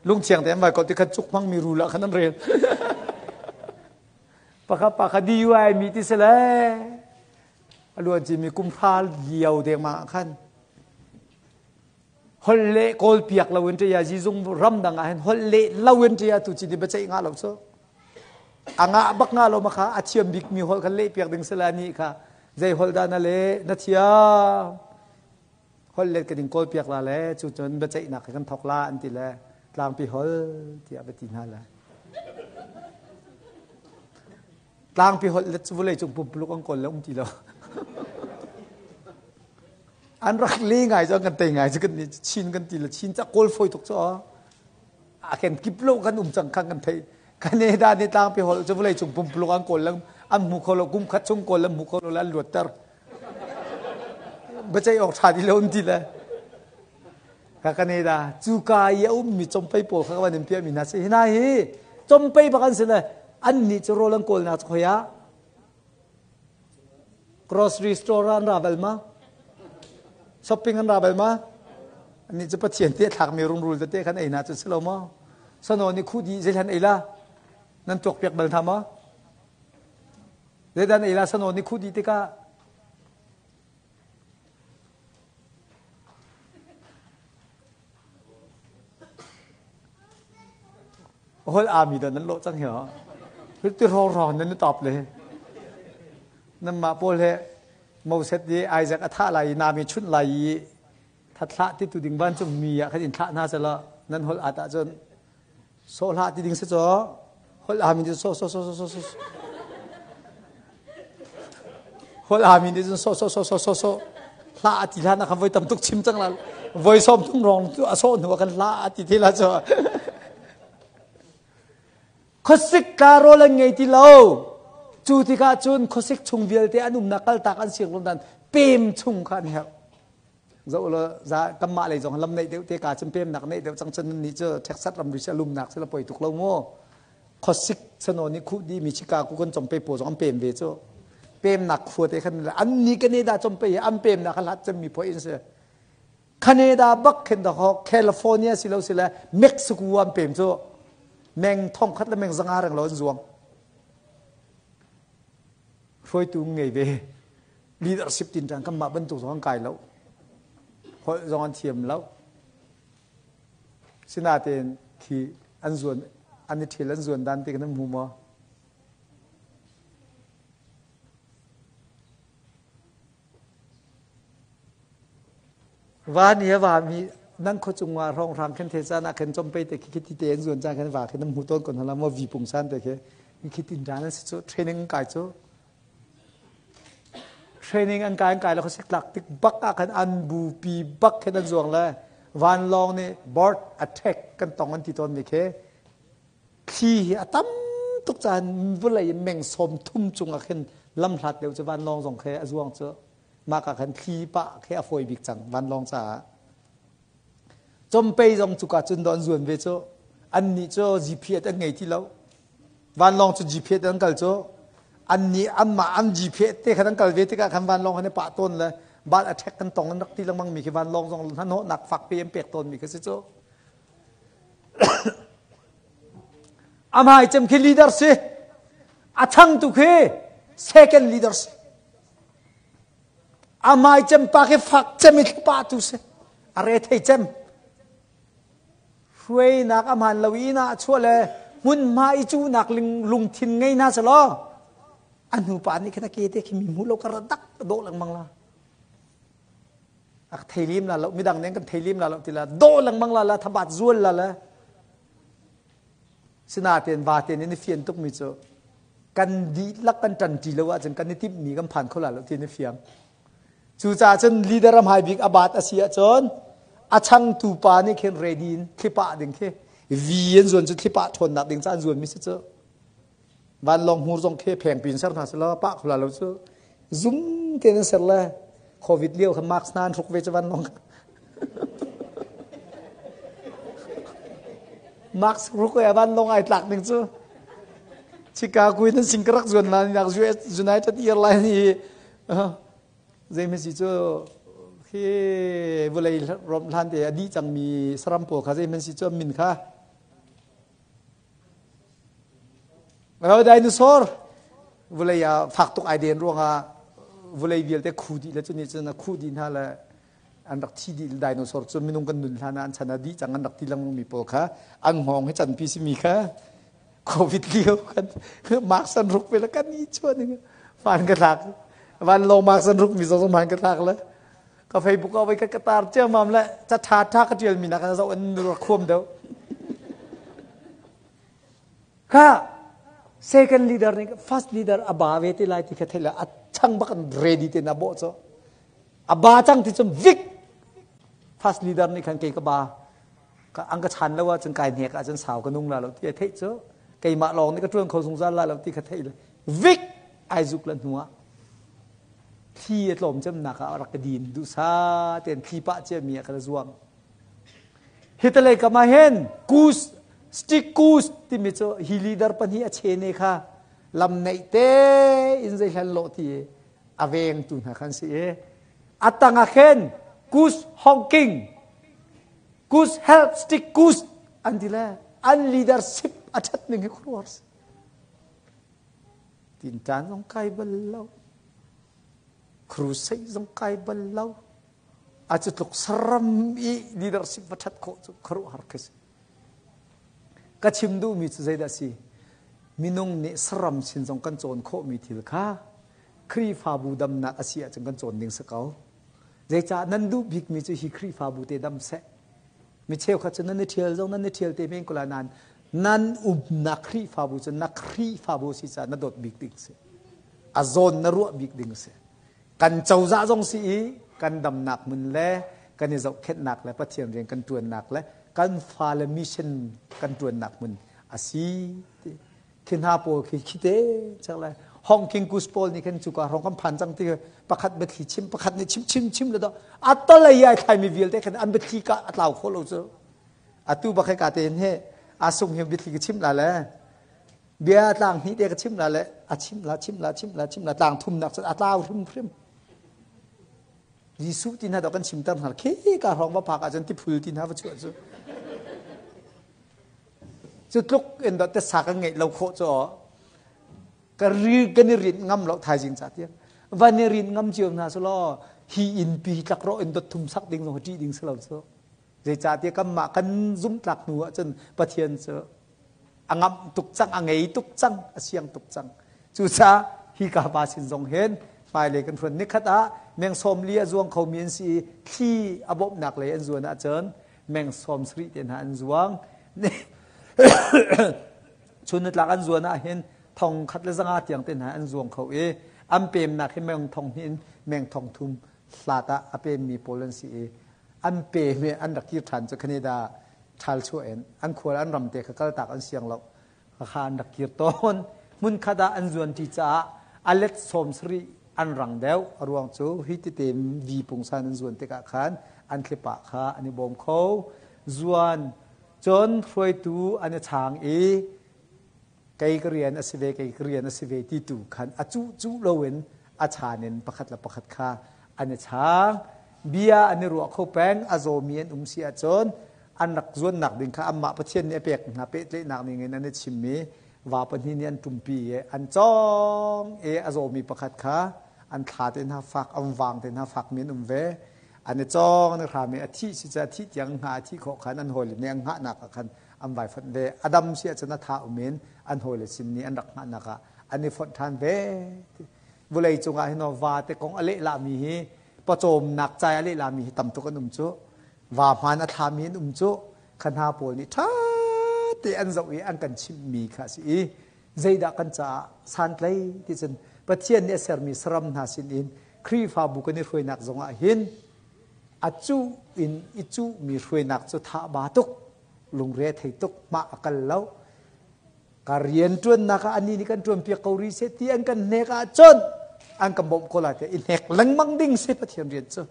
lungthiang te an vai ko ti khan cuk hmang mi rul ah khan an rel. Pakhat pa kha DUI mi ti si le a luan mi kum hra lio dengmang ah khan holh le kawl piak lo in ṭia zizung ram dang ah hin holh le lo in ṭia tu ci di biaceih nga lo cu a ngah bak nga lo ma kha a thiam bik mi holh kha leh piak ding sila ni kha zei holh dah na le na thiam holh let ka ding kawl piak la le cu cun biaceihnak kan thok la an ti le tlangpi hol tiah va ti hna le tlangpi holh let cu vulei cung pumpuluk an kawl le um ti lo an rak le ngai cu kan tei ngai cu kan chin kan ti le chin ca kawl foi tuk cu a ken kip lo kan um cang khan kan thei Canada nih tlangpi holh cu vawlei cung pumpuluk an kawl lang an hmu kho lo kum khat chung kawl an hmu kho lo le an luatter biaceih awk ṭha ti lo an ti le ka Canada cu ka i a ummi compei pawl kha kan in piahmi hna si hina hi compei bak an si le an nih cu rawl an kawlnak cu khoi ah grocery store ah an ra bal ma? Shopping an ra bal ma? Annih cu Pathian te thlakmi rungrul tete khan ei hna cu si lo maw? Sano nih khuh dih zeihlan ei la? Nan tuakpiak bal hna maw? Zeidah ei la sano nih khuh dih tikah? Hol ami dah nan lawh cang hi ha? Ti rong rong nan tap le. Nan mah pawl he Moses nih Isaac a thah lai i nami chunh lai i that hlah ti tu ding vancung mi ah khan in thlah hna selaw nan holh at ahcun sawh hlah ti ding si caw holh ami cu sawh sawh sawh sawh sawh holh ami nih cun sawh sawh sawh sawh sawh sawh hlah a ti hlan ah khan voi tam tuk chim cang la voi sawm thum rong cu a sawh hnu ah khan hlah a ti ti la cu Khuasik tla rawl an ngei ti lo. Cu tikah cun khuasik chung vialte an umnak kaltak an siang dan pem chung kha an herh. Zoh law za kanmah lei zong lam neih deuh te ka cun pemnak neih deuh cang cun nih cu Texas ramri si lumnak si la poi tuk lo mu. Khuasik sano nih khuh di mi Chicago kan chom pe paw zong an pem ve cu. Pemnak khua te khan an ni Canada chom pe an pemnak kha hlat cem mi poi in si. Canada bak khin dahawk California si lo si le Mexico an pem cu meng thong khat le meng zanga reng lo an zuang. Hruaitu ngei ve leadership tin ṭang kan mah bantuk zong an kai lo. Holh zong an thiam lo. Sinain khi an zuan an i ṭhil an zuan dan ti kan hmu maw? Va nih a vami nan khua cung ah hrawnghrang khin the caan ah khin compei te khi khi ti te an zuan caan khin va khi nan hmu tawn kon hala maw vi pungsan te khi khi tin ran an si cu training kai cu training an kai an kai la khosik tlak tik bak ah khan an bu pi bak khin an zuang le vanlawng nih board attack kan tong an ti tawn mi khi thli hi a tam tuk caan vawlei meng sawm thum cung ah khin lamhlat deuh cu vanlawng zong khi a zuang cu mah ka khan thli pah khi a fawi bik cang vanlawng caah compei zong cuka cun don zuan ve cu annih cu GPS an ngei ti lo vanlawng cu GPS an kal cu annih anmah an GPS te khan an kal ve tikah khan vanlawng khan i pah tawn le bal attack kan tong an rak ti lengmang mi khi vanlawng zong hnahnawhnak fak pe an pek tawn mi khi si cu Amai cem khi leader si. A changtu khi second leader si. Amai cem pa khi fak cem i pa tu si. A re thei cem. Hruainak aman lo i na chuah le hmunhma i cunak lungthin ngei na selaw a hnu pa nih khin a ke te khi mi hmu lo ka ra dak dawh lengmang la. A thei lim la lo midang nih kan thei lim la lo ti la dawh lengmang la la thabat zual la la sinaten va ten in i fian tuk mi cu kan dihlak kan ṭan ṭi lo ahcun kan i timh mi kan phan kho la lo ti in i fiang cucaah cun leader ram hai bik abat a si ahcun a changtu pa nih khin ready in thlipah ding khi vi an zuan cu thlipah ṭhawnnak ding ca an zuan mi si cu Vanlawng hmur zong khi phengpi in ser hna selaw pah kho la lo cu zum tein an ser le COVID lio kha mask hna an hruk ve cu vanlawng mask hruk e vanlawng ai tlak ning cu Chicago in an sing ka rak zuan na nak US United Airlines hi zeimi si cu khi vulei rom hlan te a dih cangmi saram pawl kha zeimi si cu min kha Dinosaur vulei ah fak tuk ai den ruangah vulei vialte khu dih le cu nih cun a khuh dih hna le an rak thi dih dinosaur cu minung kan nun hlan ah an chan a dih cang an rak ti lengmang mi pawl kha an hngawng hi canpi simi kha covid lio kan mask an ruk ve le kan i chuan ning van ka thlak van lawng mask an ruk mi zong man ka thlak le ka facebook ah voi ka tar ciammam le ca tha tha ka tial mi nak zoh an rak khuam deuh kha second leader nih first leader a ba ve te lai ti kha thei le a chang bak an ready te na bawh cho a ba cang ti cun vik first leader nih khan kei ka ba ka ang ka chan lo ahcun kai hnek ahcun sau ka nung la lo ti a theih cu keimah lawng nih ka tuan kho zungzal la lo ti kha theih le vik ai zuk la hnu ah thli a tlawm cemnak ah rak ka din duhsa tein thli pah ciami ah ka zuang hitalei kam ah hin kus stick kus timi cu hi leader pahnih a chene kha lam neih te in zei hlan lo ti a vengtu hna khan si i a tang ah khin Goose honking, goose help stick goose an ti le an leadership a ṭhat ning hi khuaruahhar si. Tinṭan zong kai bal lo. Crusade zong kai bal lo. A cu tluk saram i leadership va ṭhat khawh cu khuaruahhar khi si. Ka chim duhmi cu zeidah si? Minung nih saram sin zong kan cawn khawhmi thil kha Khrihfabu damnak a si ahcun kan cawn ding si ko. Zeicah nan duh bikmi cu hi Khrihfabu te dam seh. Mi cheukhat cu nan i ṭhial zong nan i ṭhial te men ko lai nain nan umnak Khrihfabu cu na Khrihfabu si caah na dawt bik ding si. A zawn na ruah bik ding si. Kan cozah zong si i kan damnak hmun le kan i zohkhenhnak le Pathian rian kan ṭuannak le kan fale mission kan ṭuannak hmun a si ti. Khi hna pawl khi khite chak le Hong King Goose pawl nih khin cuka hrawng kan phan cang ti pakhat biathli chim pakhat nih chim chim chim le do a tolei ai thlai mi vialte khan an biathli ka a tlau kho lo cu atu bak he ka te hin he a sung hi biathli ka chim la le bia tlang hnih te ka chim la le a chim la chim la chim la chim la tlang thumnak cun a tlau hrim hrim Jesuh ti hna do kan chimter hna khi ka hrawng va phak ahcun tiphul ti hna va chuah cu cu tluk in dot te sa kan ngeih lo khawh cu ka ri kan i rinh ngam lo thaizing ca tiang van i rinh ngam cio hna selaw hi inn pi tlak ro in dot thum sak ding zong ṭih ding si lo cu zeicahtiah kanmah kan zumhtlak hnu ahcun Pathian cu a ngamh tuk cang a ngei tuk cang a siang tuk cang cucaah hi ka pa sin zong hin hmailei kan hruan nikhat ah meng 40 a zuang khomi an si i thli a bawmhnak lei an zuan ahcun meng 70 te hna an zuang chun nitlak an zuan ah hin 1100 tiang te hna an zuang kho i an pemnak hi meng 2000 in meng 3000 hlat ah a pemmi pawl an si i an pem i an rak kir ṭhan cu Canada ṭhal chuah in an khual an ram te kha kaltak an siang lo kha an rak kir tawn hmun khat ah an zuan ṭi caah a let 70 an rang deuh a ruang cu hi tete vi pungsan an zuan tikah khan an thlipah kha an i bawm kho zuan cun hruaitu an i chang i kei ka rian a si ve kei ka rian a si ve ti tu khan a cuh cuh loin a chan in pakhat le pakhat kha an i chang bia an i ruah kho peng a zawmi an um si ahcun an rak zuannak ding kha anmah Pathian nih a pek hna pehtlaihnak ning in an i chimmi va pahnih nih an ṭumpi i an cawng i a zawmi pakhat kha an thla te hna fak an vang te hna fakmi an um ve an i cawng an i hram i a thih si ca thih tiang hnga a thih khawh khan an hawile nih an hngahnak ah khan an vai fonh ve a dam si ahcun a tha um in an hawile sin nih an rak hngahnak ah an i fonh ṭhan ve vulei cungah hin va te kong a lehlahmi hi pawcawmnak cai a lehlahmi hi tam tuk an um cu va hmaan a thlami an um cu kha hna pawl nih ṭha te an zoh i an kan chimhmi kha a si i zeidah kan caah santlai ti cun Pathian nih a sermi saram hna sinin Khrihfabu kan i hruainak zongah hin a cuh in i cuhmi hruainak cu tha ba tuk lungre thei tuk mah a kal lo ka rian ṭuannak ah anih nih kan ṭuanpiak ko rih seh ti an kan hnek ahcun an kan bawmh ko lai tiah i hnek lengmang ding si Pathian rian cu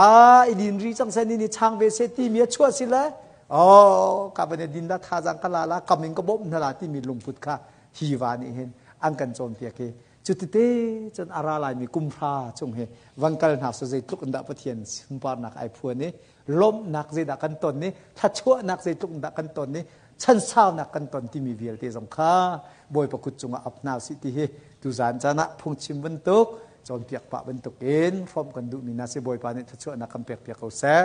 a i din ri cang seh ni nih chang ve seh timi a chuah si le oh ka van din da thazang ka la la kam in ka bawmh hna la timi lungput kha hi va nih hin an kan cawnpiak i cutite cun a ra laimi kum hra chung hi van kal hna su zeitluk in dah Pathian sunparnak ai phuan i lawmhnak zeidah kan ton i thluachuahnak zeitluk in dah kan ton i chansaunak kan ton timi vialte zong kha Bawipa kut cungah ap hna usih ti hi tuzaan caan ah phungchim bantuk cawnpiak pah bantukin hrawmh kan duhmi hna si Bawipa nih thluachuahnak kan pek piak ko seh.